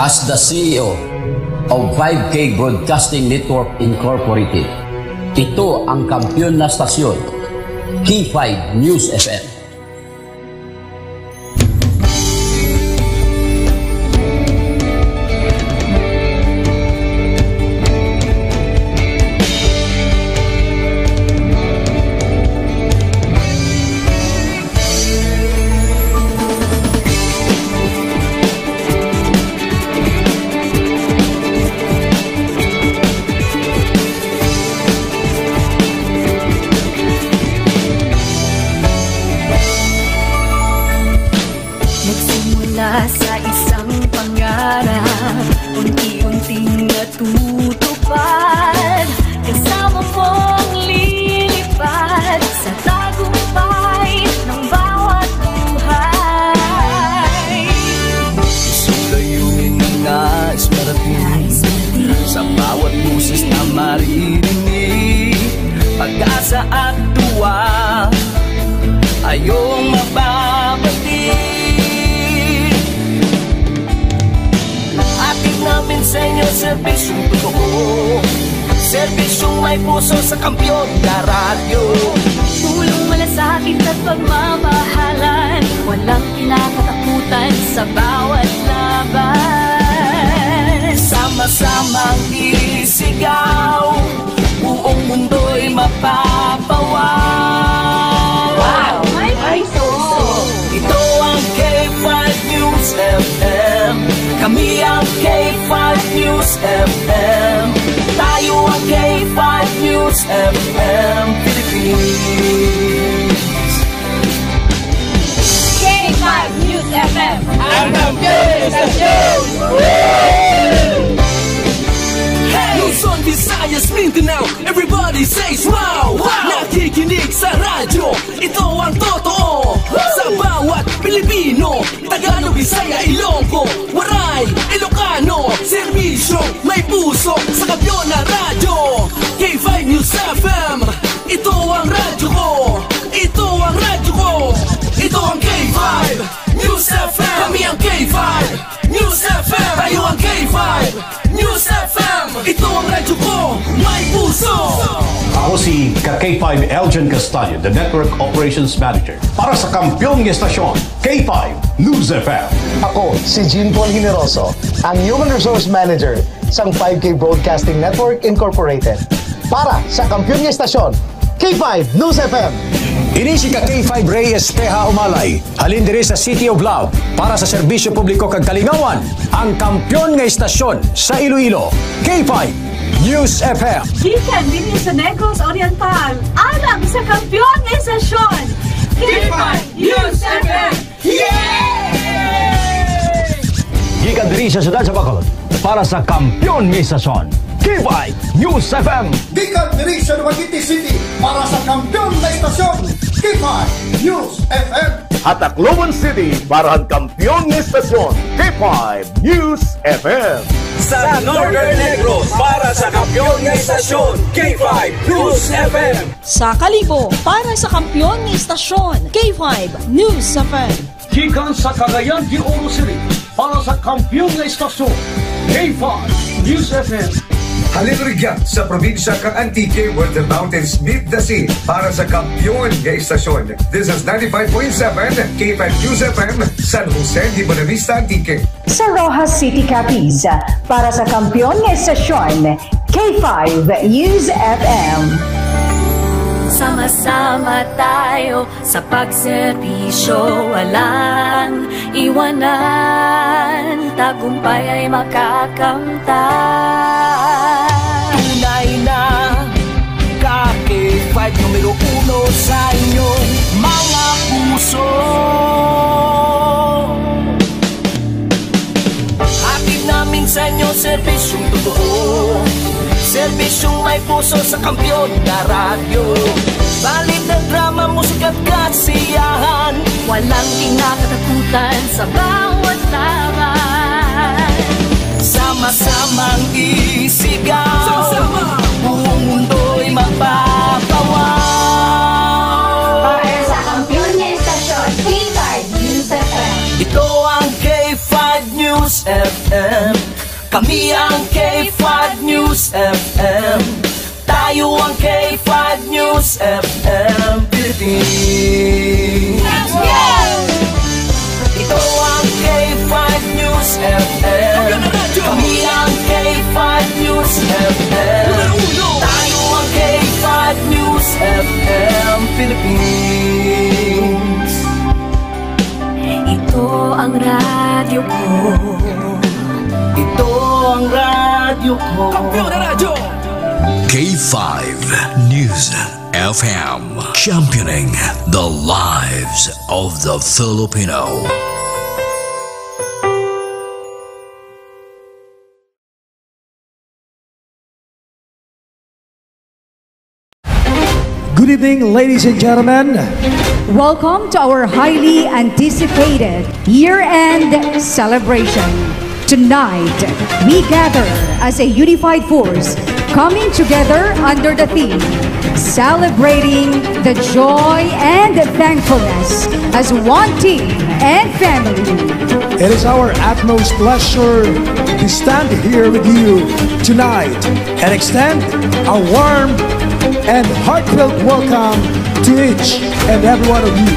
As the C E O of five K Broadcasting Network Incorporated, ito ang kampiyon na stasyon, K five News F M. Ini pag-asa at tuwa, ayong mababati. Hatid namin sa inyo serbisyong totoo, serbisyong may puso sa Kampiyon na Radyo. Pulong malasakit at pagmamahalan, walang kinakatakutan sa bawat laban. Sama-samang isigaw, buong mundo'y mapapawaw. Wow! May puso! Ito ang K five News F M. Kami ang K five News F M. Tayo ang K five News F M Philippines. K five News F M. Ang kampiyon sa show! Hey! Luzon, Visayas, Mindanao, everybody says wow! Wow! Nakikinig sa radyo, ito ang totoo. Sa bawat Pilipino, Tagalog, Bisaya, Ilonggo, Waray, Ilocano, serbisyo, may puso, sa Kampiyon na Radyo, K five News F M. Ito ang radyo ko, ito ang radyo ko, ito ang K five News F M. Kami ang K five News F M. Tayo ang K five News F M. Ito ang radyo ko, may puso. Ako si ka K five Elgin Castaño, the Network Operations Manager. Para sa kampiyon nga estasyon, K five News F M. Ako si Jean Paul Generoso, ang Human Resource Manager sang five K Broadcasting Network Incorporated. Para sa kampiyon nga estasyon, K five News F M. Ini si ka K five Ray Espeha Umalay, halin diri sa City of Love, para sa serbisyo publiko kag kalingawan, ang kampiyon nga estasyon sa Iloilo, K five News F M. Gikan dinhi sa Negros Oriental, alang sa kampiyon nga estasyon, K five News F M. Yay! Gikan diri sa siyudad sa Bacolod, para sa kampiyon nga estasyon, K five News F M. Gikan diri sa Dumaguete City, para sa kampiyon nga estasyon, K five News F M. Ha Tacloban City, para han kampiyon nga estasyon, K five News F M. Sa Northern Negros, para sa kampiyon nga estasyon, K five News F M. Sa Kalibo, para sa kampiyon nga estasyon, K five News F M. Gikan sa Cagayan de Oro City, para sa kampiyon nga estasyon, K five News F M. Halin rugya sa probinsya kang Antique, where the mountains meet the sea, para sa kampiyon nga estasyon. This is ninety-five point seven K five News F M, San Jose de Buenavista, Antique. Sa Roxas City, Capiz, para sa kampiyon nga estasyon, K five News F M. Sama-sama tayo sa pagserbisyo, walang iwanan, tagumpay ay makakamtan. Tunay na ka K five numero uno sa inyong mga puso. Hatid namin sa inyo serbisyong totoo, serbisyong may puso sa kampiyon na radyo. Balita, drama, musika at kasiyahan, walang kinakatakutan sa bawat laban. Sama-samang isigaw, sama-sama, buong mundo'y magpapawaw. Para sa kampiyon nga estasyon, K five News F M. Ito ang K five News F M. Kami ang K five News F M. Tayo ang K five News F M Philippines. Ito ang K five News F M. Kami ang K five News F M. Tayo ang K five News F M Philippines. Ito ang radyo ko. Ito ang radyo ko. Kampiyon na radyo! K five News F M, championing the lives of the Filipino. Good evening, ladies and gentlemen. Welcome to our highly anticipated year-end celebration. Tonight, we gather as a unified force Coming together under the theme, celebrating the joy and thankfulness as one team and family. It is our utmost pleasure to stand here with you tonight and extend a warm and heartfelt welcome to each and every one of you.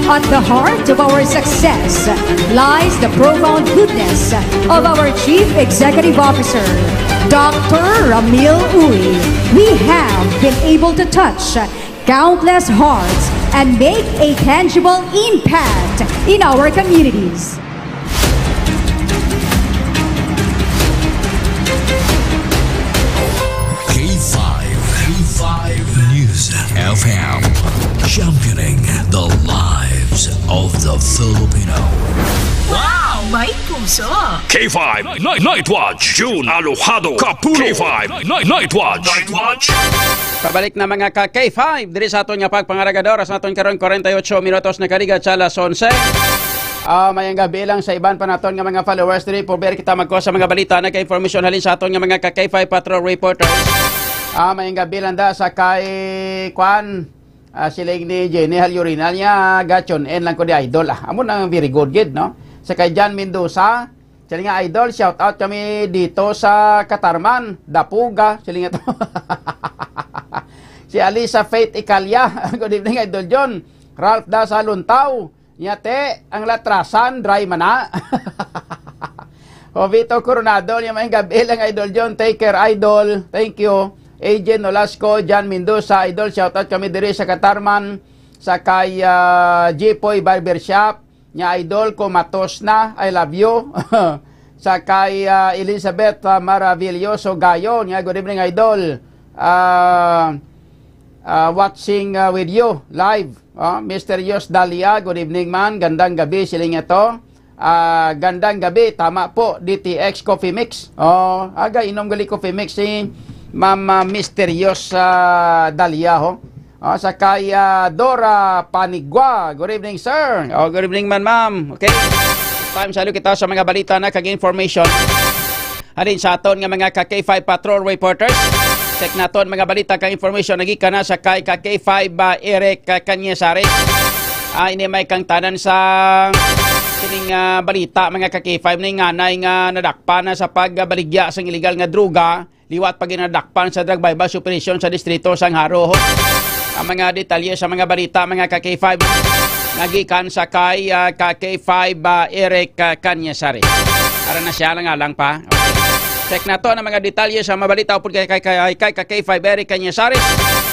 At the heart of our success lies the profound goodness of our Chief Executive Officer, Doctor Ramil Uy. We have been able to touch countless hearts and make a tangible impact in our communities. K five, K five News F M, championing the lives of the Filipino. Wow! May puso! K five Night, Night Watch, June Alojado Kapulo. K five Night, Night Watch. Night Watch. Pabalik na, mga ka K five, diri sa aton nga pagpangaragador sa aton karon, forty-eight minutos na kaligat sa alas onse. Ah, mayang gabi lang sa iban pa naton nga mga followers diri. Pabor kita magkuha sa mga balita, nagka-informasyon halin sa aton nga mga ka K five patrol reporters. Ah, mayang gabi lang da sa kay Kwan, ah, siling ni Jenny Halyurina niya, ga-tune in lang ko di, idol. Ah, amo na ang very good gid, no? Sa kay John Mendoza, siling nga, idol, shout out kami dito sa Catarman, Dapuga, siling nga to. Si Alisa Faith Ikalia, good evening, Idol John. Ralph da sa Luntaw, niya te, ang latrasan, dry man na. Jovito Coronado, niya, mayang gabi lang, Idol John. Take care, Idol. Thank you. Agent Nolasco, John Mendoza, Idol, shout out kami diri sa Catarman, sa kay ah, Jipoy Barbershop, niya, idol ko, matos na, I love you. Sa kay ah, Elizabeth ah, Maravilloso Gayo, niya, good evening, idol. Ah, ah, watching ah, with you live. Ah, Mister Yos Dalia, good evening man. Gandang gabi, siling niya to. Ah, gandang gabi, tama po, D T X Coffee Mix. Oh, aga inom gali coffee mix si Ma'am ah, Misterios ah, Dalia, ho. Ah, sa kay ah, Dora Panigua. Good evening, sir. Oh, good evening man, ma'am. Okay. Time sa kita sa mga balita na kag information. Halin sa aton nga mga ka K five patrol reporters. Check naton mga balita kag information nagikan na sa kay ka K five ba Eric ah, Cañizares. Ah, ini may kangtanan sa kining ah, balita, mga ka K five, ni nganay nga nadakpan na sa pagbaligya sang illegal nga droga liwat pa ginadakpan sa drug buy-bust operation sa distrito sang Jaro. Ang mga detalye sa mga balita, mga ka K five, nagikan sa kay ah, ka K five ah, Eric ah, Cañizares. Para na siya lang alang pa. Okay. Check naton ang mga detalye sa mga balita upod kay kay kay kay ka K five Eric Cañizares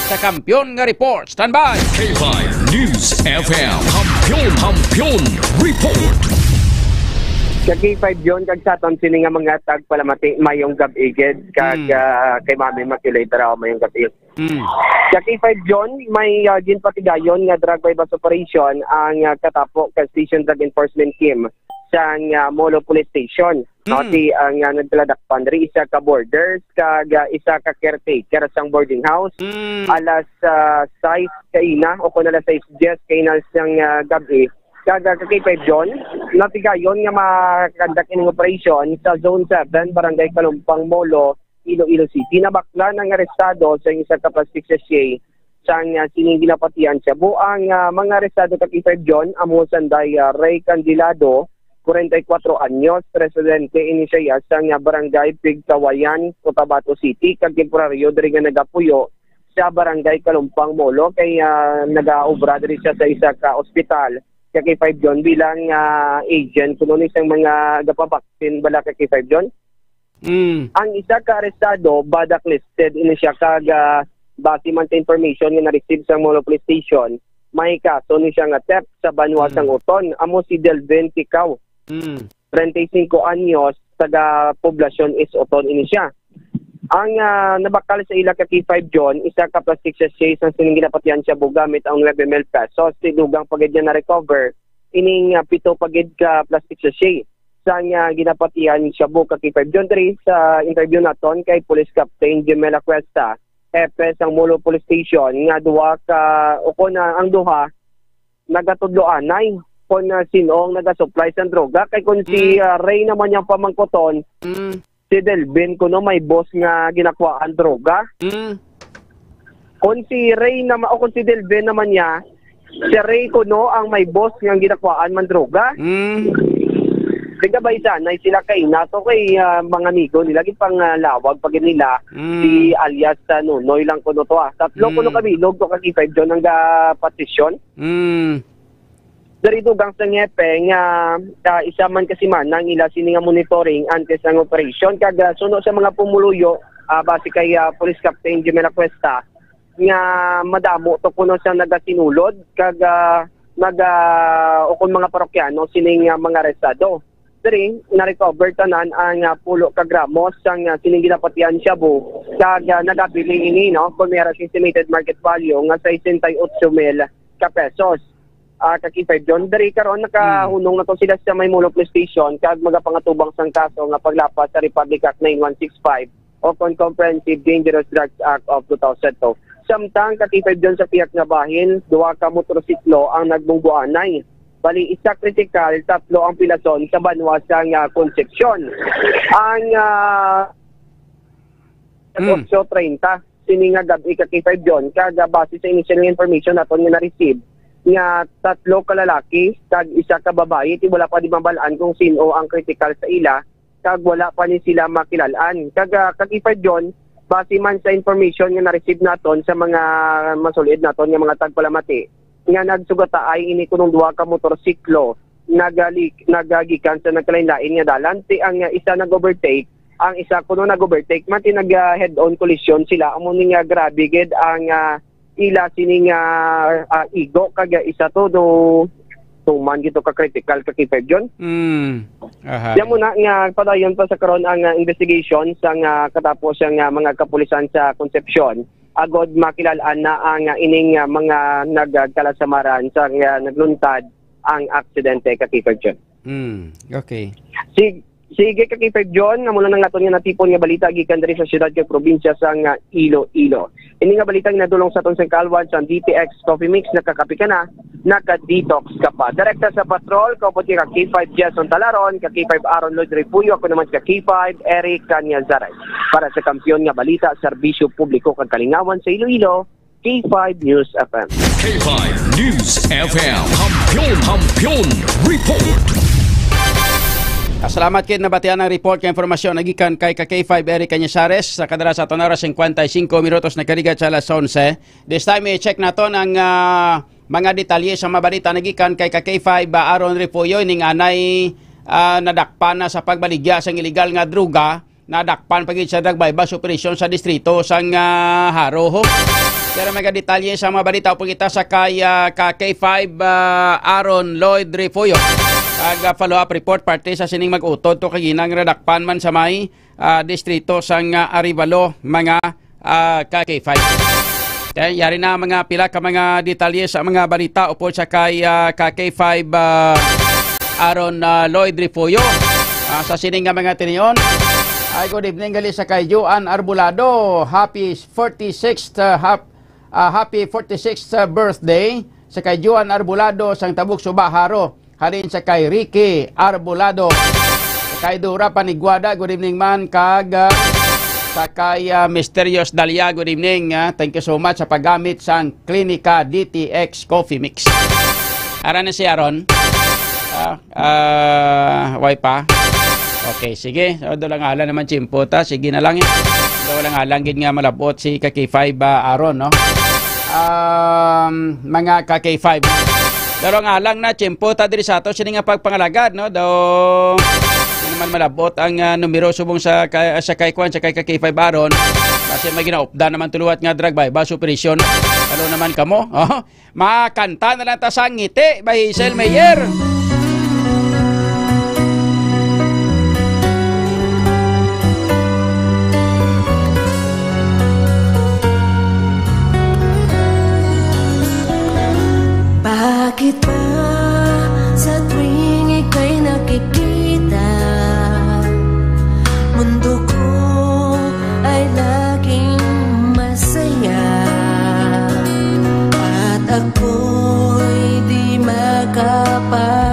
sa Kampiyon nga Report. Standby! K five News F M. Kampiyon, Kampiyon Report. Sa K five John, kag sa aton sini nga mga tagpalamati, mayong gab-i gid, kag Mm. ah, kay Mami Immaculate Rao, mayong gab-i. Mm. Sa K five John, may ah, ginpatigayon nga drug buy-bust operation ang ah, katapo ka Station Drug Enforcement Team sang ah, Molo Police Station. No, Mm. di ang ah, nagpaladakpan diri, isa ka boarders kag ah, isa ka caretaker sang boarding house. Mm. Alas ah, sais kaina o kon alas sais diyes kaina sang ah, gab-i. Kag ah, ka K five John, natigayon nga makakandak ining operasyon sa Zone seven, Barangay Kalumpang, Molo, Iloilo City. Nabaklan ang arestado sa isa ka plastic sachet sang ah, sining ginapatian shabu. Ang ah, mga arestado, ka K five John, amo sanday ah, Ray Candilado, forty-four anyos, residente ini siya sang ah, Barangay Pigkawayan, Cotabato City, kag temporaryo diri nga nagapuyo sa Barangay Kalumpang, Molo, kay ah, nagaobra diri siya sa isa ka ospital, ka K five John, bilang ah, agent kuno ni sang mga gapabaksin bala, ka K five John. Mm. Ang isa ka arestado, blacklisted ini siya, kag ah, base man sa information nga na-receive sa Molo Police Station, may kaso ni siya nga theft sa banwa Mm. sang Oton. Amo si Delvin Ticao, Mm. treinta y cinco anyos, taga Poblacion East Oton ini siya. Ang ah, nabakal sa ila, ka K five John, isa ka plastic sachet sang sining ginapatian shabu gamit ang nuebe mil pesos. Ti dugang pa gid niya na-recover ining ah, pito pa gid ka plastic sachet sang ah, ginapatian shabu, ka K five John. Diri sa interview naton kay Police Captain Jimel Acuesta, hepe sang Molo Police Station, nga duha ka, o kon, ah, ang duha nagatudloanay kon, ah, sino ang nagasupply sang droga. Kay kung si, Mm. ah, Ray naman yang pamangkuton, Mm. si Delvin kuno may boss nga ginakuhaan droga. Mm. Kung si Ray naman, o kung si Delvin naman niya, si Ray kuno ang may boss nga ginakuhaan man droga. Mm. Di ka ba isa na sila kaina? So, kay, ah, mga amigo nila, gid pang, ah, lawag pa gid nila, Mm. si alias, ah, Nonoy lang kuno to, ah. Tatlo Mm. kuno ka bilog to ka K five John ang ga-posisyon. Mm. Diri dugang sa Ngepe nga, ah, isa man ka semana ang ila sini nga monitoring antes ang operasyon. Kag, ah, suno sa mga pumuluyo, ah, base kay, ah, Police Captain Jimena Cuesta, nga madamo to kuno sa nagasinulod kag, ah, nag, ah, ukon mga parokyano sining, ah, mga arestado. Diri, na-recover tanan ang, ah, pulo ka gramos sang, ah, sining ginapatihan shabu kag, ah, nagabili ini, no, kon may estimated market value nga sesenta y ocho mil ka pesos. Ah, ka K five John, diri karon nakahunong na to sila sa Maymulo Police Station kag magapangatubang sang kaso nga paglapas sa Republic Act nine one six five o kon Comprehensive Dangerous Drugs Act of two thousand two. Samtang ka K five John, sa pihak nga bahin, duha ka motorsiklo ang nagbungguanay. Bali, isa kritikal, tatlo ang pilason sa banwa sang, ah, Concepcion. Ang, ah, Mm. otso treinta, sini nga gab-i ka K five John, kag, ah, base sa initial nga information naton nga na-receive, nga tatlo ka lalaki kag isa ka babayi, ti wala pa di mabal-an kung sin-o ang kritikal sa ila, kag wala pa ni sila makilal-an. Kag, ah, ka K five John, base man sa information nga na-receive naton sa mga masul-id naton nga mga tagpalamati, nga nagsugataay ini kunong duha ka motorsiklo nagali-, nagagikan sa nagkalain-lain nga dalan. Ti ang, ah, isa nag-overtake, ang isa kuno nag-overtake man, ti nag, ah, head-on collision sila. Amo ni nga grabe gid ang, ah, ila sini nga, ah, igo, kag isa to do tuman gito ka critical ka K five John. Mm. Aha. Yan muna nga padayon pa sa karon ang, ah, investigation sa nga katapos ang, ah, mga kapulisan sa Concepcion, agod makilal-an na ang, ah, ining, ah, mga nagkalasamaran sa, ah, nagluntad ang aksidente ka K five John. Mm. Okay. Sig-, sige ka K five John, nga mula na naton nga natipon nga balita gikan diri sa siyudad kag probinsya sang, ah, Iloilo. Ini nga balita ginadulong sa aton sang kalwan sang D T X Coffee Mix, nakakape ka na, naka-detox ka pa. Direkta sa patrol, kaupod kay ka K five Jason Talaron, ka K five Aaron Lloyd Repuyo, ako naman si ka K five Eric Canyazares. Para sa Kampiyon nga Balita, Serbisyo Publiko kag Kalingawan sa Iloilo, K five News F M. K five News F M. Kampiyon, Kampiyon Report. Ah, salamat kay nabatian ang report kag impormasyon nagikan kay ka K five Eric Cañizares. Sa kadara sa aton oras, singkwenta y singko minutos na karigat sa alas onse. This time, i-check naton ang, ah, mga detalye sa mga balita nagikan kay ka K five, ah, Aaron Repuyo, ining anay, ah, nadakpan na sa pagbaligya sang iligal nga droga. Nadakpan pa gid sa drug buy-bust operasyon sa distrito sang, ah, Jaro, ho. Pero may detalye sa mga balita upod kita sa kay, ah, ka K five, ah, Aaron Lloyd Refuyo. Ag, ah, follow-up report parte sa sining mag-utod to kay ginang nadakpan man sa may, ah, distrito sang, ah, Arevalo, mga, ah, ka K five. Okay, yari na mga pila ka mga detalye sa mga balita upod sa kay, ah, ka K five, ah, Aaron, ah, Lloyd Refuyo. Ah, sa sining nga mga tinion. Ay, good evening gali sa kay Joan Arbolado. Happy forty-sixth, ah, hap-, ah, happy forty-sixth, ah, birthday sa kay Joan Arbolado sang Tabuk Suba, Jaro. Halin sa kay Ricky Arbolado. Sa kay Dora Paniguada, good evening man, kag, ah, sa kay, ah, Mysterious Dalia, good evening, ah. Thank you so much sa paggamit sang Klinika D T X Coffee Mix. Ara na si Aaron. Ah, ah, way pa? Okay, sige. So, doon lang ala naman, tiyempo ta. Sige na lang, eh. Doon lang ala gid nga malabot si ka K five, ah, Aaron, no? Um, mga ka K five. Pero nga lang na, tiyempo ta diri sa ato, sini nga pagpangalagad, no? Daw, di naman malabot ang, ah, numero subong sa ka-, sa kay Kwan, sa kay ka K five Aaron. Kasi may ginaupdan naman tuluwat nga drug buy-bust operation. Ano naman kamo? Oh, makanta na lang ta sa Ngiti by Hazel Meyer. Bakit ba sa tuwing ika'y nakikita, mundo ko ay laging masaya, at ako'y di makapa-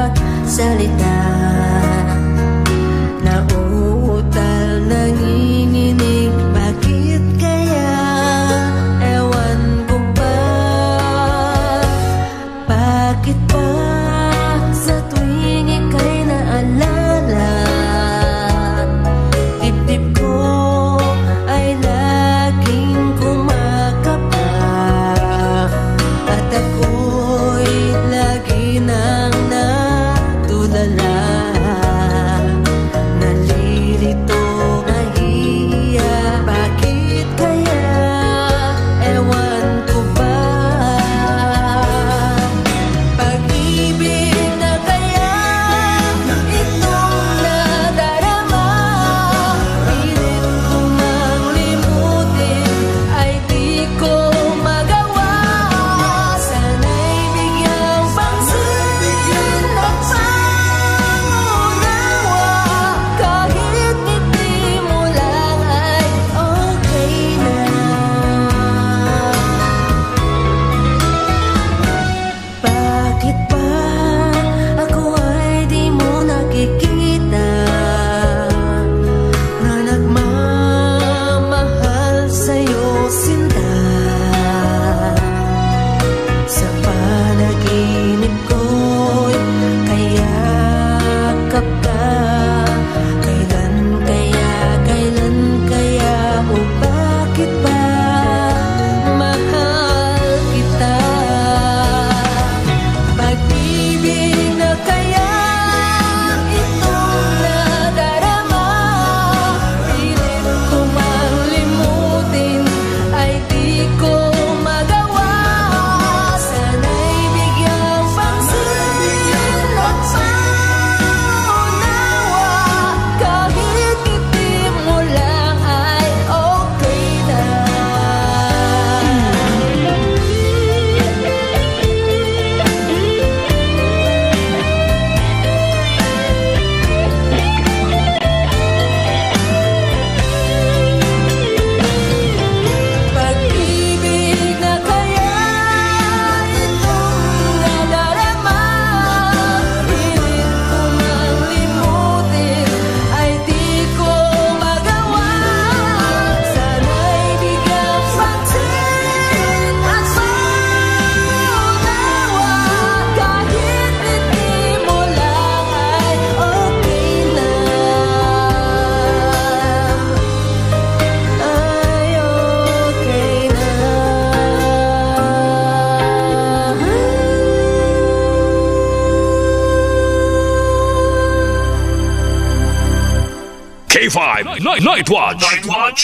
Night Watch. Night Watch.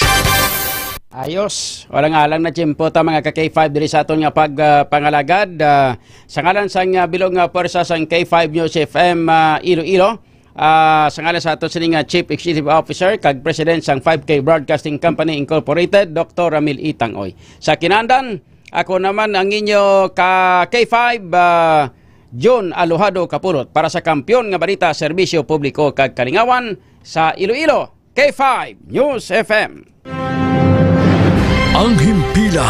Ayos. Wala nga alang na tiyempo ta, mga ka K five, diri sa aton nga pag, ah, pangalagad. Ah, sa ngalan sang, ah, bilog nga pwersa sang K five News F M, ah, Iloilo, ah, sa ngalan sa aton sini nga Chief Executive Officer kag President sang five K Broadcasting Company Incorporated, Doktor Ramil Itang Oy. Sa kinandan, ako naman ang inyo ka K five, ah, Jun Alojado Kapulot para sa Kampiyon nga Balita, Serbisyo Publiko kag Kalingawan sa Iloilo, K five News F M. Ang himpilan.